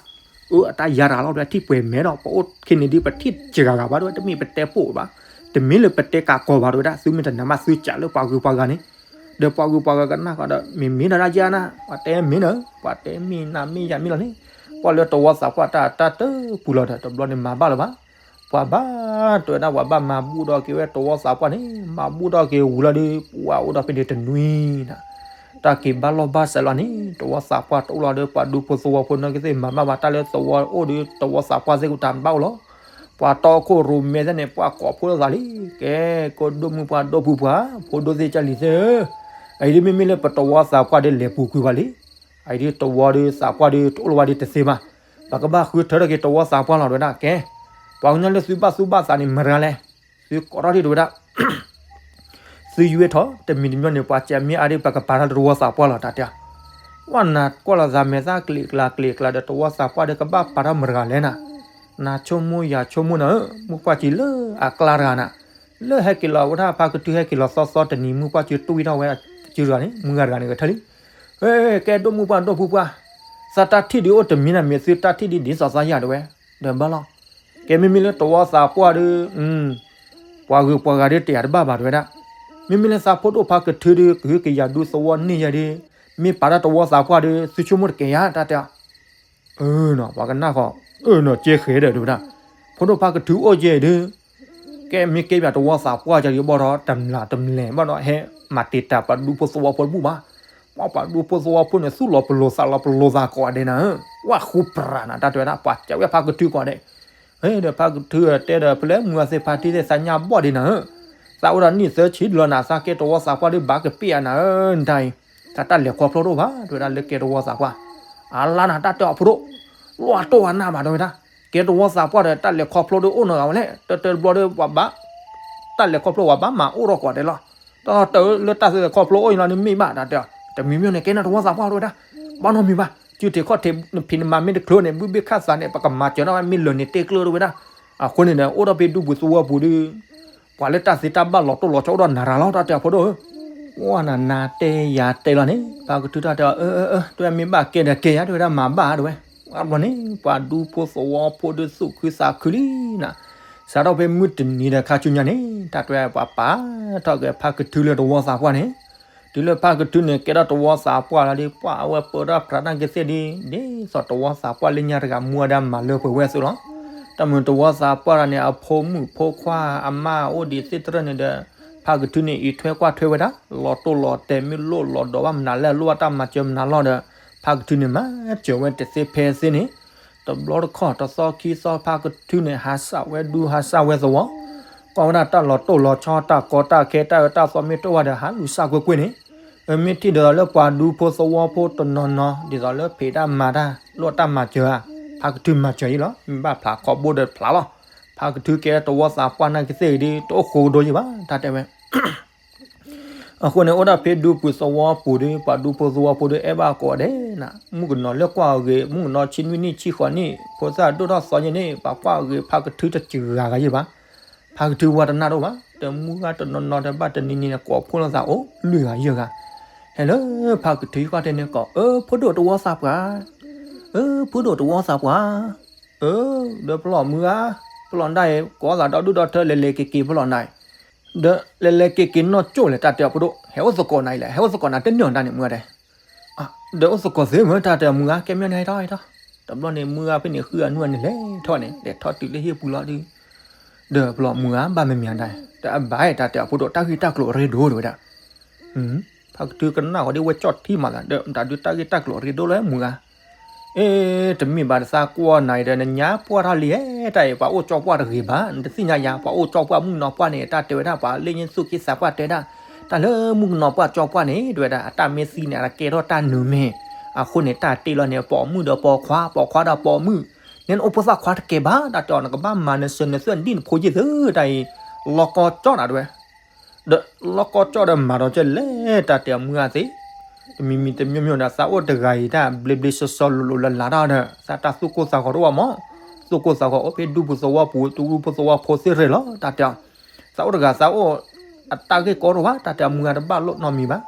အၢ အတၢ်ယၤတဂၤလီၤ တဲဝဲထံၣ်ပှဲၤမဲဒီး ပအိၣ်ခဲန့ၣ်ဒုး ပထံၣ်စှၤဂၤဘၣ် တဲဝဲ တမ့ၢ်ပတဲပိာ်ဘၣ်, တမ့ၢ်လၢပတဲကးကီၤဘၣ် တဲဝဲဒၣ် သုမ့ၢ်တနာ်မးသုစးလၢပှၤဂုၤပှၤဂၤန့ၣ်, ဒီးပှၤဂုၤပှၤဂၤကနၣ်ဃီဒီး မ့ၢ်မ့ၢ်ဒီးဒၣ်ယါနၤ ပှၤတဲမ့ၢ်နၤ ပှၤတဲမ့ၢ်နၤမ့ၢ်ယၤမ့ၢ်လီၤန့ၣ်, ပှၤလၢတဝီသးပှၢ်တၢ်တၢ်တပူၤလီၤဒီး တဘျီန့ၣ်မၤဘၣ်လၢၤဘၣ် ပှၤဘၣ်တဲဝဲဒၣ် ပှၤဘၣ်မၤဘူၣ်ထီၣ်က့ၤဝဲတဝီသးပှၢ်န့ၣ် မၤဘူၣ်ထီၣ်က့ၤဝံၤလီၤဒီး ပှၤအိၣ်ဒီးဖဲန့ၣ်တနွံနၤ, တၢ်က့ၤဘၣ်လီၢ်ဘၣ်စးလီၤန့ၣ် တဝီသးပှၢ်တအိၣ်လီၤဒီး ပှၤဒူဖိသဝီဖိန့ၣ်ကသ့ၣ်မၤဘၣ်ဘၣ် တၢ်လၢသဝီအိၣ်ဒီး တဝီသးပှၢ်စ့ၢ်ကီးတၢ်ဘၣ်အိၣ်လီၤ. ပှၤတီခိၣ်ရိၣ်မဲသ့ၣ်န့ၣ် ပှၤကိးဖှိၣ်လိာ်သးလံ, ကဲ ကဒိၣ်မုၢ်ပှၢ်ဒိၣ်ဖုပှၢ် ဖိဒိၣ်သ့ၣ်ကၢ်လံၤသ့ၣ်ဧၢ, အအံၤဒ်မ့မ့ၢ်လၢပတဝီသးပှၢ်ဒီးလဲၤပူၤကွံာ်ဘၣ်လံ အအံၤဒ်တဝီဒီးသးပှၢ်ဒီးတအိၣ်လၢၤဝဲဒ်တသ့ဘၣ်, ပကဘၣ်ဃုထၢထီၣ်က့ၤတဝီသးပှၢ်လီၤ တဲဝဲဒၣ် ကဲ, ပှၤကညီလၢသုဘၣ်သူၣ်ဘၣ်သးန့ၣ် မတၤလဲၣ်, သုကိးထီၣ်ဒ်တဲဝဲဒၣ်, သုယွဲထီၣ် တမံၤတမံၤန့ၣ် ပှၤကမ့ၢ်အါဒ် ပကပာ်ထီၣ်လၢတဝီသးပှၢ်လီၤ တၢ်တဲ, ဝဲနၤကွၢ်လီၤသးမဲာ်သၣ်ကျ့ၤကျါကျ့ၤကျါဒီး တဝီသးပှၢ်ဒီးကဘၣ်ပာ်ထီၣ်မတၤလဲၣ်နၤ, နၤဆိကမိၣ်ယၤဆိကမိၣ်နၤဧၢ, မုၢ်ကွၢ်ကံလၢအကျါတဂၤနၤ, လၢဟဲက့ၤလီၤဝဲဒၣ်ဖါကထုဟဲက့ၤလီၤသီသီတနံၤ မုၢ်ကွၢ်ကံတွံၢ်ထီၣ်ဝဲကၢတဂၤန့ၣ် မုၢ်ဂၤတဂၤန့ၣ်ဂဲၤထၢၣ်လံ, ကဲဒိၣ်မုၢ်ပှၢ်ဒိၣ်ဖုပှၢ်, သးတၢ်ထံၣ်ဒ်အိၣ်တမံၤနၤ မ့ၢ်သုတၢ်ထံၣ်ဒ်ဒ်သိးသးယၤတဲဝဲ, ဒီးဘၣ်လီၤ, ကဲမ့မ့ၢ်လၢတဝီသးပှၢ်ဒီး ပှၤဂုၤပှၤဂၤဒီးတယာ်တဘၣ်ဘၣ်တဲဝဲဒၣ်, မ့မ့ၢ်လၢသးဖိဒိၣ်ဖါကထုဒီး ကဟုကယာ်ဒူသဝီန့ၢ်ယၤဒီး, မ့ၢ်ပာ်ထီၣ်တဝီသးပှၢ်ဒီး သုဆိကမိၣ်တကဲယၤ တၢ်တဲ, အၢနီၤ ပှၤကနၣ်ဃီ, အၢနီၤ ကဲဃဲဒီးတဲဝဲဒၣ်, ဖိဒိၣ်ဖါကထုအိၣ်ကဲဒီး, ကဲမ့ၢ်ကဲပၠးတဝီသးပှၢ်ကဒီး ဘၣ်ဒီးတမျၢ်တမျၢ်ဘၣ်ဒီး ဟဲမၤတံာ်တာ်ပှၤဒူဖိသဝီဖိတဘူၣ်ဘၣ်, ပှၤဒူဖိသဝီဖိန့ၣ် သူၣ်လီၤပလိာ်သးလီၤပလိာ်သးကိးဂၤဒဲးနၤဧၢ, ဝၣ်ဃူပြးနၤ တၢ်တဲဝဲဒၣ် ပှၤကဲဝဲဖါကထုကိးဂၤဒဲး, ဒီးဖါကထုတဲဒီး ဖဲလၢမုၢ်ဂၤသ့ၣ်ဖါတံၢ်သ့ၣ် သးညါဘီၣ်ဒံးနၤဧၢ, သးအိၣ်ဒီးနံၣ်သၢဆံလီၤနၤ သးကဲတဝီသးပှၢ်ဒီး ဘၣ်ကပ့ၢ်အနၤဧၢ, နတၢ်အံၤ, သးတၢ်လဲၤခီဖျိတအိၣ်ဘၣ် တဲဝဲဒၣ်လၢကဲတဝီသးပှၢ်, အလါနၤ တၢ်တဲအီၤဖိဒိၣ်, လီၢ်တိၢ်အနၢ်ဘၣ်တဲဝဲဒၣ်, ကဲတဝီသးပှၢ်ဒီး တၢ်လဲၤခီဖျိဒီးအိၣ်နီတဂၤဝဲလဲၣ်, တၢ်တဲတဘျီဒီးပှၤဘၣ် တၢ်လဲၤခီဖျိပှၤဘၣ်မၤအိၣ်ထီၣ်ကိးဂၤဒဲးလီၤ, တၢ်တဲလၢတၢ်လဲၤခီဖျိအိၣ်အံၤလီၤန့ၣ်မ့ၢ်ဘၣ် တၢ်တဲ, တမံၤမ့ၢ်န့ၣ် ကဲနၤတဝီသးပှၢ်တဲဝဲဒၣ်, ဘၣ်နီတမံၤဘၣ်, စုထံးခီၣ်ထံး နဖံးနမၤမ့ၢ်တချုးန့ၣ် ဘုဘ့ၣ်ခၣ်သးန့ၣ် ပကမၤစၢၤထီၣ်ဝဲ မ့ၢ်လၢာ်န့ၣ်တဲကျၢၤတဲဝဲဒၣ်, အဃိန့ၣ်ဒီး အိၣ်ဒီးဖဲဒူပူၤသဝီပူၤဒီး ပှၤလၢတၢ်သ့တၢ်ဘၣ်လီၤတိၢ်လီၤဆီအိၣ်ဒီးနၤရၤလီၤ တၢ်တဲအီၤဖိဒိၣ်ဧၢ, ဝဲနၤနၤတဲယၤတဲလီၤန့ၣ် ဖါကထုတၢ်တဲအီၤ အၢ အၢ အၢ တဲဝဲမ့ၢ်ဘၣ်ကဲဒီးကဲယၤ တဲဝဲဒၣ်မၤဘၣ်တဲဝဲ, အဘျီန့ၣ် ပှၤဒူဖိသဝီဖိဒီးသူၣ်ခုသးခုလံနၤ, စးထီၣ်ဖဲမုၢ်တနံၤဒီးခါဆူညါန့ၣ် တၢ်တဲပှၤပာ်ထီၣ်က့ၤဖါကထုလၢတဝီသးပှၢ်န့ၣ်, တုၤလၢဖါကထုန့ၣ် ကဲထီၣ်တဝီသးပှၢ်လီၤဒီး ပှၤအဝဲပၢထီၣ်ပြးတၢ်ကသ့ၣ်ဒီး ဒ်သိးတဝီသးပှၢ်လၢညါတဂၤမူဝဲဒၣ်မၤလၢပှဲၤဝဲအသိးလီၤ, တၢ်မုၢ်တဝီသးပှၢ်တဂၤန့ၣ် အဖိမုၣ်ဖိခွါအမါအိၣ်ဒံးသ့ၣ်တဖၣ်န့ၣ်ဒီး ဖါကထုန့ၣ် အံးထွဲကွၢ်ထွဲဝဲဒၣ် လီၤတိၢ်လီၤတဲာ်မ့ၢ်လိၣ်လီၤဒီးဘၣ်မနုၤလဲၣ် လိၣ်ဘၣ်တၢ်မၤစၢၤမနုၤလီၤဒီး ဖါကထုန့ၣ် မၤစၢၤဝဲတသ့ဖဲသ့န့ၣ်, တဘျီတခီၣ်တသီခံသီ ဖါကထုန့ၣ် ဟးစၢ်ဝဲဒူဟးစၢ်ဝဲသဝီ, ကွၢ်ဝဲဒၣ်တၢ်လီၤတိၢ်လီၤဆီ တၢ်ကီတၢ်ခဲ တၢ်အၢတၢ်သီမ့ၢ်တအိၣ်ဘၣ်ဒီး ဟးလူၤစၢ်ကွ့ၢ်ကွ့ၢ်န့ၣ်, အမ့ၢ်ထံၣ်ဒီးလၢပှၤဒူဖိသဝီဖိတနီၤနီၤ ဒ်သိးလၢဖံးတၢ်မၤတၢ် လိၣ်တၢ်မၤစၢၤဧါ, ဖါကထုမၤစၢၤအံၤလီၤ, မ့ၢ်ဘၣ်ဖျးခီဘိဒီးဖျးလီၤ, ဖါကထုကဲတဝီသးပှၢ်နာ်ကသ့ၣ်ဒီး တအိၣ်ဃိကဒီးယံၤဘၣ် တၢ်တဲဝဲ အဃိန့ၣ် အိၣ်ဒၣ်ဖဲဒူပူၤသဝီပူၤဒီး ပှၤဒူဖိသဝီဖိဒီး အဲၣ်ဘၣ်ကိးဂၤဒဲးနၤ, မုၣ်ကနီၤလၢကွၢ်အဂ့ၤ မုၣ်ကနီၤဆံနွံနံၣ်ဆံဃိးနံၣ် ဖိသၣ်ဒိၣ်ထီၣ်သီညါန့ၣ် ပှၤကွၢ်အဂ့ၤဖါကထုတစှၤဂၤယံၤဘၣ်, ဖါကထုဝဲတနၢ်တအိၣ်ဘၣ်, ဒီးမုၢ်ဂၤတနီၤနီၤဒီးဘၣ်တနံၤနံၤန့ၣ် ကိးဖှိၣ်လိာ်သးအိၣ်လွံၢ်ဂၤယဲၢ်ဂၤ, ဟဲလၢဖါကထုဃီတဲန့ၣ်ကိး အၢ ဖိဒိၣ်တဝီသးပှၢ်, အၢ ဖိဒိၣ်တဝီသးပှၢ် အၢ ဒီးပလီၢ်မုၢ်ဂၤ, ပလီၢ်နၤအံၤ ကိးသးဒီဒူၣ်ဒီထၢ လဲၤလဲၤက့ၤက့ၤပလီၢ်နၤအံၤ, ဒီးလဲၤလဲၤက့ၤက့ၤနီၢ်ကၠိလဲၣ် တၢ်တဲအီၤဖိဒိၣ်, ဟဲအိၣ်သကိးနၤအံၤလဲၣ် ဟဲအိၣ်သကိးနၤတန့ၢ်အီၤဒၣ်န့ၣ်မုၢ်ဂၤဒဲး, ဒီးအိၣ်သကိးသ့မ့ၢ် တၢ်တဲအီၤမုၢ်ဂၤ ကဲမ့ၢ်န့ၣ်ဟဲထီၣ်ဟဲထီၣ်, တဘျီန့ၣ် မုၢ်ဂၤဖဲန့ၣ်ဃုအနုၢ်န့ၣ်လဲၤထီၣ်န့ၣ် လဲၤထီၣ်တုၤလၢဟံၣ်ပူၤလီၤဒီး, ဒီးပလီၢ်မုၢ်ဂၤဘၣ်မ့မ့ၢ်ဒၣ်, တၢ်အဘၣ်တၢ်တဲအီၤဖိဒိၣ် တၢ်ဂ့ၢ်တၢ်ကျိၤအရ့ဒိၣ်တဲဝဲဒၣ် ဖါကထုကနၣ်ဃီဒ်ဝဲကၠီၣ်ထံမးသး ဒီးတၢ်ဒုးတၢ်ဂ့ၢ်တၢ်ကျိၤအရ့ဒိၣ်လၢမုၢ်ဂၤ, အ့ တမ့ၢ်ဘၣ်တသးကွၢ်နၤအံၤဒီး နညါပှၢ်ထီၣ်လံဧါ, တၢ်အံၤ ပှၤအိၣ်ကၠီပှၢ်တဂ့ၤဘၣ်, နတသ့ၣ်ညါယၤ ပှၤအိၣ်ကၠီပှၢ်မုၣ်ကနီၤပှၢ်န့ၣ် တၢ်တဲဝဲဒၣ် ပှၤလၢညါသူၣ်က့သးပှၢ်တဲဒၣ်, တၢ်လၢမုၣ်ကနီၤပှၢ်ကၠီပှၢ်န့ၣ် တဲဝဲဒၣ် အတၢ်မ့ၢ်သံန့ၣ် အကဲထီၣ်တၢ်နုၤမ့ၢ်, အဃိန့ၣ် တၢ်တ့လီၤန့ၣ် ပိာ်မုၣ်ဒီးပိာ်ခွါ ပိာ်ခွါဒီးပိာ်မုၣ်, နအိၣ်ဖိသၣ်ခွါတကဲဘၣ် တၢ်တဲအီၤ နကဘၣ်မၤနစၢၤနသွဲၣ်နဒံၣ်နဖိယ့ၢ်သု တၢ်အံၤ, လီၤကီကၠီနၤတဲဝဲ ဒီးလီၤကီကၠီဒီးမၤဒီးကဲလဲၣ် တၢ်တဲအီၤမုၢ်ဂၤသ့, တမံၤမံၤတမံၤမံၤဒီး သးအိၣ်တဂၤအံၤတၢ်ဘျ့ဘျ့ဆှီဆှီလိၤလိၤလၢလၢ်တၢ်ဒီး သးတၢ်သူၣ်ကိၢ်သးဂီၤတအိၣ်ဘၣ်မး, သူၣ်ကိၢ်သးဂီၤအိၣ်ဖဲဒူပူၤသဝီပူၤ ဒူပူၤသဝီဖိသ့ၣ်ရဲၣ်လီၤ တၢ်တဲအီၤ, သးအိၣ်တဂၤသးအိၣ်အတၢ်ဂ့ၢ်ကီတအိၣ်ဘၣ် တၢ်တဲအီၤမုၢ်ဂၤတဘၣ်လိၣ်နီတမံၤဘၣ်,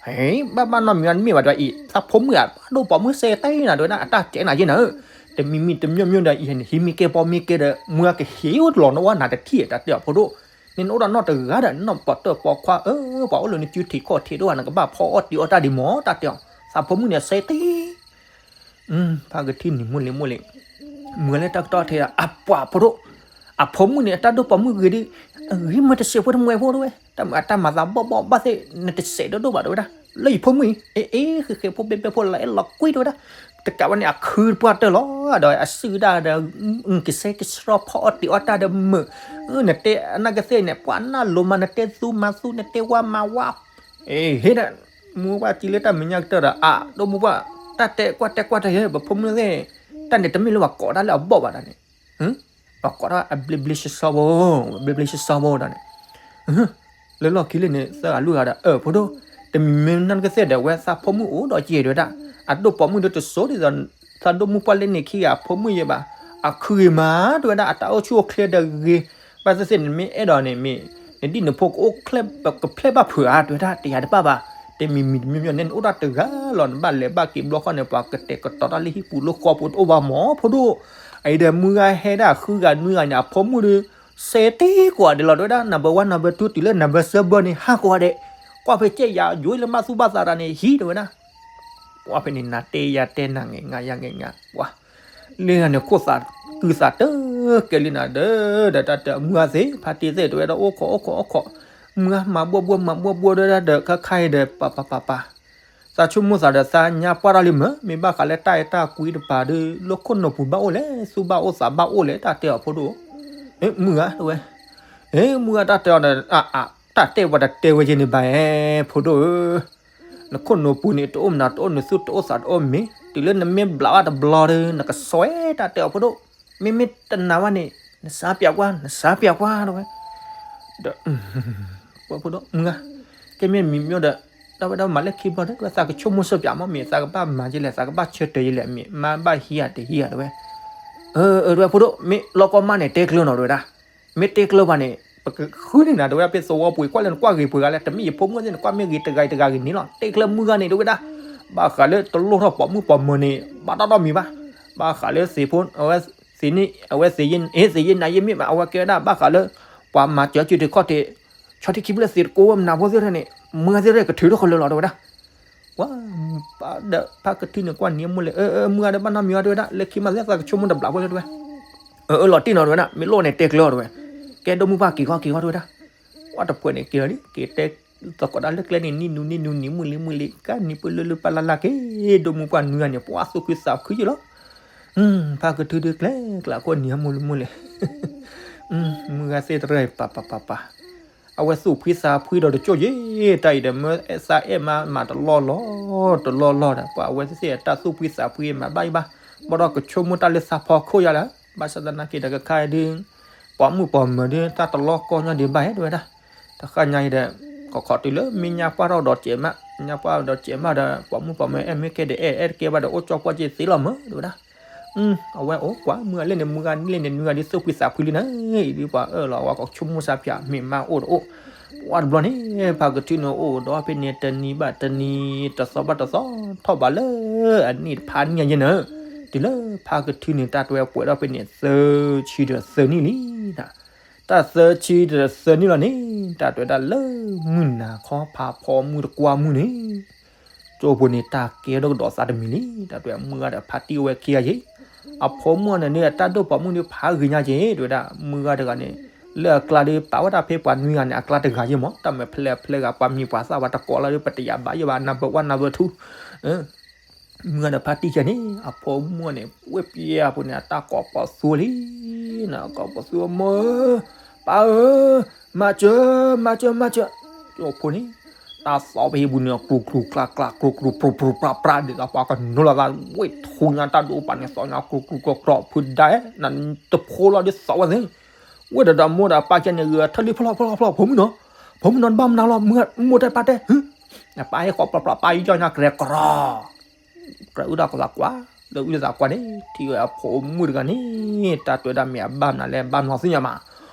ဘၣ်ဘၣ်နီတမံၤ မ့ၢ်ဘၣ်ဒီးအံၤ သးဖိမုၣ်ဧၢ အဒိၣ်ပိာ်မုၣ်စဲတ့ၢ်နၤ တဲဝဲဒၣ် အတၢ်ကဲနၤယဲၢ်နၤဧၢ, တမံၤမံၤတမံၤမံၤဒီး အံၤဟဲန့ၣ် ဟံးမ့ၢ်ကဲဘီမ့ၢ်ကဲဒီး မုၢ်ဂၤကဟ့ၣ်အိၣ်လီၤနဝဲနၤတထံၣ် တၢ်တဲအီၤဖိဒိၣ်, နအိၣ်ဒီးနီၢ်တဂၤဒီး နီၢ်ပီးတၢၢ်ပီခွါဧၢ, ပှၤအိၣ်လၢနစုထံးခီၣ်ထံးဒိၣ်ဧါ နကဘၣ်ဖီအီၣ်တံၤအီၣ်တၢ်ဒံးမး တၢ်တဲအီၤ, သးဖိမုၣ်န့ၣ်စဲတ့ၢ် ဖါကထံၣ်န့ၣ်မိၢ်လံၤမိၢ်လံၤ, မုၢ်ဂၤလၢတၢ်ကတီၢ်ထဲ အပှၤဖိဒိၣ်, အဖိမုၣ်န့ၣ် အတၢ်ဒိၣ်ပိာ်မုၣ်ဂ့ၤဒီး, ဂ့ၤမ့ၢ်တစဲးဖိတမှဲးဖိတဝဲ, တၢ်မုၢ်အတၢ်မၤသးဘီၣ်ဘီၣ်ဘၣ်သ့ၣ် နတစဲးဒိၣ်ဒိၣ်ဘၣ်တဝဲဒၣ်, လၢယဖိမုၣ်အံၤ, အ့ၣ် ဃဲဃဲဖိဘဲဘဲဖိလၢအဲၣ်လီၤကွံတဝဲဒၣ်, တကးဝဲန့ၣ် အခုတပှၢ်တၢၢ်လီၤ, ဒီးအစုဒၣ်ဒီး, ကစဲကဆှီဖီအီၣ်တံၤအီၣ်တၢ်ဒီးမုာ်, နတဲအနၢ်ကသ့ၣ်န့ၣ် ပှၤနၢ်လိၤမး နတဲသူမၤသူ နတဲဝါမၤဝါ, အ့ၣ် ဟ့ၣ်ဒၣ် မုၢ်ပှၢ်ကံလၢတၢ်မဲာ်ညါကတၢၢ်ဒီး အဒိၣ်မုၢ်ပှၢ်, တၢ်တဲကွၢ်တဲကွၢ်တၢ်ယဲၢ် ပဖိမုၣ်သ့ၣ်, တၢ်န့ၣ်တမ့ၢ်လၢပှၤကိးတၢ်လၢအဘီၣ်ဘၣ်ဒီးန့ၣ်, ပှၤကိးတၢ်အဘျ့ဘျ့ဆှီဆှီဖိ, ဘျ့ဘျ့ဆှီဆှီဖိဒီးန့ၣ်, လၢလီၢ်ခံလၢန့ၣ် သၢဂၤလွံၢ်ဂၤဒီး အၢ ဖိဒိၣ်, တမံၤမ့ၢ်နီၢ်ကသ့ၣ်ဒီး ဝဲသးဖိမုၣ်အိၣ်ဒီးကဲတဲဝဲဒၣ်, အဒိၣ်ပိာ်မုၣ်ဒီးတစိၤဒ်သိး သးဒိၣ်မုၢ်ပှၢ်လၢန့ၣ်ခံဂၤအဖိမုၣ်ယဲၢ်ဘၣ်, အခုဂ့ၤမး တဲဝဲဒၣ် အတၢ်အိၣ်ဆူၣ်အိၣ်ချ့ဒီးဂ့ၤ, ဘၣ်သ့ၣ်သ့ၣ်နမ့ၢ်အဲၣ်ဒိးန့ၣ်မ့ၢ်, နဒ်နဖိကအိၣ်ချ့ကဖျဲၣ်ဘၣ်ဖုးဧါ တဲဝဲဒၣ် တယၤတဘၣ်ဘၣ်, တမံၤမံၤတမံၤမံၤန့ၣ် နအိၣ်ဒၣ်တဂၤလီၤ နဘၣ်လဲၤဘၣ်က့ၤဘျီဃီန့ၣ် ပှၤကတဲာ်ကတီၤတၢ်လၢဟံၣ်ပူၤလၢဃီပူၤတအိၣ်ဘၣ်မး ဖိဒိၣ်, အအံၤဒီးမုၢ်ဂၤဟဲဒၣ်ဃုဂၤနွံဂၤန့ၣ် အဖိမုၣ်ဒီး စဲတ့ၢ်ကိးဂၤဒဲးလီၤ တဲဝဲဒၣ် number one number two တုၤလၢ number seven န့ၣ် ဟးကိးဂၤဒဲး, ကွၢ်ဖဲကဲယၤယိလၢမၤသူၣ်ဘၣ်သးတၢ်န့ၣ် ဟံးတဲဝဲဒၣ် ပှၤဖဲန့ၣ် နၤတဲယၤတဲနၤ ငဲၤငါယၤငဲၤငါ ပှၤ, လၢဂၤန့ၣ်ခိၣ်သးကုသးတကဲလံနၤဒီး ဒီးတၢ်တဲမုၢ်ဂၤသ့ၣ် ဖါတံၢ်သ့ၣ်တဲဝဲဒၣ် အိၣ်ခိးအိၣ်ခိးအိၣ်ခိး, မုၢ်ဂၤမၤဘှီၣ်ဘှီၣ်မၤဘှီၣ်ဘှီၣ်ဒီး ဒီးခါခါအံၤဒီး ပၤပၤပၤပၤ, သးဆိကမိၣ်သးဒီးသးညါပှၢ်ထီၣ်လံမ့ၢ် မ့ၢ်ဘၣ်ဃးလၢတၢ်အဲၣ်တၢ်ကွံတပၤဒီး လၢခိၣ်နူာ်ပူၤဘၣ်အိၣ်လဲၣ် သူၣ်ဘၣ်အိၣ်သးဘၣ်အိၣ်လဲၣ် တၢ်တဲအီၤဖိဒိၣ်, မုၢ်ဂၤတဲဝဲ, မုၢ်ဂၤတၢ်တဲအီၤဒီး တၢ်တဲပှၤတတဲဝဲက့ၤန့ၣ်ဘၣ်ဧဲ ဖိဒိၣ်ဧၢ နခိၣ်နူာ်ပူၤန့ၣ် တအိၣ်မနုၤတအိၣ် နသူၣ်တအိၣ်သးတအိၣ်မ့ၢ် တုၤလၢနမ့ၢ်ဘျးဘၣ်တဘျီဒီး နကစွဲတၢ်တဲအီၤဖိဒိၣ်, မ့မ့ၢ်တနာ်ဘၣ်န့ၣ် နစါပၠးကွၢ် နစါပၠးကွၢ် တဲဝဲ, ဒီး ဖိဒိၣ်မုၢ်ဂၤ, ကဲမ့ၢ်မံၤမ့ၢ်ဒီး တၢ်ဝဲဒၣ်မၤလၢခံဘျီဒီး သးကဆိကမိၣ်စၢ်ပၠးမ့ၢ် မ့ၢ်သးကဘၣ်မၤယဲလဲၣ် သးကဘၣ်ဆၢတဲာ်ယဲလဲၣ် မ့ၢ် မါဘၣ်ဟံးဧါတဟံးဧါ တဲဝဲ, အၢ တဲဝဲ ဖိဒိၣ် မ့ၢ်လီၤကီမးန့ၣ် တဲကျၢၤနီၤ တဲဝဲဒၣ်, မ့ၢ်တဲကျၢၤဘၣ်န့ၣ် ပကဃုန့ၢ်နၤ တဲဝဲဒၣ် ဖဲသဝီပူၤ ကွၢ်လၢနကွၢ်ဂ့ၤပှဲၤဂၤလဲၣ် တမ့ၢ်ယဖိမုၣ်သ့ၣ် နကွၢ်မ့ၢ်ဂ့ၤတဂၤတဂၤဂ့ၤန့ၣ်လီၤ တဲကျၢၤမုၢ်ဂၤန့ၣ် တဲဝဲဒၣ်, ဘၣ်ဃးလၢတလိၣ်ထီၣ်ပိာ်မုၣ်ပိာ်မၢၤန့ၣ် ဘၣ်တၢ်ဒီမံၤဘၣ်, ဘၣ်ဃးလၢသ့ၣ်ဖိ အဝဲသ့ၣ်န့ၣ် အဝဲသ့ၣ်ယ့ အ့ သ့ၣ်ယ့နၤယ့မ့ၢ်ဘၣ် အဝဲကဲဝဲဒၣ် ဘၣ်ဃးလၢ ပှၤမၤစၢၤစုတခီၣ်ထံး ဆီထံခံဖျၢၣ်သ့ၣ်တကိးဝဲမနၤဖိသ့ၣ်တဖၣ်န့ၣ် မုၢ်ဂၤသ့ၣ်တဖၣ်ကထုးထီၣ်ဃီလၢာ်လီၤ တဲဝဲဒၣ်, ပှၤ ဒီးဖါကထံၣ်န့ၣ်ကွၢ်နံၤအမိၢ်လဲၣ် အၢ အၢ မုၢ်ဂၤဒီးဘၣ်နီတမံၤအီၤ တဲဝဲဒၣ် လၢခံမးသ့ၣ်သးကဆိကမိၣ်တဘျးဖိလၢ တဲဝဲ, အၢ အၢ လီၤတံၢ်နီၤ တဲဝဲဒၣ် မ့ၢ်လိၣ်န့ၣ်တဲကျၢၤအီၤ တဲဝဲ, ကဲဒိၣ်မုၢ်ပှၢ်က့ၤဃီက့ၤဃီ တဲဝဲဒၣ်, ပှၤတဖှဲးန့ၣ်က့ၤလီၤလံ က့ၤတဲ သကိးဒၣ်လၢကျဲန့ၣ် နံၣ်နူနံၣ်နူနံၣ် မုၢ်လံမုၢ်လံ ကနံၣ်ပၢၢ်လၢလၢပၢ်လၢ်လၢ်က့ၤ ဒိၣ်မုၢ်ပှၢ်နွံဂၤန့ၣ် ပှၤသူၣ်ခုသးခုယ့ၢ်လီၤ, ဖါကထံၣ်ဒုးကျဲကျးခိၣ်နံၤအမိၢ်လံမိၢ်လဲၣ်, မုၢ်ဂၤသ့ၣ်တဖၣ်ပၤပၤပၤပၤ, အဝဲသူၣ်ဖှံသးဖှံဒီးတကၠိၢ်ယ့ၢ် တၢ်အံၤဒီးမၢသးအဲၣ်မးမးတလီၢ်လီၢ် တလီၢ်လီၢ်ဒီး ပှၤအဝဲသ့ၣ်အတၢ်သူၣ်ဖှံသးဖှံမးဘၣ်ယဘၣ်, ဘၣ်ဒီးကဆိကမိၣ်တၢ်လၢသးဖီခိၣ်ယါလၢ ဘၣ်ဆၣ်သနာ်က့ဒီးကခါအံၤဒုး ပိာ်မုၣ်ပိာ်မၢၤဒုး တၢ်တလီၢ်ကီညီဒံးဘၣ်ဟဲ တဲဝဲဒၣ်, တဃၣ်ညါအံၤဒီး ခီခီတုၤလၢမ့ၢ်ညါပှၢ်ထီၣ်ဒီးစဲးမး ညါပှၢ်ဒီးစဲးမးဒီး ပိာ်မုၣ်ပိာ်မၢၤအဲၣ်မ့ၢ်ကဲဒီးအဲၣ် အဲၣ်တကဲဘၣ်ဒီးအိၣ်ကၠီကွၢ်က့ၤသ့လီၤမၢ တဲဝဲဒၣ် အဝဲအိၣ်ကွၢ်မုၢ်ဂၤလၢန့ၣ် မုၢ်ဂၤလၢန့ၣ် နွံဂၤဒ်သိးကွံာ်သးဖှံလံန့ၣ် အံၤဒ်ပှၤအၢၣ်လီၤ အဝဲကဆိကမိၣ်စၢ်ဖၠး မ့ၢ်မါအိၣ်တအိၣ်, ပှၤတဘျီန့ၣ် ဖါကထံၣ်န့ၣ်အိၣ်ဒီးဖဲန့ၣ် တနံၤဘၣ်တနံၤ တသီဘၣ်တသီ ထီၣ်ဘးလၢအနံၣ်တဖၣ်နံၣ်ညါယဲၢ်န့ၣ်, တုၤလၢဖါကထံၣ်န့ၣ် တၢ်တဲဝဲပှဲၤဒီးဖဲန့ၣ် သၢဆံဒီးသၢနံၣ်လံ တၢ်သၢဆံဒီးသၢနံၣ်လီၤန့ၣ် တၢ်တဲဝဲဒၣ်လၢမုၢ်နၤခီဖးဖီမုၢ်တကွၢ်မုၢ်န့ၣ် ကၠိဖိန့ၣ် တၢ်ကဲထီၣ်ကဒီးသးတမံၤလံ တၢ်တဲဝဲမုၢ်ဂၤဒီးဖါတံၢ်အိၣ်ဝဲခံဂၤယ့ၢ်, အဖိမုၣ်န့ၣ်န့ၣ် အတၢ်ဒိၣ်ပိာ်မုၣ်န့ၣ်ဖးဂ့ၤညါက့ၤ တဲဝဲဒၣ် မုၢ်ဂၤတဂၤန့ၣ် လၢအကျါဒီးပာ်ဝဲဒၣ်ဖဲပှၤနွံဂၤန့ၣ် အကျါတဂၤယ့ၢ်မး တၢ်မၤဖျဲးဖျဲးဂၤ ပှၤမံၤပှၤသၣ်ဝဲတကိးလီၤဒီး ပတယၤဘၣ်ယိၣ်ဘၣ် နၢ်ဘၢၣ်ဝဲနၢ်ဘၢၣ်ထူ မုၢ်ဂၤဒီးဖါတံၢ်ခဲန့ၣ် အဖိမုၣ်န့ၣ် ဝဲၢ်ပျဲအဖိန့ၣ် အတၢ်ကိးပိာ်သူလံ, ကိးပိာ်သူမၢ, ပၢ်ဧၢ, မၤစၢၤ, မၤစၢၤ, မၤစၢၤ, ကၠိဖိန့ၣ်, တၢ်သီပဟံၣ်ပူၤန့ၣ် ကျူၤကျူၤကျါကျါ ကျူၤကျူၤပြူၤပြူၤပြါပြါ ဒ်သိးပှၤကနိလီၤသး ဝဲၢ်ထူညါတၢ်ဒိၣ်ပာ်န့ၣ် သီညါကျူၤကျူၤကျါကျါ ဖုဒၣ်, နတဖိလီၤဒ်သိးဝဲသ့ၣ် ဝဲဒၣ်ဒီးမိၢ်ဒီးပၢ်ကဲန့ၣ် ဂဲၤထၢၣ်လံဖျီၣ်ဖျီၣ်ဖျီၣ် ဖိမုၣ်နီၤ, ဖိမုၣ်နီၤ တဘၣ်မနုၤလီၤ, မိၢ်တဲပၢ်တဲ, ပၢ်ဟဲဃီၤပျီပျီ ပၢ်ယီၢ်ညါကရဲၤကရီၤ, ကြၢးအုၣ်တၢ်ကသးကွၢ်, လၢအုၣ်တၢ်သးကွၢ်န့ၣ် ထံၣ်ဝဲအဖိမုၣ်တဂၤန့ၣ် တၢ်တဲဝဲဒၣ်မ့ၢ်အဘၣ်မနုၤလဲၣ် ဘၣ်မနုၤသ့ၣ်ညါမး,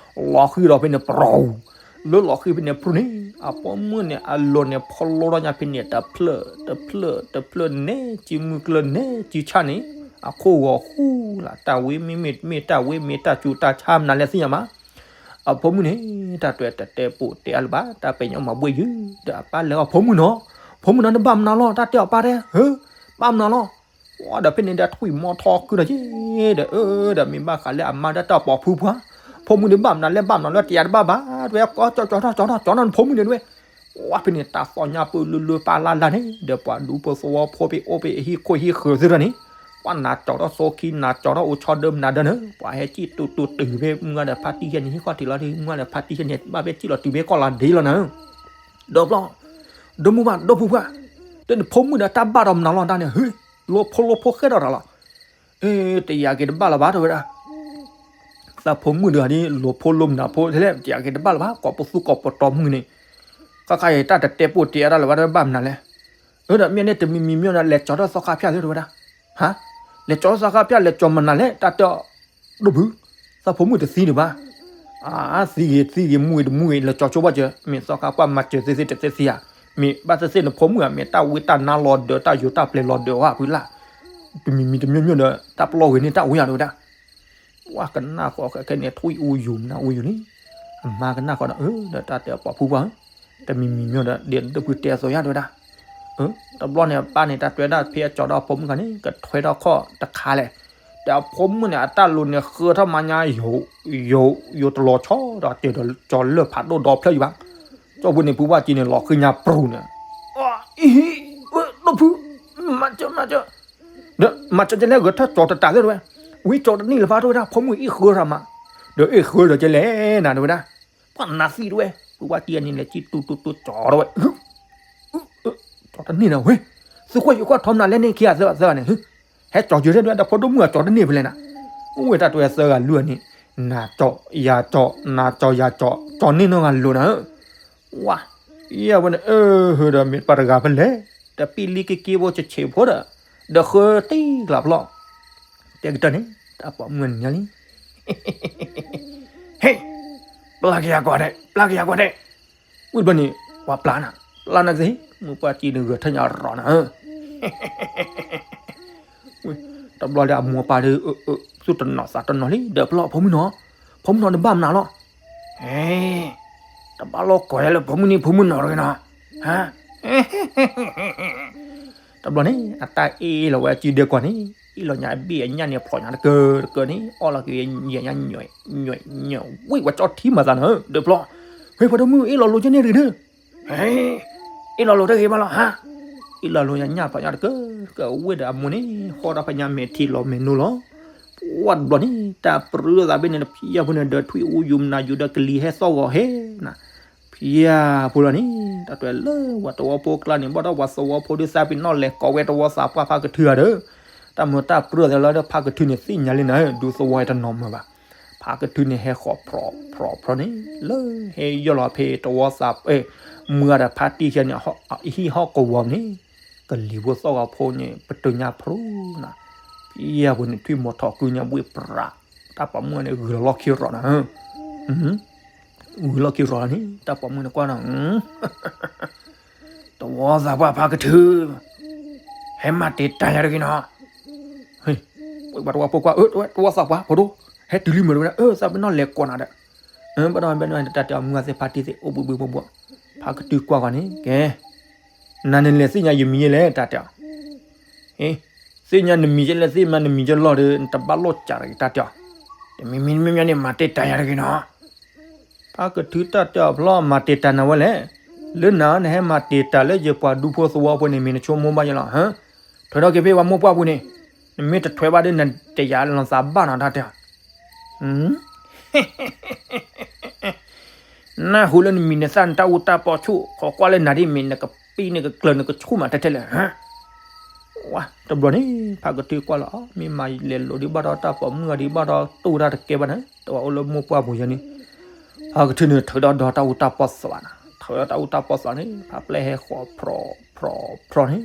လီၤဃံၤဒီးဖဲန့ၣ်ပရိၤ, လၢလီၤဃံၤဖဲန့ၣ်ပရိၤန့ၣ် အဖိမုၣ်န့ၣ် အလိၤန့ၣ် ဖီလိထီၣ်ညါဖဲန့ၣ် တဖျၢၣ်တဖျၢၣ်တဖျၢၣ် နဲကံမုၢ်ကျၢၢ်နဲကံဆၣ်န့ၣ် အခိၣ်ဂီၤဟူလၢ တၢ်ဝဲမ့မ့ၢ် မ့ၢ်တၢ်ဝဲမ့ၢ်တၢ်စူၤတၢ်ဆါမနုၤလဲၣ်သ့ၣ်ညါမး. အဖိမုၣ်န့ၣ် တၢ်တဲတတဲပိာ်တဲအါလၢၤဘၣ် တၢ်ပဲာ်ညါမၤဘှ့ၣ်ယုာ် ဒီးအပၢ်လဲၤအီၤ ဖိမုၣ်နီၤ, ဖိမုၣ်နီၤ နဘၣ်မနုၤလီၤ တၢ်တဲအီၤပၢ်တဲ ဟၢ, ဘၣ်မနုၤလီၤ. ဝဲဒီးဖဲန့ၣ်ဒီးထွံၣ်မီထီကုဒီးက့ၤ ဒီးအၢ ဒီးမ့ၢ်ဘၣ်ဃးလၢအမါဒီးတၢ်ပိာ်ဖုပှၢ်, ဖိမုၣ်န့ၣ်ဘၣ်မနုၤလဲၣ် ဘၣ်မနုၤလၢတယၤတဘၣ်ဘၣ် တဝဲ ကီကၠီကၠီထီၣ်ကၠီထီၣ် ကၠီနီၢ်နဖိမုၣ်န့ၣ်တဝဲ. ဝဲဖဲန့ၣ်တၢ်သီၣ်ညါပၢၢ်လၢလၢပၢ်လၢ်လၢ်န့ၣ် ဒီးပှၤဒူဖိသဝီဖိဖဲအိၣ်ဖဲအဟံၣ်ခိၣ်ဟံၣ်ဃၢၤသ့ၣ်ဒီးန့ၣ် ပှၤနၤကၠီထီၣ်စိခံ နၤကၠီထီၣ်အိၣ်ဆီဒၢမနၤဒၢန့ၣ် ပှၤဟဲစံၣ်တူတူတုၤဖဲမုၢ်ဂၤဒီးဖါတံၢ်ယဲန့ၣ် ဟံၣ်ခီၣ်ထံးလီၤဒီး မုၢ်ဂၤဒီးဖါတံၢ်ယဲန့ၣ် ဘၣ်ဖဲစံၣ်လီၤတုၤဖဲကီၢ်လၤဒ့လီၤနၤ ဒီးဘျီ ဒီမုၢ်ဘၣ် ဒီဖိပှၢ်, တန့ၣ်ဖိမုၣ်ဒီးတၢ်ဘၣ်ဒီးမနုၤလီၤတၢ်န့ၣ် ဟ့, လိာ်ဖိလိာ်ဖိဃဲဒီးတၢ်လီၤ. အ့ တယၤက့ၤတဘၣ်လၢၤဘၣ် တဲဝဲဒၣ်. သးဖိမုၣ်ဒီးဒ်လိာ်ဖိလိာ်မနုၤဖိလဲၣ် တယၤက့ၤတဘၣ်လၢၤဘၣ် ကိးပသူကိးပတီၢ်မုၢ်န့ၣ်, ဃၣ်ဃၣ်အံၤတၢ်တတဲပိာ်တဲအါတၢ်လၢၤဘၣ် တဘၣ်မနုၤလဲၣ်. အၢ ဒီးမ့ၢ်န့ၣ်တမံၤမံၤမ့ၢ်ဒီး လဲၤကၠီထီၣ်သီခါဖၠၣ်သ့ တဲဝဲဒၣ်. ဟါ, လဲၤကၠီထီၣ်သီခါဖၠၣ် လဲၤကၠီမနုၤလဲၣ် တၢ်တဲအီၤ ဒိၣ်ဖု, သးဖိမုၣ်တသံဒံးဘၣ်. အါ သံဂ့ၤသံဂ့ၤ မူဂ့ၤတမူဂ့ၤ လဲၤကၠီဆိဘၣ်စၢၤ မ့ၢ်သီခါပှၢ်မၤစၢၤသ့သ့တသ့သ့ဧါ, မ့ၢ်ဘၣ်သ့သ့နဖိမုၣ်ဧါ မ့ၢ်တၢ်ဝံတၢ်နါလီၤဒၢး တၢ်ယိၤတၢ်ပျဲၤလီၤဒၢးအီၤဖုလၢ်, တမံၤမံၤတမံၤမံၤဒီး တၢ်ပလီၢ်ဂ့ၤန့ၣ် တၢ်ဝံယၤတဲဝဲဒၣ်. ပှၤကနၣ်ဃီခဲခဲန့ၣ် ထွံၣ်အူယူၤမနုၤအူယူၤန့ၣ်, အမါကနၣ်ဃီဒီး အၢ ဒီးတၢ်တဲအီၤပိာ်ဖုပှၢ်ဧၢ, တမံၤမံၤမံၤဒီး ဒ်ဒိၣ်ဖုတဲအသိးယၤတဲဝဲဒၣ်. တဘျီန့ၣ် အပၢ်န့ၣ် တၢ်တဲဝဲဒၣ် ဖဲအကၠီဒီးအဖိမုၣ်ခါန့ၣ် ကထွဲထီၣ်ခီၣ်တခါလဲၣ်, ဒီးအဖိမုၣ်န့ၣ် အတၢ်လိၤန့ၣ်ဃၢထီၣ်မးညါ ယိၤ ယိၤတလီၤဆီဒီး တဲဒီးကၠီလၢၢ်ဖးဒိၣ်ဒီဖျၢၣ်ယံၤဘၣ်, ကၠီဖိန့ၣ် ဖုဘၣ်က့ၤန့ၣ် လီၤဃံညါပြူၤန့ၣ်, အံၤ ဒိၣ်ဖု မၤစၢၤ မၤစၢၤ, ဒီးမၤစၢၤကလဲၣ် ဂဲၤထၢၣ်ကၠီတတးသ့တဲဝဲ, ဝံကၠီတန့ၢ်လၢၤဘၣ်တဲဝဲဒၣ် ဖိမုၣ်အ့ၣ်ဃၢထီၣ်မး, ဒီးအ့ၣ်ဃၢဒီးကလဲၣ်နၤတဲဝဲဒၣ်, ပှၤနးသံတဲဝဲ, ဖုဘၣ်က့ၤန့ၣ် လဲၤကံၣ်တူတူတူကၠီတဲဝဲ ကၠီတန့ၢ်နၤဝဲ, သုကွၢ်ယကွၢ်ထီမနုၤလဲၣ်န့ၣ် ခံဂၤသၢဂၤန့ၣ်, ဟဲကၠီယိၤတဲဒၣ် ဒီးဖိဒိၣ်မုၣ်အကၠီတန့ၢ်ဖဲလဲၣ်နၤ, အိၣ်ဝဲတၢ်တဲသၢဂၤလွံၢ်ဂၤန့ၣ်, နၤကၠီယၤကၠီ နၤကၠီယၤကၠီ ကၠီန့ၢ်နီၢ်ဂၤလိၤနၤ, ဝါ, ယဲဝဲန့ၣ် အၢ ဟၢဒီးမ့ၢ်ပှၤတဂၤဖဲလဲၣ်, တပံၣ်လံက့ၤက့ၤဖိဆဲးဆဲးဖိဒီး, ဒီးဃၢတ့ၢ်လီၤဖျီ, တဲကတၢၢ်န့ၣ် တၢ်ပိာ်မုၣ်န့ၣ်ညါလံ ဟ့ၣ်, ပျၢ်က့ၤယၤကွၢ်ဒဲး ပျၢ်က့ၤယၤကွၢ်ဒဲး, ဝံၣ်တဘျီန့ၣ် ပှၤပျၢ်နၤ, ပျၢ်နၤကသ့, မုၢ်ပှၢ်ကံန့ၣ်ဂဲၤထၢၣ်ညါရီၤနၤ, တဘျီဒီးအမိၢ်ပၢ်ဒီး သူၣ်တနီၤသးတနီၤလံ ဒီးပျၢ်ဖိမုၣ်နီၤ, ဖိမုၣ်နီၤနဘၣ်မနုၤလီၤ, ဟ့ၣ်, တဘၣ်လိာ်ကိးယၤလၢဖိမုၣ်န့ၣ် ဖိမုၣ်နီၤတဂ့ၤနီၤ, ဟါ တဘျီန့ၣ် အတၢ်အ့ၣ်လီၤဝဲအစုဒဲးကွၢ်န့ၣ်, အ့ၣ်လီၤညါအဘ့ၣ်အညၣ်န့ၣ် ဖျိးညါတကၢၢ်တကၢၢ်န့ၣ် အီၣ်လီၤက့ၤညၣ်ညၣ်ညၣ်, ဝံၣ်ဝဲကၠီထံမၤသးနၤဧၢ ဒီးပျၢ်, ဟ့ၣ် ဖိဒိၣ်မုၣ်အ့ၣ်လီၤလိၤက့ၤန့ၣ်တဂ့ၤဒီး, ဟ့ၣ်, အ့ၣ်လီၤလိၤတဂ့ၤဘၣ်လီၤ ဟါ, အ့ၣ်လီၤလိၤညါညၣ်ဖျိးညါတကၢၢ်တကၢၢ် အဝဲဒီးအမိၢ်န့ၣ် ဟီၣ်ဒီးဖဲညါမဲာ်ထံလီၤမဲာ်နိလီၤ, ပှၢ်တဘျီန့ၣ် တၢ်ပြၢသးဘ့ၣ်န့ၣ် ဖံယၢ်ဖိန့ၣ် ဒီးထွံၣ်အူယူၤမနၤယူၤဒီးကလံၤဟဲသီၣ်ဂီၤဟဲနၤ ဖံယၢ်ဖိလီၤန့ၣ် တၢ်တဲလၢပှၤသဝီဖိကျါန့ၣ် ဘၣ်ဒီးပှၤသဝီဖိဒုးသးပ့ၤနီၣ်လဲၤကိးဝဲတဝီသးပှၢ်ဖါကထုအီၤဒီး, တၢ်မုာ်တၢ်ပြၢသးလၢဖါကထုန့ၣ်သ့ၣ်ညါလံနၤ ဒူသဝီတနီၤမုာ်ဘၣ်, ဖါကထုန့ၣ်ဟဲဃီၤဖြီဖြီဖြီန့ၣ် လၢဟဲယီၢ်လီၤဖဲတဝီသး မုၢ်ဂၤဒီးဖါတံၢ်ယဲန့ၣ် ဟံၣ်ဟီၣ်ကဝီၤန့ၣ်, ကလံၤဖိသီၣ်ဂီၤဖိန့ၣ် ပတုာ်ညါဖြူနၤ, ဖံယၢ်ဖိန့ၣ် ထွံၣ်မိၤထီၣ်ကုညါဘှ့ၣ်ပြး, တၢ်ပိာ်မုၣ်န့ၣ် ဂုာ်လီၤလီၢ်ခံရီၤနၤ, ဂုာ်လီၢ်ခံရီၤလီၤန့ၣ် တၢ်ပိာ်မုၣ်န့ၣ်ကွၢ်ဒီး တဝီသးပှၢ်ဖါကထု, ဟဲမၤတ့ၢ်တၢ်ယၤတဂ့ၤနီၤ, ပှၤတဝီဖိကွၢ် တဝီသးပှၢ်ဖိဒိၣ်, ဟဲတုၤလံမုာ်တဝဲဒၣ် သးပ့ၤနီၣ်လဲၤကိးနၤဒီး, ဘၣ်ဒီးဘၣ်ဒီးတၢ်တဲအီၤမုၢ်ဂၤသ့ၣ်ဖါတံၢ်သ့ၣ် အိၣ်ဘှံးဘှံးဘှီၣ်ဘှီၣ်, ဖါကထုကွၢ်ဂီၤန့ၣ် ကဲ, နၤနလဲၤသ့ၣ်ညါယမံၤယဲလဲၣ် တၢ်တဲအီၤ သ့ၣ်ညါနမံၤယဲလဲၣ် သ့ၣ်ညါနမံၤယဲလီၤဒီး နတဘၣ်လိာ်စၢ်တဂ့ၤ တၢ်တဲအီၤ, တမံၤမံၤမံၤမံၤန့ၣ် မၤတ့ၢ်တၢ်ယၤတဂ့ၤနီၤ, ဖါကထုတၢ်တဲအီၤဖျီ မၤတ့ၢ်တၢ်နၤဝဲလဲၣ်, လၢနၤနဟဲမၤတ့ၢ်တၢ်လၢယပှၤဒူဖိသဝီဖိန့ၣ် မ့ၢ်နဆိကမိၣ်ဘၣ်ယဲလီၤ, ထွဲထီၣ်က့ၤဖဲပှၤမိၢ်ပှၢ်ပူၤန့ၣ်, နမ့ၢ်တထွဲဘၣ်ဒီး နတယၤလီၤသးဘၣ်နီၤ တၢ်တဲအီၤ နၢ်ဟူလၢနမံၤနသၣ်နတၢ်အူတၢ်ပီဆူၣ် ခိးကွၢ်လၢနၤဒ်မ့ၢ်နကပံနကကျၢၤနကဆူၣ်မးထဲထဲလဲၣ်, ဝါ တဘျီန့ၣ် ဖါကထုကွၢ်လီၤ မ့ၢ်မၤလဲၤလိာ်ဒံးဘၣ်ဒီးတၢ်ပိာ်မုၣ်ဂၤဒံးဘၣ်ဒီး တူၢ်တၢ်တကဲဘၣ်န့ၣ် တဝဲအိၣ်လၢမိၢ်ပှၢ်ပူၤယဲန့ၣ်, ဖါကထုန့ၣ် ထုးဒီးဒီးတၢ်အူတၢ်ပီသးနၤ, ထုးဒီးတၢ်အူတၢ်ပီသးန့ၣ် ဖါပျဲဟဲဃီၤဖြီဖြီဖြီန့ၣ်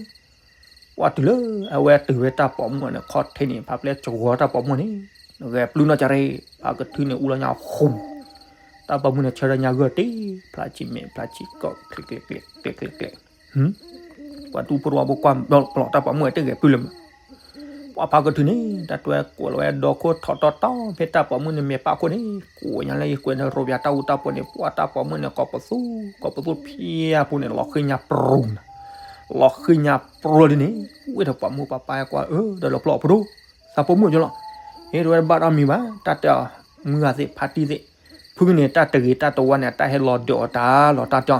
ကွၢ်တုၤလၢအဝဲတုၤဝဲတၢ်ပိာ်မုၣ်န့ၣ် ခီၣ်ထံးန့ၣ် ဖါပျဲစှီၤတၢ်ပိာ်မုၣ်န့ၣ်, ဂဲၤပျုၢ်နီၢ်ကရ့ၣ် ဖါကထုန့ၣ် အူလီၤညါဃူ, တၢ်ပိာ်မုၣ်န့ၣ်ဆၢထၢၣ်ညါဂၢၢ်တ့ၢ် ဖျါဆံးမဲာ်ဖျါဆံးကီၢ် ကျဲးကျဲးကျဲးကျဲးကျဲးကျဲး ပှၤဒူဖိတဝီဖိကွၢ်ဘျီၣ်ပလီၢ် တၢ်ပိာ်မုၣ်အတဂဲၤပုၢ်လၢၤမး, ပှၤဖးကထုးန့ၣ် တၢ်တွဲကိးလီၤဝဲဒီခိၣ်ထီၣ်တီတီဖဲတၢ်ပိာ်မုၣ်န့ၣ်မဲာ်ပၣ်ခိၣ်န့ၣ် ကိးညါလၢယကွဲးန့ၣ်ရိးပၠးတၢ်အူတၢ်ပီန့ၣ် ပှၤတၢ်ပိာ်မုၣ်န့ၣ် ကိးပသူ ကိးပသူဖၠါပူၤန့ၣ် လီၤဃ့ညါပြိန့ၣ် လီၤဃ့ညါပြိလံန့ၣ် ဝဲဒီးပိာ်မုၣ်ပၢ်ပၢ်ကွၢ်အၢ ဒီးလီၤပျီၢ်ဖိဒိၣ် သးပိာ်မုၣ်ကၠီလီၤ, ဟ့ၣ်တဝဲတဘၣ်ဒီးမံၤဘၣ် တၢ်တဲအီၤ မုၢ်ဂၤသ့ၣ်ဖါတံၢ်သ့ၣ် ဖုကန့ၣ်တၢ်တဂ့ၤတၢ်တဝါန့ၣ် အတၢ်ဟဲလီၤဒၢးအီၤတၢ်လီၤတၢ်တဲအီၤ,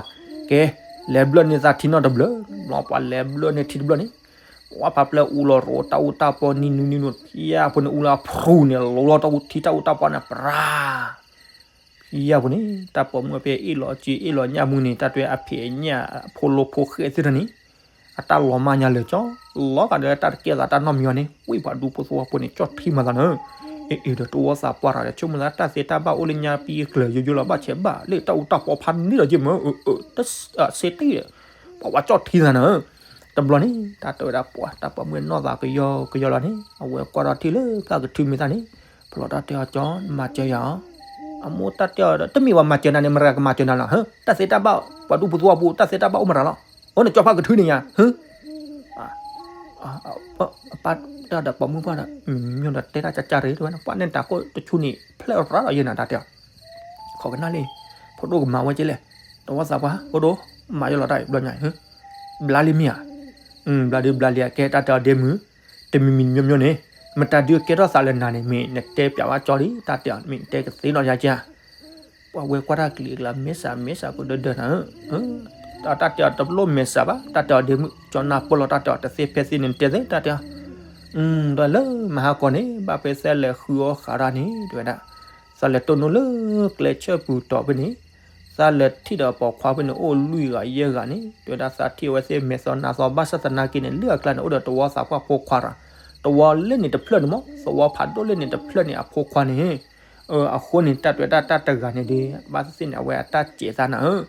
ကဲ လဲၤဘျၢၣ်န့ၢ်သးထံနီတဘျၢၣ်, ဘျီပှၤလဲၤဘျၢၣ်န့ၢ်ထံတဘျၢၣ်န့ၣ် ပှၤဖးပျဲၢ်အူလီၤရိးတၢ်အူတၢ်ပီနံၤနွံနံၤနွံဖၠါပူၤန့ၣ် အူလီၤဖရူၤန့ၣ် လိၤလီၤတၢ်အူထံတၢ်အူတၢ်ပီန့ၣ် ပြါ ဖၠါပူၤန့ၣ် တၢ်ပိာ်မုၣ်ဖဲအ့ၣ်လီၤစ့အ့ၣ်လီၤညၣ်မူန့ၣ် တၢ်တွဲအဖံးအညၣ်အဖိလီၤဖိဃဲသ့ၣ်တဖၣ်န့ၣ် အတၢ်လီၤမၢ်ညါလၢာ်ကၠီ လီၤဂာ်ဒီးတၢ်တကဲသးတၢ်နီတမံၤအီၤန့ၣ် ဝံၣ်ပှၤဒူဖိသဝီဖိန့ၣ် ကၠီၣ်ထံမၤသးနၢၤ, အ့ၣ်အ့ၣ်ဒီးတဝီသးပှၢ်တဂၤဒီး ဆိကမိၣ်သးတၢ်သ့တၢ်ဘၣ်အိၣ်လၢညါပံကလၢၤယိယိလီၤ ဘၣ်ဆဲးဘၣ်လၢတၢ်အူတၢ်ပီဖးန့ၣ်ဒီးယ့ၢ်မၢ အၢ တၢ်စ့တ့ၢ်ဒီး ပှၤဝဲကၠီၣ်ထံသးနၢၤ တဘျီန့ၣ် တၢ်တဲဝဲဒၣ်ပှၤတၢ်ပိာ်မုၣ်နီၢ်သးကယီကယီလီၤန့ၣ် အဝဲကွၢ်ထီၣ်ထံလၢသးကထုမ့ၢ်သၣ်န့ၣ် ဖျိးတၢ်တဲအီၤကၠီ မၤစၢၤယၤအီၤ, အမိၢ်တၢ်တဲအီၤဒီး တမ့ၢ်ပှၤမၤစၢၤနၤန့ၣ် မတၤကမၤစၢၤနၤလီၤ, တၢ်သ့တၢ်ဘၣ် ပှၤဒူဖိသဝီဖိ တၢ်သ့တၢ်ဘၣ်အိၣ်မတၤလီၤ, အိၣ်န့ၣ်ကၠီဖးကထုန့ၣ်ယါ အပၢ်တၢ်ဒီးပိာ်မုၣ်ပၢ်ဒီး မ့ၢ်ဒီးတဲတၢ်ကၢ်ကၢ်ရ့တဝဲ ပှၤန့ၣ်တၢ်ကိၣ်တဆူန့ၣ် ဖျဲၣ်ရၤဒီးယဲၢ်နၤတၢ်တဲအီၤ, ခိးကနၣ်လံ, ဖိဒိၣ်ကမၤဝဲက့လဲၣ်, တဝီသးပှၢ် ဖိဒိၣ် မၤယိလီၤတၢ်အံၤဘျီညါ, ဘျါလံမ့ၢ်ဧါ, ဘျါဒုဘျါလံအကဲတၢ်တဲအီၤဒ့မုၢ်, တမံၤမံၤမ့မ့န့ၣ်, မတၤဒုကဲထီၣ်သးလၢနၤန့ၣ် မ့ၢ်နတဲပျးဝဲကၠီလံ တၢ်တဲအီၤ မ့ၢ်နတဲကသ့နီၢ်ယါကၢ် ပှၤဝဲကွၢ်တၢ်ကလံၤအကျါ မ့ၢ်စး မ့ၢ်စး ကဒၢဒၢနၤဧၢ, တၢ်တဲအီၤတဘျီမ့ၢ်စးဘၣ် တၢ်တဲအီၤဒ့မုၢ် ကၠီနၢ်ပၢၢ်လီၤတၢ်တဲအီၤတသ့ဖဲသ့န့ၣ် တဲသ့တၢ်တဲအီၤ, ဒီးလၢမဟါကီန့ၣ် ဘၣ်ဖဲသဲလဲၤဃုအီၣ်ဃးတၢ်န့ၣ် တဲဝဲဒၣ်, သးလဲၤတိၢ်နီၣ်လၢကျဲဆၢၣ်ပူၤတီၤဖဲန့ၣ်, သးလဲၤထံၣ်ဒီးပိာ်ခွါဖဲန့ၣ် အိၣ်လွံၢ်ဂၤယဲၢ်ဂၤန့ၣ် တဲဝဲဒၣ်သးထံၣ်အဝဲသ့ၣ်မဲာ်သီနါသီ ဘၣ်ဆၣ်သနာ်က့န့ၣ် လၢအကျါန့ၣ် အိၣ်ဒီးတဝီသးပှၢ်ဖိခွါတဂၤ, တဝီလၢန့ၣ်တဖျၢၣ်န့ၣ်မ့ၢ် သဝီဖးဒိၣ်လၢန့ၣ်တဖျၢၣ်န့ၣ် အဖိခွါန့ၣ် အဃိန့ၣ် တၢ်တဲဝဲဒၣ်တၢ်တဂၤန့ၣ်ဒီး ဘၣ်သ့ၣ်သ့ၣ်န့ၣ် အဝဲအတၢ်စဲးသးနၤဧၢ,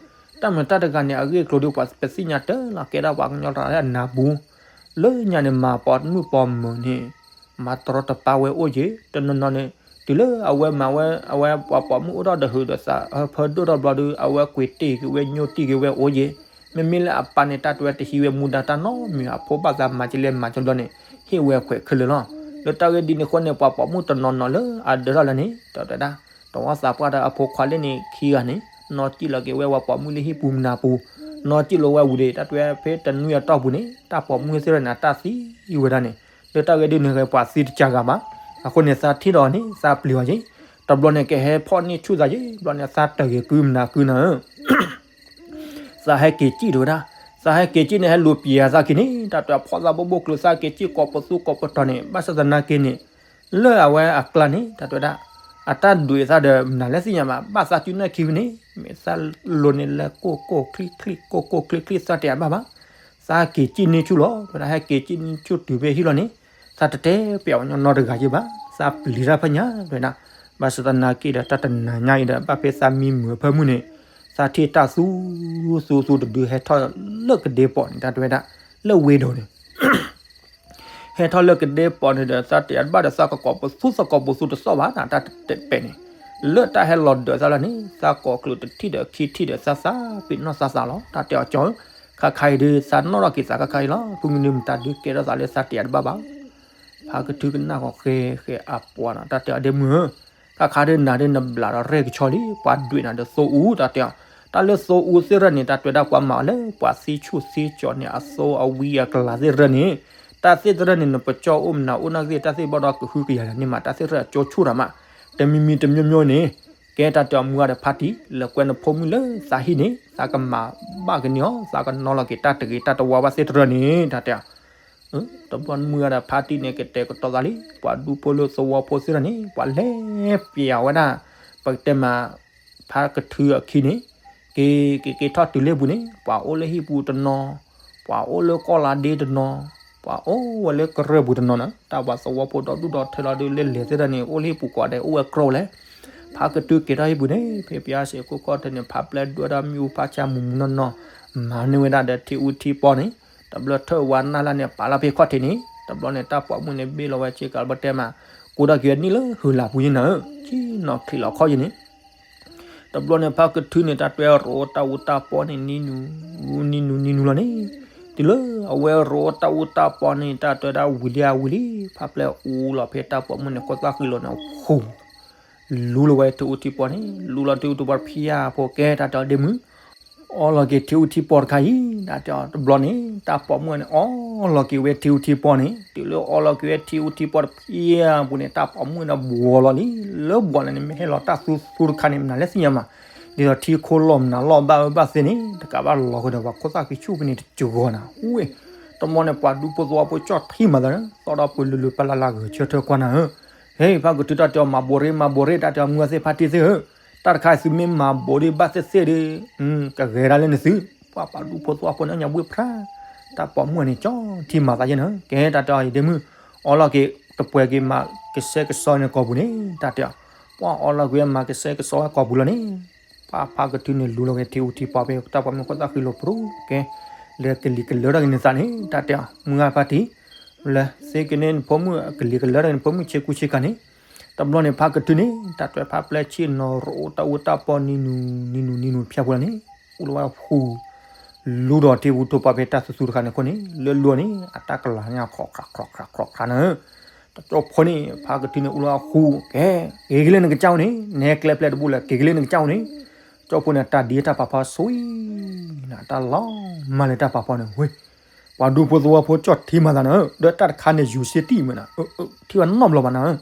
တၢ်မၤတၢ်တဂၤန့ၣ် အဂ့ၢ်အကျိၤဒီး ပှၤပသ့ၣ်ညါတၢ်လီၤ ကဲဒၣ်ပှၤကညီတဂၤလၢအနၢ်ပူၤ, လၢညါန့ၣ် မၤပိာ်မုၣ်ပိာ်မုၣ်န့ၣ် မၤတရီတပါဝဲအိၣ်က့ၤ တနီၤနီၤန့ၣ် တုၤလၢအဝဲမၤဝဲ အဝဲပှၤပိာ်မုၣ်အိၣ်ထီၣ်ဒီးဟုးဒီးသး ဟၢဖၢဒိၣ်ထီၣ်ဘျီဒီး အဝဲကွံာ်တ့ၢ်က့ၤဝဲညိၣ်တ့ၢ်က့ၤဝဲအိၣ်က့ၤ, မ့မ့ၢ်လၢအပၢ်န့ၣ် တၢ်တဲဝဲတဟံးဝဲမူဒါတၢ်နီတမံၤ အဖိဘၣ်သးမၤကလဲၤမၤကဘျီန့ၣ် ဟ့ၣ်ဝဲခွဲးခဲလၢာ်လီၤ, လၢတၢ်ဂ့ၢ်ဒ်န့ၣ်အဃိန့ၣ် ပှၤပိာ်မုၣ်တနီၤနီၤလၢအဒၢးထီၣ်လၢန့ၣ် တၢ်တဲဝဲဒၣ် တဝီသးပှၢ်ဒီးအဖိခွါလၢန့ၣ်ခံဂၤန့ၣ် နီၢ်ကံၣ်လီၤက့ၤဝဲပှၤပိာ်မုၣ်လၢဟံၣ်ပူၤမနၤပူၤ, နီၢ်ကံၣ်လီၤဝဲဝံၤဒီး တၢ်တဲဝဲဖဲတနွံအတီၢ်ပူၤန့ၣ် တၢ်ပိာ်မုၣ်သ့ၣ်တဖၣ်န့ၣ် အတၢ်သံဝဲဒၣ်န့ၣ် လၢတၢ်ဂ့ၢ်ဒ်န့ၣ်ဂ့ၤ ပှၤသံတကးဂၤဘၣ်, အဃိန့ၣ် သးထံၣ်ဒီးန့ၣ် သးပျံၤအီၤက့ၤ, တဘျီန့ၣ် ကဟဲဖီၣ်န့ၢ်ဆူၣ်သးက့ၤ ဘျီန့ၣ် သးတဂ့ၤကုမနၤကုနၤဧၢ သးဟဲက့ၤစံၣ်တဝဲဒၣ်, သးဟဲက့ၤစံၣ်န့ၣ် ဟဲလူၤပျံၤသးက့ၤန့ၣ် တၢ်တဲအဖီၣ်သးဘိဘိကျိၤ သးက့ၤစံၣ်ကိးပသူကိးပတီၤန့ၣ် ဘၣ်ဆၣ်သနာ်က့န့ၣ် လၢအဝဲအကျါန့ၣ် တၢ်တဲဝဲဒၣ် အတၢ်ဒွဲၣ်သးဒီးမနုၤလဲၣ်သ့ၣ်ညါဘၣ်, ဘၣ်သးစုနၢ်ခံဖဲန့ၣ် မ့ၢ်သးလိၤန့ၣ်လဲၤကိၢ်ကိၢ်ချံချံ ကိၢ်ကိၢ်ချံချံ သးတဲအဘၣ်ဘၣ်, သးက့ၤစံၣ်န့ၢ်ဆူၣ်လီၤ တဝဲဒၣ် ဟဲက့ၤစံၣ်န့ၢ်ဆူၣ်တုၤဖဲဟံၣ်လီၤန့ၣ် သးတတဲပျးဝဲညီနီတဂၤယဲၢ်ဘၣ်, သးပျံၤတၢ်ဖဲညါ တဝဲဒၣ်, ဘၣ်ဆၣ်သနာ်က့ဒီး တၢ်တနၤညါအံၤဒီး ဘၣ်ဖဲသးမံမုာ်အဖၢမုၢ်န့ၣ် သးထံၣ်တၢ်သူ သူသူတဒုဟဲထီၣ်လၢကဒ့ပီးန့ၣ် တၢ်တဲဝဲဒၣ်, လၢဝ့ၢ်ဒီးန့ၣ် ဟဲထီၣ်လၢကဒ့ပီးန့ၣ်ဒီး သးတဲအဘၣ်ဒီး သးကကိးပသူ သးကိးပသူတသီၣ်ဘၣ်နၤ တၢ်တဲပဲာ်န့ၣ်, လၢတၢ်ဟဲလီၤဒၢးသးလီၤန့ၣ် သးကိးကျိာ်တထံၣ်ဒီးခံထံၣ်ဒီး သးသးပ့ၤနီၣ်သးသးလီၤ တၢ်တဲအီၤကၠီဧၢ, ခါခါအံၤဒီး သးနီၣ်ထီၣ်က့ၤသးခါခါအံၤလီၤ, ဖုမနုၤမတၤဒုကဲထီၣ်သးလၢသးတဲအတဘၣ်ဘၣ် ဖါကထုကနၣ်ဃီဃဲဃဲအပှၤနီၤ တၢ်တဲအီၤဒ့မုၢ်ဧၢ, ခါခါဒုနၤဒုနဘျးဒီးရဲၣ်ကဆီလံ ပှၤဒွဲၣ်နၤဒီးသိအူ တၢ်တဲအီၤ, တၢ်လၢသိအူသ့ၣ်ရၢၣ်န့ၣ် တၢ်တဲဝဲဒၣ်ပှၤမၤအီၤလၢ ပှၤသံဆူၣ်သံကၠီၤန့ၣ် အသိအဝံအကလၤသ့ၣ်ရၢၣ်န့ၣ်, တၢ်သ့ၣ်သ့ၣ်ရၢၣ်န့ၣ် နပကၠီအိၣ်မနၤအိၣ်နာ်က့ တၢ်သ့ၣ်ဘၣ်ဒီးကဟုကယာ်န့ၣ်မး တၢ်သ့ၣ်ရၢၣ်အကၠီဆူၣ်တၢ်မး, တမံၤမံၤတမျိုးမျိုးန့ၣ်, ကဲတၢ်တဲအီၤမူအါဒီးဖါတံၢ် လဲၤကွဲနဖိမုၣ်လၢသးဟံၣ်န့ၣ် သးကမၤဘၣ်ကန့ၢ်အီၤ သးကနီၤလီၤက့ၤတၢ်တဂ့ၤတၢ်တဝါဘၣ်သ့ၣ်တရၢၣ်န့ၣ် တၢ်တဲအီၤ တဘျီမုၢ်ဂၤဒီးဖါတံၢ်န့ၣ် ကတဲာ်ကတီၤသးလံ ပှၤဒူဖိလၢသဝီဖိသ့ၣ်တဖၣ်န့ၣ် ပှၤလဲၤပျးဝဲဒၣ် ပကတဲမး ဖါကထုအခံန့ၣ် က့ၤက့ၤက့ၤထီၣ်တုၤလၢပူၤန့ၣ် ပှၤအိၣ်လၢဟံၣ်ပူၤတနီၤ ပှၤအိၣ်လၢကီၢ်လါဒ့တနီၤ ပှၤအိၣ်ဝဲလၢကရၢၢ်ပူၤတနီၤန့ၣ် တၢ်ပှၤသဝီဖိဒီဒူၣ်ဒီထၢလီၤဒုးလၢလဲၤသ့ၣ်တဖၣ်န့ၣ် အိၣ်လၢဟံၣ်ပူၤကိးဂၤဒဲး အိၣ်ဝဲကြီလၢ ဖါကထုက့ၤထီၣ်ဟံၣ်ပူၤန့ၣ် ဖဲပယါစဲးခိၣ်ကီၢ်ထၢန့ၣ် ဖးပျဲၢ်ဒွဲၣ်ထီၣ်မ့ၣ်အူဖးဆါမူးမူးနီၢ်နီၢ် မၤန့ၢ်ဝဲဒၣ်ဒီးထံအူထံပီန့ၣ် တဘျီထၢၣ်ဝါနၢ်လၢ်န့ၣ် ပာ်လီၤဖဲခီၣ်ထံးန့ၣ် တဘျီန့ၣ် တၢ်ပိာ်မုၣ်န့ၣ် ဘ့ၣ်လီၤဝဲဆ့ကၤလီၤပတဲမး ကိးထီၣ်က့ၤဝဲနံၣ်လၢဟုးလၢ်ပူၤယဲၢ်နၤဧၢ ဆ့ၣ်နီၤချံးလီၤခီၣ်ယဲၢ်န့ၣ် တဘျီန့ၣ် ဖါကထုန့ၣ် တၢ်တွဲရိးတၢ်အူတၢ်ပီန့ၣ် နံၤနူၤ နံၤနူၤ နံၤနူၤလီၤန့ၣ်, တုၤလၢအဝဲရိးတၢ်အူတၢ်ပီန့ၣ် တၢ်တွဲဒၣ်ဝံၤလံအဝံၤလံ, ဖါပျဲအူလီၤဖဲတၢ်ပိာ်မုၣ်န့ၣ် ခိၣ်သၣ်ဃံလိၤန့ၣ် ဟူ လူလီၤဝဲထံအူထံပီန့ၣ်, လူလီၤထံအူထံပီတဖျၢၣ်ဖိ ကဲတၢ်တဲအီၤ ဒ့မုၣ်, အီလီၤက့ၤထံအူထံပီတခါအံၤ, တၢ်တဲအီၤ တဘျီန့ၣ် တၢ်ပိာ်မုၣ်န့ၣ် အီလီၤက့ၤဝဲထံအူထံပီန့ၣ်, တုၤလၢအီလီၤက့ၤဝဲထံအူထံပီတဖျၢၣ်ဖိန့ၣ် တၢ်ပိာ်မုၣ်န့ၣ် ဘှီးလီၤလံ, လၢဘှီးန့ၣ် မ့ၢ်ဟဲလီၤတၢ်သူသူတခါန့ၣ် မနုၤလဲၣ်သ့ၣ်ညါမး, ဒ်သိးထံခိၣ်လီၢ်မနုၤလီၢ်ဘၣ်အၢဘၣ်သီန့ၣ် တကးဘၣ်လီၤဃီဒီး ပှၤခိၣ်သၣ်ဃံဆူၣ်ဖဲန့ၣ်တစှၤနၤ, ဝ့ၢ်, တဘျီန့ၣ် ပှၤဒူဖိသဝီဖိကၠီၣ်ထံမၤသးန့ၣ် သီၣ်ဒီးပှၤလုာ်လုာ်ပလၢ်လၢ်ဂဲၤဆၢထၢၣ်ကွၢ်နၤဧၢ, ဟဲ ဖါကထုတၢ်တဲအီၤ မၤဘိးရ့ မၤဘိးရ့ တၢ်တဲအီၤ မုၢ်သ့ၣ်ဖါတံၢ်သ့ၣ်ဧၢ, တၢ်တခါသုမ့ၢ်မၤဘိးဒံးဘၣ်သ့ၣ်သ့ၣ်ဒီး ကဂဲၤဒၣ်လၢနသု, ပှၤပှၤဒူဖိသဝီဖိန့ၣ်ညါဘှ့ၣ်ဖြါ, တၢ်ပိာ်မုၣ်န့ၣ် ကၠီၣ်ထံမၤသးယဲၢ်နၤ, ကဲတၢ်တဲအီၤ ယဒ့မုၣ်, အီလီၤက့ၤ တပှဲၤက့ၤမၤကစဲကစီန့ၣ်ကိာ်ပူၤန့ၣ် တၢ်တဲအီၤ, ပှၤအီလီၤက့ၤမၤကစဲကစီဝဲကိာ်ပူၤလီၤန့ၣ်, ပှၤဖါကထုန့ၣ် လူလီၤက့ၤထံအူထံပီဖဲတၢ်ပိာ်မုၣ်ခိၣ်သၣ်ဃံလိၤပြူၤ, ကဲ, လၢကလံၤကလၢထီၣ်က့ၤနသးန့ၣ် တၢ်တဲအီၤ မုၢ်ဂၤဖါတံၢ်, လၢသ့ကန့ၢ်နဖိမုၣ် ကလံၤကလၢထီၣ်က့ၤနဖိမုၣ်ဆ့ကူဆ့ကၤန့ၣ်, တဘျီန့ၣ် ဖါကထုန့ၣ် တၢ်တွဲဖါပျဲဆ့ၣ်နီၤရိးတၢ်အူတၢ်ပီ နံၤနူၤ နံၤနူၤ နံၤနူၤတဖျၢၣ်ဖိလီၤန့ၣ်, အိၣ်လၢဝဲဟူ လူဒီးထံအူထံပီဖဲတၢ်သူသူတခါန့ၣ်အဃိန့ၣ် လၢလူန့ၣ် အတၢ်ကလၤညါခီၣ်ခရးခီၣ်ခရးခီၣ်ခရးနၤ, တကၠီဖိန့ၣ် ဖါကထုန့ၣ် အိၣ်လၢဝဲဟူ, ကဲ, က့ၤကလၢနကစၢ်အိၣ်န့ၣ် နဟဲကျဲပျဲၢ်တဘိလၢ က့ၤကလၢနကစၢ်အိၣ်န့ၣ်, ကၠီဖိန့ၣ် တၢ်ဒ်တၢ်ပာ်ဖီဆွံနၤ, တၢ်လီၤမၢ်လၢတၢ်ပာ်ဖီန့ၣ်, ဝ့ၢ်, ပှၤဒူဖိသဝီဖိကၠီၣ်ထံမၤသးနၤ, ဒီးတၢ်တခါန့ၣ် ယူၤစ့တံၢ်မးနၤ, ထံၣ်ဝဲနီတဘျီဘၣ်နၤ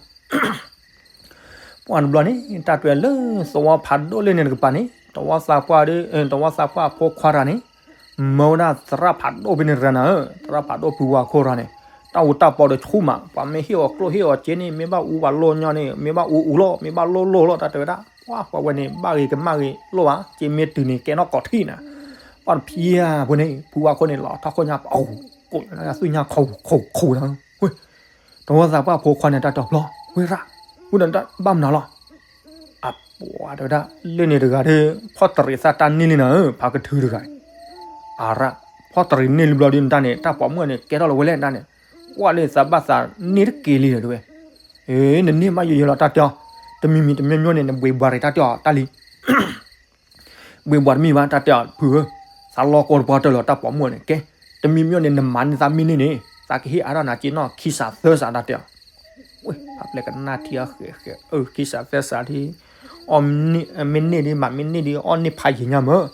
ပှၤတဘျီန့ၣ် တၢ်တွဲလၢသဝီဖးဒိၣ်လၢန့ၣ်တကပၤန့ၣ် သဝီသးပှၢ်ဒီး သဝီသးပှၢ်အဖိခွါတဂၤန့ၣ် မၢဝဲဒၣ်သရၣ်ဖးဒိၣ်ဖဲန့ၣ်တဂၤနၤဧၢ, သရၣ်ဖးဒိၣ်ဖုဝါခိၣ်တဂၤန့ၣ် တၢ်အူတၢ်ပီဒီးဆူၣ်မး, ပှၤမ့ၢ်ဟ့ၣ်အီၤကျိၣ်ဟ့ၣ်အီၤစ့န့ၣ် မ့ၢ်ဘၣ်အူပှၤလိၣ်ညီန့ၣ် မ့ၢ်ဘၣ်အူအူလီၤ မ့ၢ်ဘၣ်လိၣ်လိၣ်လီၤ တၢ်တဲဝဲဒၣ်, ပှၤပှၤဝဲန့ၣ် ဘၣ်ဂ့ၤကမၣ်ဂ့ၤလိၣ်ဘၣ် စ့မ့ၢ်တုၤန့ၣ် ကဲနီၢ်ကီၢ်ထံၣ်နၤ, ပှၤတဖျၢၣ်ဖိန့ၣ် ဖုဝါခိၣ်န့ၣ် လီၤထီၣ်ခိၣ်ညါပှၤ ကိးညါလၢသူၣ်ညါခိၣ်ခိၣ်ခိၣ်နၤ ဝ့ၢ် သဝီသးပှၢ်ဖိခွါန့ၣ် တၢ်တဲအီၤ ဘျီ ဝ့ၢ်ရၣ်, ဝ့ၢ်ဒီးဘၣ်မနုၤလီၤ, အပှၤတဲဝဲဒၣ် လၢန့ၣ်တဂၤဒီး ဖီၣ်တရံးသၣ်တၢ်န့ၢ်လံနၤဧၢ ဖါကထုတဂၤ, အရၣ်, ဖီၣ်တရံးန့ၢ်လံဘျီဒုးနတၢ်န့ၣ် တၢ်ပိာ်မုၣ်န့ၣ် ကဲထီၣ်လီၤဝဲလဲၣ်နတၢ်န့ၣ်, ကွၢ်လၢသးဘၣ်သးန့ၢ်တက့ၤလံဒီးဝဲ, နန့ၢ်မးယိယိလီၤ တၢ်တဲအီၤ, တမံၤမံၤတမံၤမံၤန့ၣ် နဘှံးဘှီးရံးတၢ်တဲအီၤတၢ်လံ ဘှံးဘှီးတမံၤဘၣ် တၢ်တဲအီၤ ဖုဧၢ, သးလီၤကီတပှၢ်တၢၢ်လီၤ တၢ်ပိာ်မုၣ်န့ၣ် ကဲ, တမံၤမံၤန့ၣ် နမၤန့ၢ်သးမ့ၢ်န့ၢ်န့ၣ် သးကဟ့ၣ်အါထီၣ်နၤက့နီၢ်ခံစးသၢစး တၢ်တဲအီၤ, ဝ့ၢ် ဖါပျဲကနၣ်ထံအီၤဃဲးဃဲး အၢ ခံစးသၢစးဒ်, အီၣ်မ့ၢ်န့ၢ်ဒ် မၤမ့ၢ်န့ၢ်ဒ် အီၣ်န့ၢ်ဖးယံာ်ညါမၢ်,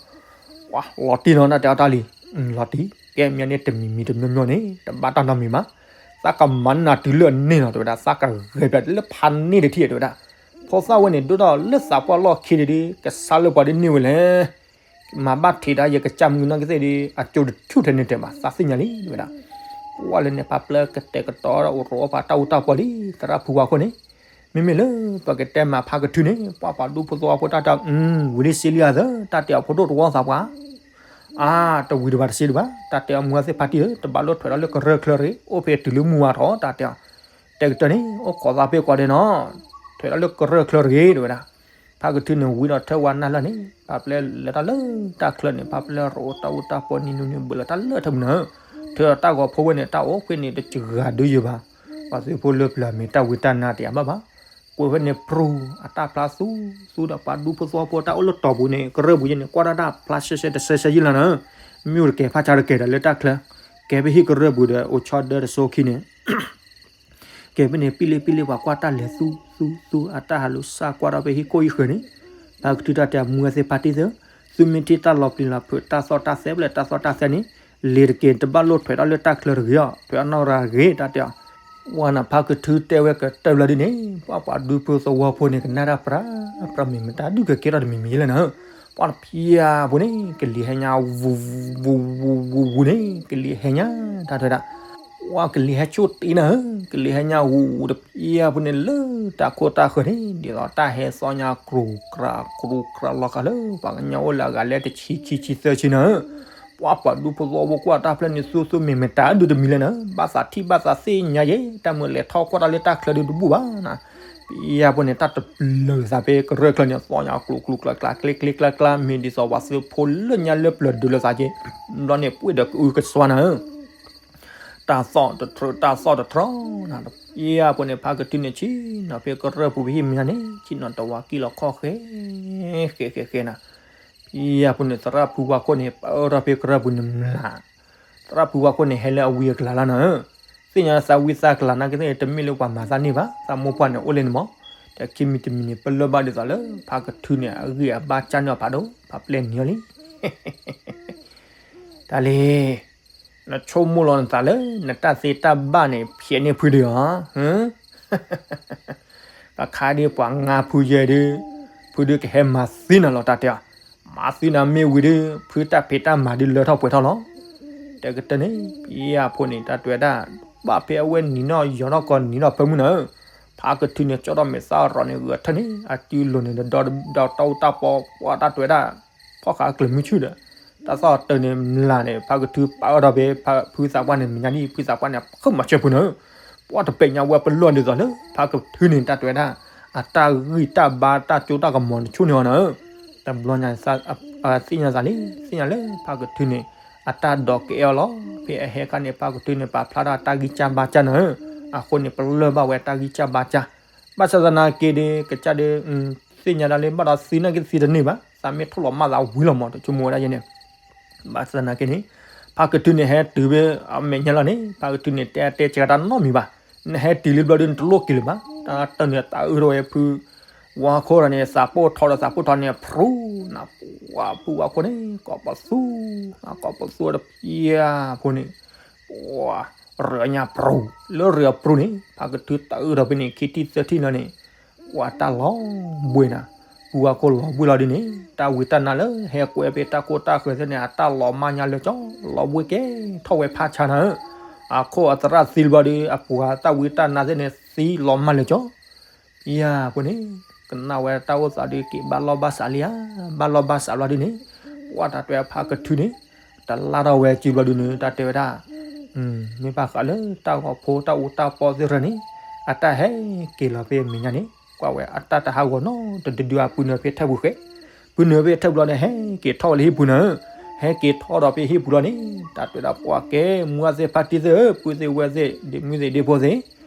ပှၤလီၤတံၢ်နီၤ တၢ်တဲအီၤတၢ်လံ, လီၤတံၢ် ကဲမ့ၢ်န့ၣ် တမံၤမံၤတမံၤမံၤန့ၣ် တဘၣ်တၢ်နီတမံၤမး, သးကမၤန့ၢ်နၤတုၤလၢအန့ၢ်နီၤ တဲဝဲဒၣ် သးကဂဲၤပျဲလၢဖးန့ၢ်တထံၣ် တဲဝဲဒၣ်, ဖိသၣ်ဝဲန့ၣ် ဒိၣ်ထီၣ်လၢသးပှၢ်လီၢ်ခံဒီး ကစၢ်လၢပှၤဒ်န့ၣ်ဝဲလဲၣ် မၤဘၣ်ထံးဒၣ်ယကစၢ်မုၢ်နီၢ်ကသ့ၣ်ဒီး အကၠိတဆူၣ်ထဲန့ၣ်တဲဘၣ် သးသ့ၣ်ညါလံ တဲဝဲဒၣ်, ပှၤလၢန့ၣ် ဖါပျဲကတဲာ်ကတီၤဒီးအိၣ်ရိးအီၣ်ပှၤတၢ်အူတၢ်ပီလံ သရၣ်ဖုဝါခိၣ်န့ၣ်, မ့မ့ၢ်လၢပကတဲမၤဖါကထုန့ၣ် ပှၤပှၤဒူဖိသဝီဖိတၢ်တဲအီၤ ဝံၤလံစ့လံဧါသၢ တၢ်တဲအီၤဖိဒိၣ်သဝီသးပှၢ် အါ တဝံၤတဘၣ်တစ့ဒံးဘၣ် တၢ်တဲအီၤ မုၢ်ဂၤသ့ၣ်ဖါတံၢ်ဧၢ တဘၣ်လိၣ်ထွဲးထီၣ်လၢကရၢၢ်ချၢတဂ့ၤ အိၣ်ဖဲတုၤလၢမုၢ်ဝါထီၣ် တၢ်တဲအီၤ, တဲကတၢၢ်န့ၣ် အိၣ်ခိးသးဖဲကွၢ်ဒဲးနီၤ, ထွဲးထီၣ်လၢကရၢၢ်ချၢတဂ့ၤ တဲဝဲဒၣ်, ဖါကထုန့ၣ်ဝံၤဒီးထၢဝါနၢ်လၢန့ၣ် ဖါပျဲလဲၤတၢ်လၢတၢ်ချၢန့ၣ် ဖါပျဲရိးတၢ်အူတၢ်ပီနံၤနူနံၤဘၢၣ်လီၤတၢ်လၢထၢမုၢ်နၤ, ထၢဒီးတၢ်ဂီၤဖိဝဲန့ၣ် တၢ်အိၣ်ဖဲန့ၣ်တစှၤဒုယဲၢ်ဘၣ်, ပှၤသုးဖိလၢပျၢၤမ့ၢ်တၢ်ဝံတၢ်နါတယၤဘၣ်ဘၣ် ကွဲးဖဲန့ၣ်ပြူၤ အတၢ်ဖျါသူသူဒီးပှၤဒူဖိသဝီဖိတၢ်အိၣ်လၢတီၤပူၤန့ၣ် ကရၢၢ်ပူၤယဲန့ၣ် ကွၢ်တၢ်တၢ်ဖျါရှဲရှဲတဆဲဆဲယံာ်လီၤနၤ, မ့ၢ်အိၣ်တကဲၤဖးဆါတကဲၤဒီးလၢတၢ်ချၢ, ကဲၤဖဲဟံၣ်ကရၢၢ်ပူၤဒီးအိၣ်ဆီဒၢတစိခံန့ၣ် ကဲၤဖဲန့ၣ် ပံလ့ပံလ့ပှၤကွၢ်တၢ်လဲၤသူသူသူ အတၢ်ဟးလူၤစၢ်ကွၢ်ထီၣ်ဖဲဟံၣ်ကိၢ်ဟံၣ်ဃၢၤန့ၣ်, ဖါကထုတၢ်တဲအီၤ မုၢ်ဂၤသ့ၣ်ဖါတံၢ်သၢ, သုမ့ၢ်ထံၣ်တၢ်လီၤပျံၤလီၤဖုး တၢ်သီၣ်တၢ်သဲဖဲလဲၣ် တၢ်သီၣ်တၢ်သဲန့ၣ်, လ့ၤတက့ၤ တဘၣ်လိၣ်ထွဲးထီၣ်လၢတၢ်ချၢတဂ့ၤအီၤ ထွဲးအနီၢ်ရၤဂ့ၤ တၢ်တဲအီၤ, ဝဲန့ၣ်ဖါကထုတဲဝဲကတၢၢ်ဘျီဒ်န့ၣ် ပှၤပှၤဒူဖိသဝီဖိန့ၣ် ကနၣ်တၢ်ပြးပြးမ့ၢ်မတၤဒုးကကဲထီၣ်တမံၤမံၤယဲလဲၣ်နၤ, ပှၤတဖၣ်ဖိန့ၣ် ကလံၤဟဲညါ ဝူဝူဝူဝူန့ၣ် ကလံၤဟဲညါ တၢ်တဲဝဲဒၣ် ဝဲကလံၤဟဲဆိၣ်တ့နၤဧၢ, ကလံၤဟဲညါဝူဝူတဖၣ်ဖိန့ၣ် လၢတၢ်ခိၣ်တၢ်ဃၢၤန့ၣ် ဒ်သိးတၢ်ဟဲသီညါ ကြူကြူကြူကြူလီၤဃာ်လၢ ပှၤကညီအိၣ်လၢအဂၤလၢတဆံခံဆံသၢဆံနၤဧၢ, ပှၤပှၤဒူဖိသဝီဖိကွၢ်တၢ်ဖျၢၣ်န့ၣ် သူသူမ့ၢ်မတၤဒုးတမံၤလဲၣ်နၤ, ဘၣ်သးထံၣ်ဘၣ်သးသ့ၣ်ညါယဲ တၢ်မုၢ်လဲၤထီၣ်ကွၢ်တၢ်လၢတၢ်ချၢဒုးတဘူၣ်ဘၣ်နၤ, ပှၤဖိန့ၣ် တၢ်တပျၢၤသးဖဲကရၢၢ်ချၢန့ၣ် သီညါကျိၤကျိၤကျါကျါ ကျ့ကျ့ကျါကျါ မ့ၢ်ဒ်သိးပှၤသုးဖိလၢညါလၢပျၢၤဒုးလိာ်သးက့ၤ, ဘျီန့ၣ် ပှ့ၤဒီးကအုကစွါနၤဧၢ, တၢ်သီၣ်တထြၢ တၢ်သီၣ်တထြၢနၤ, ပှၤဖိန့ၣ် ဖါကထုန့ၣ် ဆ့ၣ်နီၤဖဲကရၢၢ်ပူၤဖဲဟံၣ်မံၤန့ၣ် ဆ့ၣ်နီၤတဝးကံၣ်လီၤခီၣ်ဃဲ ဃဲးဃဲးဃဲးနၤ, ဖဲအံၤဖိန့ၣ် သရၣ်ဖုဝါခိၣ်န့ၣ် ပၢထီၣ်ဖဲကရၢၢ်ပူၤန့ၣ်မျး, သရၣ်ဖုဝါခိၣ်န့ၣ် ဟဲလၢအဝံအကလၤလီၤနၤဧၢ, သ့ၣ်ညါသးဝံသးကလၤနာ်က့သ့ၣ် တမ့ၢ်လၢပှၤမၤသးန့ၢ်ဘၣ်, သးမိၢ်ပှၢ်န့ၣ်အိၣ်လၢန့ၣ်မး, ဒီးခံမံၤတမံၤန့ၣ် ပလၢၢ်ဘၣ်ဒ်သိးလၢ ဖါကထုန့ၣ် အဂံၢ်အဘါကၢ်န့ၢ်အီၤဖးဒိၣ်, ဖးပျဲၢ်နံၤအီၤလံ တၢ်လံ, နဆိကမိၣ်လီၤနသးလၢ နတၢ်သ့တၢ်ဘၣ်န့ၣ် ဖျဲးန့ၢ်ဖုဒုးဧါ, တခါဒ်ပှၤငါဖုယဲဒုး, ဖုဒုးကဟဲမၤသံနၤလီၤတၢ်တဲအီၤ, မၤသံနၤမ့ၢ်ဝံၤဒုး ဖုတၢ်ဖံးတၢ်မၤဒုးလၢထီၣ်ပှဲၤထီၣ်လီၤ, တဲကတၢၢ်န့ၣ် ဖဲအံၤဖိန့ၣ် တၢ်တဲဝဲဒၣ်, ဘၣ်ဖဲအဝဲနံၤနီၣ်ယီၤနီၣ်ကီးနံၤနီၣ်ဖၢမုၢ်နၤဧၢ, ဖါကထုန့ၣ် ကၠီၣ်ထီၣ်မဲာ်သၣ်ရီၤန့ၣ် ဂဲၤထၢၣ်န့ၣ် အစုလိၤန့ၣ် ဒီးဒီးတၢ်အူတၢ်ပီ ပှၤတၢ်တဲဝဲဒၣ် ဖီၣ်ဃာ်အကျၢၤမုၢ်ဆူၣ်ဒီး, တၢ်သီၣ်တၢၢ်န့ၣ် မျးန့ၣ် ဖါကထုပာ်အၢထီၣ်ဖဲ ဖုသးပှၢ်န့ၣ် မဲာ်ညါဒ်ဖုသးပှၢ်န့ၣ် ဖုမၤဆၢဖုနၤဧၢ, ပှၤတပဲာ်ညါဝဲပလီၢ်ဒ်သိးလၢ ဖါကထုန့ၣ် တၢ်တဲဝဲဒၣ်, အတၢ်ဂံၢ်တၢ်ဘါတၢ်ကၠိတၢ်ကမီၤတဆိန့ၣ်အီၤနၤဧၢ, တဘျီညါ သ့ၣ်ညါသးလံ သ့ၣ်ညါလၢဖါကထုန့ၣ် အတၢ်ဒိးကဲအီၤလီၤ, ဖဲအဟဲခါန့ၣ် ဖါကထုန့ၣ် ပာ်ဖျါထီၣ်အတၢ်ဂံၢ်စၢ်ဘါစၢ်နၤဧၢ, အဃိန့ၣ် ပလၢၢ်ဘၣ်ဝဲတၢ်ဂံၢ်စၢ်ဘါစၢ်, ဘၣ်ဆၣ်သနာ်က့ဒီး ကစၢ်ဒီး သ့ၣ်ညါဒၣ်လၢဘၣ်ဒီးသံနာ်က့သံတန့ၢ်ဘၣ်, သးမ့ၢ်ထိၣ်လီၤမၢ်သးဝံၤလီၤမး တဆိကမိၣ်ဝဲဒၣ်ယဲန့ၣ်, ဘၣ်ဆၣ်သနာ်က့န့ၣ် ဖါကထုန့ၣ်ဟဲတုၤဖဲအမဲာ်ညါလီၤန့ၣ် ဖါကထုန့ၣ် တဲတဲဆှးတၢ်နီတမံၤဘၣ်, နဟဲတုၤလံဘျီဒုး နတလိၣ်က့ၤလၢၤဘၣ်, တၢ်တၢ်န့ၣ် တၢ်အုၣ်ထီၣ်ဝဲဖု ဝါခိၣ်ဒီးန့ၣ် သးပိၢ်ထီဒီးသးပိၢ်ထီန့ၣ် ဖြူ နပှၤဖုဝါခိၣ်န့ၣ် ကိးပသူ, နကိးပသူဒီးဖဲအံၤဖိန့ၣ် ပှၤ ရၢညါဖြူ, လၢရၢဖြူန့ၣ် ဖါကထုတၢ်အုၣ်ထီၣ်ဖဲန့ၣ် ခံထံၣ်သၢထံၣ်လီၤန့ၣ် ပှၤတၢ်လီၤဘှံးနၤ, ဖုဝါခိၣ်လီၤဘှံးလီၤဒ်န့ၣ် တၢ်ဝံတၢ်နါလၢဟဲကွဲးဖဲတၢ်ကိၢ်တၢ်ဃၢၤသ့ၣ်န့ၣ် အတၢ်လီၤမၢ်ညါလၢာ်ကၠီ, လီၤဘှံးကဲထီၣ်ဝဲဖးဆါနၤဧၢ, အခိၣ်အသရၣ်သံလၢၤဘျီဒီး အပှၤတၢ်ဝံတၢ်နါသ့ၣ်န့ၣ် သံလီၤမၢ်လၢာ်ကၠီ ဖဲအံၤဖိန့ၣ် ကနၣ်ဝဲတၢ်အိၣ်သးဒီး က့ၤဘၣ်လီၢ်ဘၣ်စးလံဧါ, ဘၣ်လီၢ်ဘၣ်စးလီၤဒ်န့ၣ်, ပှၤတၢ်တဲဖါကထုန့ၣ် တလါထီၣ်ဝဲစုဘျီဒုးန့ၣ် တၢ်တဲဝဲဒၣ်, မ့ၢ်ဘၣ်ဃးလၢတၢ်ဂီၤဖိတၢ်အူတၢ်ပီသ့ၣ်တဖၣ်န့ၣ် အတၢ်ဟဲက့ၤလီၤဖဲမဲာ်ညါန့ၣ် ကွၢ်ဝဲအတၢ်တဟးဂီၤနီတဒုဒုအပုၢ်နုာ်ဖဲထၢၣ်ပူၤဃဲ, ပုၢ်နုာ်ဖဲထၢၣ်ပူၤလီၤန့ၣ် ဟဲက့ၤထီၣ်ဝဲလၢဟံၣ်ပူၤနၤဧၢ, ဟဲက့ၤထီၣ်ဒီးဖဲဟံၣ်ပူၤလီၤန့ၣ် တၢ်တဲဝဲဒၣ်ပှၤကဲ မူအသ့ၣ်ဖါတံၢ်သ့ၣ်ဧၢ ပုၢ်သ့ၣ်ဝဲၢ်သ့ၣ် ဒ့မုၢ်သ့ၣ်ဒ့ဖိသ့ၣ်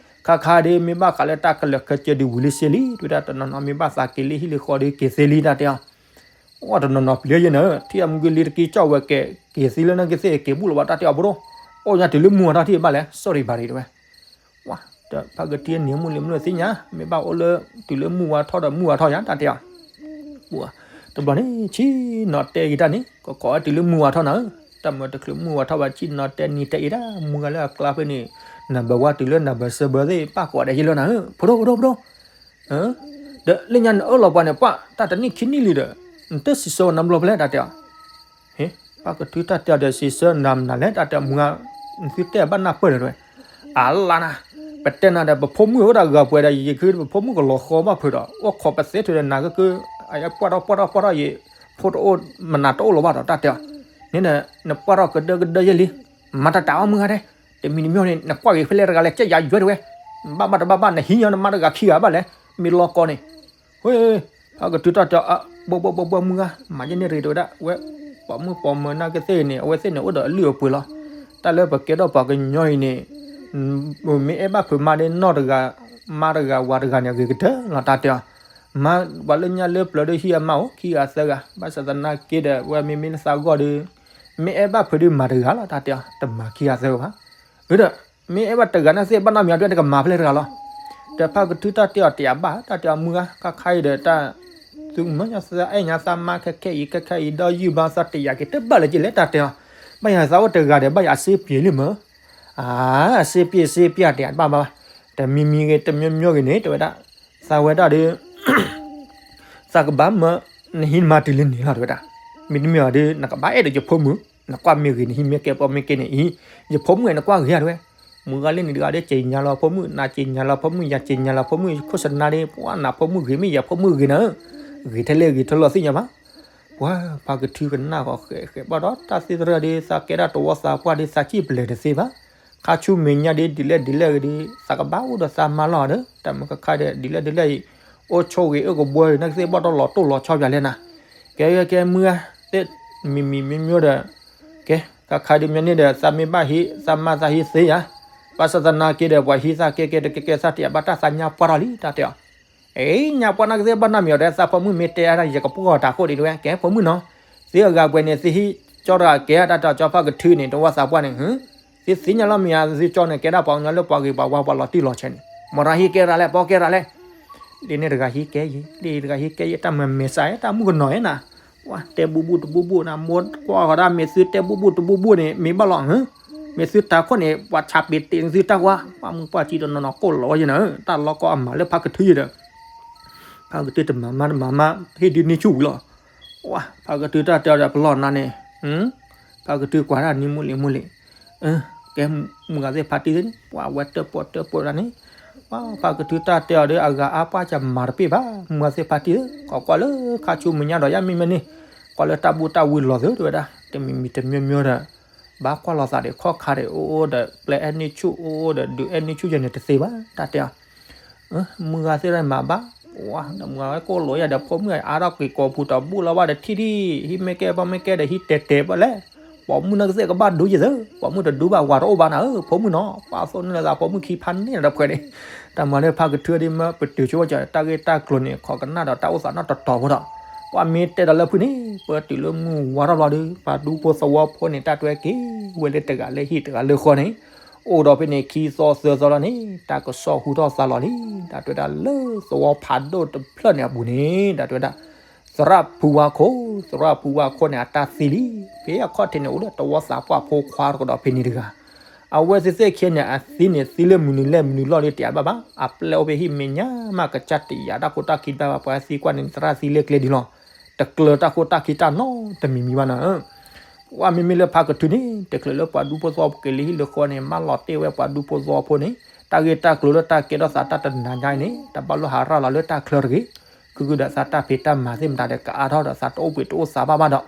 ခါခါဒီး မ့ၢ်ဘၣ်ဃးလၢတၢ်ကလၢာ်ခဲကၢဒုးဝံၤလံစ့လံ, တဲဝဲဒၣ်တနီၤနီၤမ့ၢ်ဘၣ်သးက့ၤလံဟံၣ်လံဃီဒီးက့ၤသ့လံတၢ်တဲအီၤ, အိၣ်တနီၤနီၤပျဲယဲနၤ, ထံၣ်အမုၢ်ကလံတကံကၠီၣ်ဝဲကဲ က့ၤသ့လၢနကသ့ၣ်က့ၤဘူၣ်လီၤဘၣ်တၢ်တဲအီၤဖိဒိၣ်, အိၣ်ညါတုၤလၢမုၢ်ဝါထီၣ်ထံၣ်ဘၣ်လဲၣ် sorry ဘၣ်ရံၤတဲဝဲ, ဝဲဒီးဖါကထံန့ၣ်မုၢ်လံမုၢ်သ့ၣ်ညါ မ့ၢ်ဘၣ်အိၣ်လၢ တုၤလၢမုၢ်ဝါထီၣ်ဒီးမုၢ်ဝါထီၣ်ယါတၢ်တဲအီၤ တဘျီန့ၣ် ဆံနီၤတဲဂ့ၤတၢ်န့ၣ် ကကိးဝဲတုၤလၢမုၢ်ဝါထီၣ်နၤဧၢ, တၢ်မၤတချုးမုၢ်ဝါထီၣ်ဘၣ် ဆံနီၤတဲနံၤတဲအံၤဒၣ် မုၢ်ဂၤလၢအကျါဖဲန့ၣ် နဘၣ်ဝါတုၤလၢနဘၣ်စၢဘၢသ့ၣ် ပၣ်ကိးဂၤဒဲးယဲလီၤနၤဧၢ, ဖိဒိၣ်ဖိဒိၣ်ဖိဒိၣ်, ဒီးလၢညါနအၢၣ်လီၤပှၤန့ၣ် ပှၤတၢ်တနံၣ်ခံနံၣ်လံဒီး နတစံးဆၢနၤဘျီဖဲလဲၣ်တၢ်တဲအီၤ ဟ့ၣ်, ပၢ်ကထုတၢ်တဲအီၤဒီးစံးဆၢနၤမနုၤလဲၣ် တၢ်တဲအီၤမုၢ်ဂၤ, နသုတဲဘၣ်နၢ်ပၢၢ်ဒီးတဲဝဲ, အလါနၤ, ပတဲနၤဒီး ပဖိမုၣ်အိၣ်ဒၣ်ဂၤပှဲၤဒီး ယကဟု ပဖိမုၣ်ကလီၤဃီဘၣ်ဖုးဒီး အိၣ်ခိးပသဲထုးဒီးနၤကကၢ, အပှၢ်ထီၣ်ပှၢ်ထီၣ်ပှၢ်ထီၣ်ယဲ, ဖိတအိၣ် မနၤတအိၣ်လီၤဘၣ်ဒီးတၢ်တဲအီၤ, န့ၣ်ဒီး နပှၢ်ထီၣ်ကဒၢကဒၢယဲလံ, မၤတၢ်တၢ်အီၣ်မုၢ်ဂၤဒဲး, တမံၤတမံၤန့ၣ် နကွၢ်က့ၤဖဲလဲၣ်တဂၤလဲၣ် ကဲယၤယွဲတဝဲ, ဘၣ်ဘၣ်တဘၣ်ဘၣ် နဟံးညီနမါတဂၤခံဂၤဘၣ်လဲၣ်, မ့ၢ်လီၤကီန့ၣ် ဝဲ, ဖါကထုတၢ်တဲအီၤ ဘှီဘှီဘှီဘှီမုၢ်ဂၤ, မၤယဲန့ၣ်ရ့ၤတဲဝဲဒၣ်, ဝဲ, ပိာ်မုၣ်ပိာ်မၢၤနာ်က့သ့ၣ်န့ၣ် အဝဲသ့ၣ်န့ၣ်အိၣ်ဒီးအလုၢ်အပှ့ၤလီၤ, တၢ်လၢပကဲထီၣ်ပှၤကညီအံၤန့ၣ်, မ့ၢ်အဲၣ်ဘၣ်ဖုးမါဒီးနီၢ်တဂၤ, မါတဂၤဝၤတဂၤန့ၣ် အဂ့ၤကတၢၢ်လီၤတၢ်တဲအီၤ, မါ, ပှၤလၢညါလၢပျၢၤဒီးဟံးအမါအိၣ် ခံဂၤသၢဂၤ, ဘၣ်ဆၣ်သနာ်က့ဒီး ဝဲမ့မ့ၢ်လၢသးဂီၢ်ဒီး, မ့ၢ်အဲၣ်ဘၣ်ဖုးဒီးမၤတဂၤလီၤတၢ်တဲအီၤ, တမၤခံဂၤသၢဂၤဘၣ် အဒီး, မ့ၢ်အဲၣ်ဘၣ်တဂၤန့ၣ်သ့ၣ်ဘၣ်နီတမံၤအဒွဲၣ်တကမၤဖဲလဲၣ်တဂၤလီၤ, ဒီးဖါကထုတၢ်တဲအီၤတယာ်ဘၣ် တၢ်တဲအီၤမုၢ်ဂၤ ခါခါအံၤဒီးတၢ်, သုမၢညါသးအဲၣ်ညါသးမါခဲခဲအံၤ ခဲခဲအံၤဒီးယုၢ်ဘၣ်သးတယာ်က့ၤတဘၣ်လၢၤက့ၤလဲၣ်တၢ်တဲအီၤ, ဘၣ်ယၤသးအိၣ်တဂၤဒီး ဘၣ်ယၤအစ့ပျ့ၤလံမၢ်, အါ, အစ့ပျ့ၤစ့ပျ့ၤတယာ်တဘၣ်ဘၣ်, တမံၤမံၤဂ့ၤ တမံၤမံၤဂ့ၤန့ၣ် တဲဝဲဒၣ်, သးဝဲဒၣ်ဒီး သးကဘၣ်မၢ, နဟံးနမါတုၤလၢန့ၣ်လီၤ တဲဝဲဒၣ်, မ့တမ့ၢ်အီၤဒီး နကဘၣ်အဲၣ်ဒိးယဖိမုၣ်, နကွၢ်မ့ၢ်ဂ့ၤ နဟံးမ့ၢ်ကဲပိာ်မ့ၢ်ကဲန့ၣ်အံၤ, ယဖိမုၣ်နကွၢ်ဂ့ၤဧါ တဲဝဲ, မုၢ်ဂၤလၢန့ၣ်တဂၤဒီး က့ၤညါလီၤဖိမုၣ် နၤက့ၤညါလီၤဖိမုၣ် ယၤက့ၤညါလီၤဖိမုၣ် ခိၣ်စနါဒီး ပှၤနဖိမုၣ်ဂ့ၤမ့ၢ်ယဖိမုၣ်ဂ့ၤနၤဧၢ, ဂ့ၤထဲလဲၣ်ဂ့ၤထဲလီၤသ့ၣ်ညါဘၣ် ပှၤဖါကထုကနၣ်ဃီၤဃဲးဃဲးဘၣ်ဒီး တၢ်သ့ၣ်သရၣ်ဒီး သးကဲဒၣ်တဝီသးပှၢ်ဒီး သးစံၣ်ပလဲၤတသ့ဘၣ်, ခါဆူမဲာ်ညါဒီး ဒ်လဲၣ်ဒ်လဲၣ်ဂ့ၤဒီး သးကဘၣ်အိၣ်ဒီးသးမါလီၤဒီး တၢ်မုၢ်ခါခါဒီး ဒ်လဲၣ်ဒ်လဲၣ်အံၤ, အိၣ်ဆိၣ်ဂ့ၤအိၣ်ကဘှီဂ့ၤ နာ်ကသ့ၣ်ဘၣ်တီၢ်လီၤတိၢ်လီၤဆီပၠးလဲၣ်နၤ, ကဲကဲမုၢ်ဧါ, သ့ၣ်, မံၤမံၤမံၤမံၤဒီး, ကဲ, ခါခါဒ်မ့ၢ်န့ၣ်ဒီး သးမ့ၢ်ဘၣ်ဟံး သးမါသးဟံးသ့ဧါ, ဘၣ်ဆၣ်သနာ်က့ဒီး ပှၤဟံးသးကဲကဲတကဲကဲ သးတယာ်ဘၣ်တၢ်သးညါပှၢ်ထီၣ်လံ တၢ်တဲအီၤ အ့ ညါပှၢ်နၢ်ကသ့ၣ်ဘၣ်နီတမံၤအီၤဒီး သးဖိမုၣ်မ့ၢ်တဲအါတၢ် ယကပှီၢ်တၢ်ခိၣ်ဒံးတဝဲ ကဲဖိမုၣ်နီၤ, သုအဂၤပှဲၤန့ၣ် သုဟံးကၠီတဂၤကဲတၢ်တီၤကၠီဖါကထုန့ၣ် တဝီသးပှၢ်န့ၣ် သုသ့ၣ်ညါလီၤမ့ၢ်ဧါ သုကၠီန့ၣ် ကဲဒၣ်ပှၤကညီလၢပှၤဂ့ၤပှၤဝါပှၤလီၤတံၢ်လီၤဆဲးန့ၣ် မတၤဟံးကဲရၤလဲၣ် ပှၤကဲရၤလဲၣ် လံန့ၣ်တဂၤဟံးကဲယံၤ လံတဂၤဟံးကဲယံၤ တၢ်မၤမဲာ်ဆှး တၢ်မုၣ်ကနီၤဧါနၤ, ပှၤတဲဘူးဘူးတဘူးဘူးနၤ မိၢ်ကွၢ်ဃီဒၣ် မ့ၢ်သုတဲဘူးဘူးတဘူးဘူးန့ၣ် မ့ၢ်ဘၣ်လီၤဧၢ, မ့ၢ်သုတၤခိၣ်န့ၣ် ပှၤဆါပ့ၤတ့ၢ်သုတၢ်ကွၢ် ပှၤမုၢ်ပှၢ်ကံတနီၤနီၤကိၣ်လီၤဝဲယဲနၤဧၢ, တၢ်လီၢ်ကီအမၤလၢဖါကထုယဲဒီး ဖါကထုတမၤမါတမၤမါ ဟ့ၣ်ဒုးန့ၢ်ဆူၣ်ဝံၤလီၤ, ပှၤဖါကထုတၢ်တဲအီၤဒီးပလီၢ်နါန့ၣ် ဖါကထုကွၢ်တၢ်နံၤမုၢ်လံၤမုၢ်လံၤ, ကဲမုၢ်ဂၤသ့ၣ်ဖါတံၢ်သ့ၣ်န့ၣ် ပှၤဝဲတၢၣ်ပီၣ်တၢၣ်ပီၣ်တၢ်န့ၣ်, ပှၤဖါကထုတၢ်တဲအီၤဒီးအဂၤအါပှၢ်ကမၤတပ့ၢ်ဘၣ် မုၢ်ဂၤသ့ၣ်ဖါတံၢ်ဧၢ, ခီကွၢ်လၢခါဆူမဲာ်ညါဒီးယၤမ့ၢ်မ့ၢ်န့ၣ်, ကွၢ်လၢတၢ်ဘူၣ်တၢ်ဝံလီၤသုတဝဲဒၣ် တမံၤမံၤတမံၤမံၤဒီး, ဘၣ်ကွၢ်လီၤသးဒီးခီၣ်ခါဒီး အိၣ်အိၣ်ဒီး ပျဲအဲၣ်န့ၢ်ဆူၣ် အိၣ်အိၣ်ဒီး ဒုးအဲၣ်န့ၢ်ဆူၣ်ယဲန့ၣ်တသ့ဘၣ် တၢ်တဲအီၤ မုၢ်ဂၤသ့ၣ်တၢ်မၤဘၣ်, ဝဲဒီးမုၢ်ဂၤဝဲကိၣ်လိာ်ယၤဒီး ဖိမုၣ်အါထီၣ်ကွံာ်ကိာ်ပူၤတဘူၣ်လီၤဘၣ်ဒီးထံၣ်ထံၣ် ဟံးမ့ၢ်ကဲဘၣ်မ့ၢ်ကဲဒီးဟံးတဲာ်တဲာ်ဘၣ်လဲၣ်, ပိာ်မုၣ်နၢ်ကသ့ၣ်ကဘၣ်ဒူယဲသၢ, ပိာ်မုၣ်တဒူဘၣ်ဝၤတအိၣ်ဘၣ်နၤဧၢ ဖိမုၣ်နီၤ ပှၤသိၣ်န့ၢ်လၢသးဖိမုၣ်ခံဖးန့ၢ်ဒီးဖှဲးန့ၣ်, တၢ်မၤလၢဖါကထုဒ်မ့ၢ်ပတုာ်ဆိဝဲကီးတၢ်ဂ့ၢ်တၢ်ကျိၤန့ၣ် ခိးကနၣ်ဒီးတၢ်အိၣ်သးနီတတီၤဖိဒီး, ပှၤမ့ၢ်တဲဒီးလၢဖုန့ၣ် ပတုၤလၢမုၢ်ဝါထီၣ်ဘျီဒီး ပှၤဒူဖိသဝီဖိန့ၣ် တၢ်တွဲက့ၤဝဲလၢတဂၤလၢဟံၣ်တဂၤလၢဃီန့ၣ် အိၣ်ဒီးဖဲန့ၣ်ခံသီသၢသီလီၤန့ၣ် တၢ်ကစီၣ်ဟူထီၣ်သါလီၤလံ, တၢ်တဲဝဲဒၣ်လၢသဝီဖးဒိၣ်တဖျၢၣ်န့ၣ်အပူၤန့ၣ် တၢ်တဲဝဲဒၣ်, သရၣ်ဖုဝါခိၣ်, သရၣ်ဖုဝါခိၣ်န့ၣ် အတၢ်သံလံ, ဖဲအခီၣ်ထံးန့ၣ် အိၣ်လၢတဝီသးပှၢ်ဖိခွါတကဒီးဖဲန့ၣ်တဂၤ, အဝဲသ့ၣ်သ့ၣ်ခဲန့ၣ် အသံန့ၣ် သံလၢမနုၤလဲၣ်မနုၤလီၢ်လံတယၤဘၣ်ဘၣ်, အပျဲၢ်အိၣ်ဖဲဟံၣ်မဲာ်ညါမး ကစၢ်တယၤတၢ်ခိတၢ်ခံတဘၣ်ဘၣ်, ပှၤသံကွၢ်န့ၣ် သရၣ်သံလၢကျဲဒ်လီၤ, တကျၢၤတၢ်ခိတၢ်ခံတၢ်နီတမံၤမံၤဘၣ်နၤဧၢ ပှၤမ့မ့ၢ်လၢဖါကထုန့ၣ် တချုးလၢပှၤဒူဖိသဝီဖိက့ၤလၢဟံၣ်လၢဃီန့ၣ် မၢလီၤတ့ၢ်ဝဲပှၤဒူဖိသဝီဖိန့ၣ် တၢ်ဂ့ၢ်တၢ်ကျိၤလၢတၢ်ကဲထီၣ်သးတၢ်တနၤညါအံၤန့ၣ် တဘၣ်လိၣ်ဟးရၤလီၤလၢတၢ်ချၢတဂ့ၤ, ခုခုဒီးသးတၢ်ဖံးတၢ်မၤသ့ၣ်မတၤဒီးကအါထီၣ်ဒီးသးတအိၣ်ဘှံးတအိၣ်သးဘၣ်ဘၣ်ဒီး,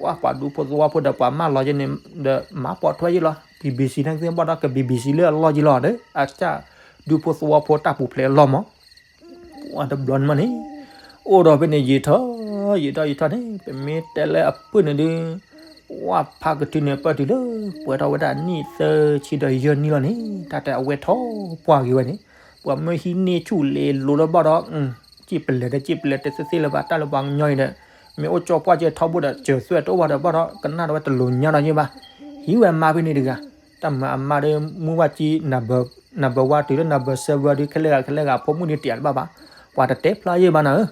ပှၤဒူဖိသဝီဖိဒီးပှၤမၢလီၤယဲန့ၣ် ဒီးမၤပိာ်ထွဲယဲလီၤ, BBC န့ၣ်သ့ၣ်ဘၣ်ဒီးက BBC လၢအလီၢ်ယဲလီၤဒီး အကစၢ်ဒူဖိသဝီဖိတၢ်ပူၤဖျဲးအလီၢ်မး ပှၤတဘျီန့ၣ်မးန့ၣ်, အိၣ်ဒီးဖဲန့ၣ်ယံာ်ထီၣ် ယံာ်ထီၣ်ယံာ်ထီၣ်န့ၣ် ပမ့ၢ်တဲလၢအပုၢ်န့ၣ်ဒုး, ပှၤဖါကထုန့ၣ် ပၢၢ်တုၤလၢ ပှဲၤထီၣ်ဝဲဒၣ်နံၣ်သၢဆံဒီးယဲၢ်နံၣ်လီၤန့ၣ် တၢ်တဲအဝဲထီၣ်ပှၢ်က့ၤဝဲန့ၣ်, ပှၤမၢဟံးန့ၢ်ဆူၣ်လ့လိၤလၢဘၣ်ဒီး, စံၣ်ပလဲၤဒီးစံၣ်ပလဲၤတသ့သ့လၢၤဘၣ် တၢ်လၢပှၤကညီအံၤဒီး, မ့ၢ်အိၣ်ကၠီပှၢ်ကဲထီဘိဒီး စၢၤသွဲၣ်တအိၣ်ဘၣ်ဒီးဘၣ်ဒီး ကနၣ်ဒီးဝဲတလိၤညါဒီးယဲဘၣ်, ဟံးဝဲမါဖဲန့ၣ်တဂၤ, တၢ်မၤအမါဒီးမုၢ်ဝၢ်ကံ နဘၢဝါတုၤလၢနဘၢစၢဝါဒုး ခဲလၢာ်ဂၤခဲလၢာ်ဂၤ ဖိမုၣ်ဒုးတယၤတဘၣ်ဘၣ်, ပှၤတတဲဖျါယဲဘၣ်နၤဧၢ,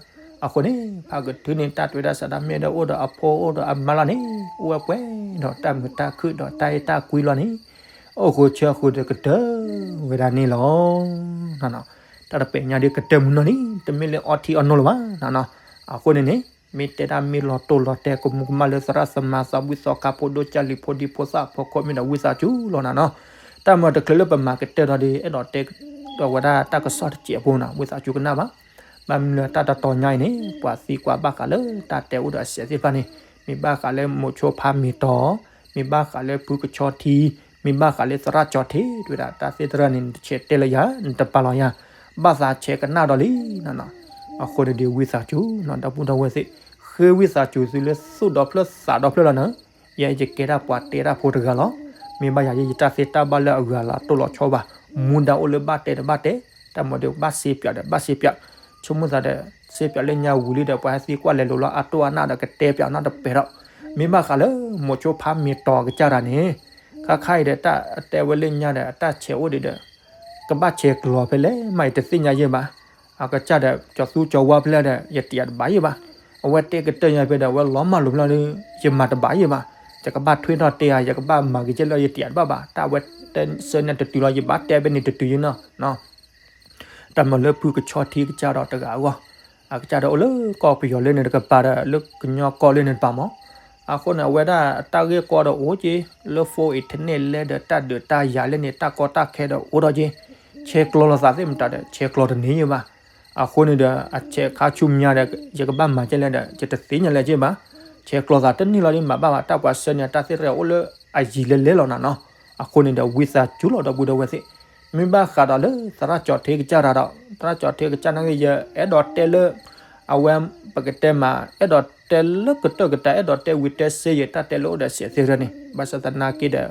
အဃိန့ၣ် ဖါကထုန့ၣ် တၢ်တဲဝဲဒၣ်စးဒၣ်မ့ၢ်ဒီးအိၣ်ဒီးအဖိအိၣ်ဒီးအမါလီၤန့ၣ် အိၣ်ဝဲပှဲၤဒီးတၢ်မုာ်တၢ်ခုၣ်ဒီးတၢ်အဲၣ်တၢ်ကွံလီၤန့ၣ်, အိၣ်ဃုာ်ဆၢဃုာ်ဒီးကတၢၢ်ဝဲဒၣ်န့ၣ်လီၤ. တၢ်တပဲာ်ညါဒ်ကတၢၢ်မုၢ်နီၢ်န့ၣ် တမ့ၢ်လၢအီထံအီနိလၢၤဘၣ်နၤနီၤ, အဃိန့ၣ်န့ၣ် မ့ၢ်တဲဒၣ်မ့ၢ်လီၤတိၢ်လီၤတဲာ်ကမူးကမၣ်လၢသရၣ်သမါသးဝံၣ်သီခါဖိဒိၣ်ကၢ်လံၤဖိဒံဖိသၣ်အဖီခိၣ် မ့ၢ်ဒီးဝံသးစူၤလီၤနၤနီၤ, တၢ်မၤတချုးလၢပမၤကတၢၢ်ဒီးဒ် အဲၣ်ဒိးတဲဒီးဝဲဒၣ်တၢ်ကစီၣ်တစဲးဖိနီၤ ဝံသးစူၤကနၣ်ဘၣ်, ဘၣ်မနုၤလၢတၢ်တတီၤညါအံၤန့ၣ် ပှၤသံကွၢ်ဘၣ်ဃးလၢတၢ်တဲအိၣ်ဒီးအစဲးသ့ၣ်တဖၣ်န့ၣ် မ့ၢ်ဘၣ်ဃးလၢမိၤဆိဖါမ့ၤတီၤ, မ့ၢ်ဘၣ်ဃးလၢဖုကဆီထံ, မ့ၢ်ဘၣ်ဃးလၢသရၣ်ကၠီၤထံး တဲဝဲဒၣ်တၢ်သ့ၣ်တဖၣ်န့ၣ် နတဆဲးတဲလၢယၤ နတပာ်လီၤယၤ, ဘၣ်သးဆဲးကနၣ်ဒီးလံနၤနီၤ, အဃိန့ၣ်ဒ်ဝံသးစူၤနီၤ ဒီပုၢ်ဒီဝဲၢ်သ့ၣ်, ဃ့ဝံသးစူၤသုလၢသိၣ်ဒီဖျၢၣ်သးဒီဖျၢၣ်လီၤနၤ, ယဲယကဲဒၣ်ပှၤတဲတၢ်ဖိတဂၤလီၤ, မ့ၢ်ဘၣ်ယၤယတၢ်သ့တၢ်ဘၣ်လၢအဂၤလီၤတိၢ်လီၤဆီဘၣ်, မူဒါအိၣ်လၢဘၣ်တဲဒီးဘၣ်တဲ, တၢ်မၤဒီးဘၣ်စ့ပၠးဒီးဘၣ်စ့ပၠး, ဆိကမိၣ်သးဒီး စ့ပၠးလၢညါဝံၤလံဒီး ပှၤဟဲသံကွၢ်လဲၤလိာ်လီၤအါတိၢ်အါနၢ်ဒီးကတဲပၠးနီတပဲာ်ဒီး, မ့ၢ်ဘၣ်ဃးလၢမိၤဆိဖါမ့ၤတီၤအကစၢ်တၢ်န့ၣ်, ခါခါအံၤဒီးတၢ်အတဲဝဲလၢညါဒီး အတၢ်ဆဲးအိၣ်ဒံးဒီး ကဘၣ်ဆဲးကျိးဖဲလဲၣ်မးအံၤတသ့ၣ်ညါယဲၢ်ဘၣ်, အကစၢ်ဒီး ကၠီၤသူကၠီၤဝါဖဲလဲၣ်ဒီး ယတယၤတဘၣ်ယဲၢ်ဘၣ်, အဝဲတဲကတၢၢ်ညါဖဲဒီး အဝဲလီၤမၢ်လိာ်ဖဲလဲၣ်ဒီး ယမၤတဘၣ်ယဲၢ်ဘၣ်, ယကဘၣ်ထွဲထီၣ်တဲဧါ ယကဘၣ်မၤက့ၤကဲလၢယတယၤတဘၣ်ဘၣ်, တၢ်အဝဲတဲဆၢန့ၣ်တတုၤလီၤ ယဘၣ်တဲဖဲန့ၣ်တတုၤယဲၢ်နီၤ တၢ်မၤလၢဖုကဆီထံကစၢ်ဒီးတဂၤအဂီၢ်, အကစၢ်ဒီးအိၣ်လၢကီၢ်ပယီၤလၢန့ၣ်တကပၤဒီး လၢကညီကီၢ်လၢန့ၣ်တပၤမး, အဃိန့ၣ် အဝဲဒၣ်တၢ်ဂ့ၢ်ကီဒီးအိၣ်က့ၤ လၢ phone internet လဲဒီးတၢ်ဒုးတၢ်ယၤလဲန့ၣ် တၢ်ကီတၢ်ခဲဒီးအိၣ်ထီၣ်က့ၤ, ဆဲးကျိးလိာ်သးသ့ၣ်မတၤဒီး ဆဲးကျိးတန့ၢ်ယဲၢ်ဘၣ်, အဃိန့ၣ်ဒီး အဆဲးခါဆူညါဒီး ယကဘၣ်မၤကဲလဲၣ်ဒီး ယတသ့ၣ်ညါလၢၤက့ၢ်ဘၣ်, ဆဲးကျိးသးတန့ၢ်လီၤဒ်မၤဘၣ်ဘၣ် တၢ်ပှၤဆၢန့ၣ် တၢ်သ့ၣ်တဖၣ်အိၣ်လၢအယံၤလဲလဲလီၤနၤနီၤ, အဃိန့ၣ်ဒီး ဝံသးစူၤလီၤဒီပုၢ်ဒီဝဲၢ်သ့ၣ်, မ့ၢ်ဘၣ်ဃးဒီးလၢသရၣ်ကၠီၤထံကစၢ်တၢ်ဒီး သရၣ်ကၠီၤထံကစၢ်နာ်က့ ယအဲၣ်ဒိးတဲလၢ အဝဲ ပကတဲမး အဲၣ်ဒိးတဲလၢကတၢၢ်ကတၢၢ် အဲၣ်ဒိးတဲဝံၤတဲစ့ယတၢ်တဲလၢအိၣ်ဒီးစဲးသ့ၣ်တဖၣ်န့ၣ် ဘၣ်ဆၣ်သနာ်က့ဒီး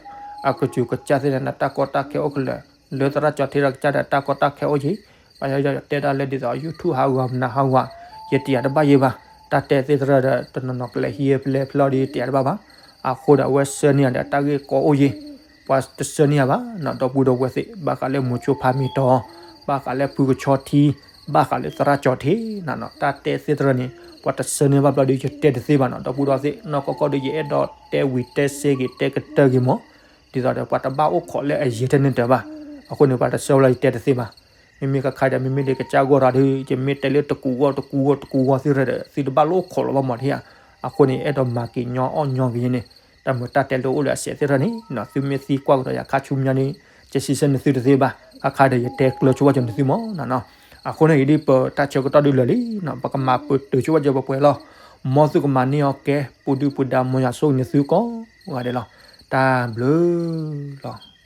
အကစူၤကစၢ်သ့ၣ်တဖၣ်န့ၣ် တၢ်ကီတၢ်ခဲအိၣ်ကလၢာ်, လၢသရၣ်ကၠီၤထံဒီးကစၢ်ဒီး တၢ်ကီတၢ်ခဲအိၣ်က့ၤ, ပှၤယတဲတၢ်လၢဒ်သိး YouTube ဟးဂီၤမနၤဟးဂီၤ, ယတယာ်တဘၣ်ယဲဘၣ်. တၢ်တဲသ့ၣ်သရၣ်ဒီး တနီၤနီၤကလဲၤဟံးပလဲဖျီဒီး ယတယာ်တဘၣ်ဘၣ်. အဃိဒီးအဝဲဆှၢန့ၢ်ယၤဒီး တၢ်ဂ့ၢ်ကီအိၣ်ယဲ, ပှၤတဆှၢန့ၢ်ယၤဘၣ်နီၤ ဒီပုၢ်ဒီဝဲၢ်သ့ၣ်, ဘၣ်ဃးလၢမိၤဆိဖးမ့ၤတီၤ, ဘၣ်ဃးလၢဖုကဆီထံ, ဘၣ်ဃးလၢသရၣ်ကၠီထံးနီၤ, တၢ်တဲသ့ၣ်သရၣ်န့ၣ် ပှၤတဆှၢန့ၢ်ဘၣ်ဘျီဒီး ယတဲတသ့ဘၣ်နီၤ ဒီပုၢ်ဒီဝဲၢ်သ့ၣ်, နီၢ်ကီၢ်ကီၢ်ဒီး ယအဲၣ်ဒိးတဲဝံၤတဲစ့က့ၤ တဲကတၢၢ်က့ၤမး, ဒ်သိးဒီးပှၤတဘၣ်အိၣ်ခိးလၢအယံၤထဲန့ၣ်တၢ်ဘၣ်. အဃိန့ၣ် ပှၤတဆှၢဝဲလီၤ ယတဲတသ့ဘၣ်. မ့မ့ၢ်ခါခါဒီး မ့မ့ၢ်ဒ်ကစၢ်ဂီၢ်တၢ်ဒီး ယမ့ၢ်တဲလၢတကူးဂီၢ်တကူးဂီၢ်တကူးဂီၢ်သ့ၣ်သရၣ်ဒီး သုတဘၣ်လိၣ်အိၣ်ခိးလီၤဘၣ်မးထံဧါ. အဃိန့ၣ် ယအဲၣ်ဒိးမၤက့ၤညီအီၣ်ညီက့ၤန့ၣ်, တၢ်မုာ်တၢ်တဲလၢအိၣ်လၢအစဲးသ့ၣ်သရၣ်န့ၣ်, သုမ့ၢ်သံကွၢ်ကဒီးယၤခါဆူညါန့ၣ်, ယစံးဆၢနသုတသ့ဘၣ်, ခါခါဒီးယတဲကျၢၤဆိဝဲကၠီနသုမးနီၤ. အဃိန့ၣ် ယဒ်ပတၢ်ဆၢကတီၢ်ဒုးလၢာ်လံနီၤ, ပကမၤပတုာ်ဆိဝဲကၠီပှဲၤပှဲၤလီၤ. မ်သုကမၤန့ၢ်အီၤကဲ ပူၤဒုၣ်ပူၤဒါ မ်ယွၤဆိၣ်ဂ့ၤန့ၢ်သုကိးဂၤဒဲးလီၤ. တၢ်ဘျုးလီၤ.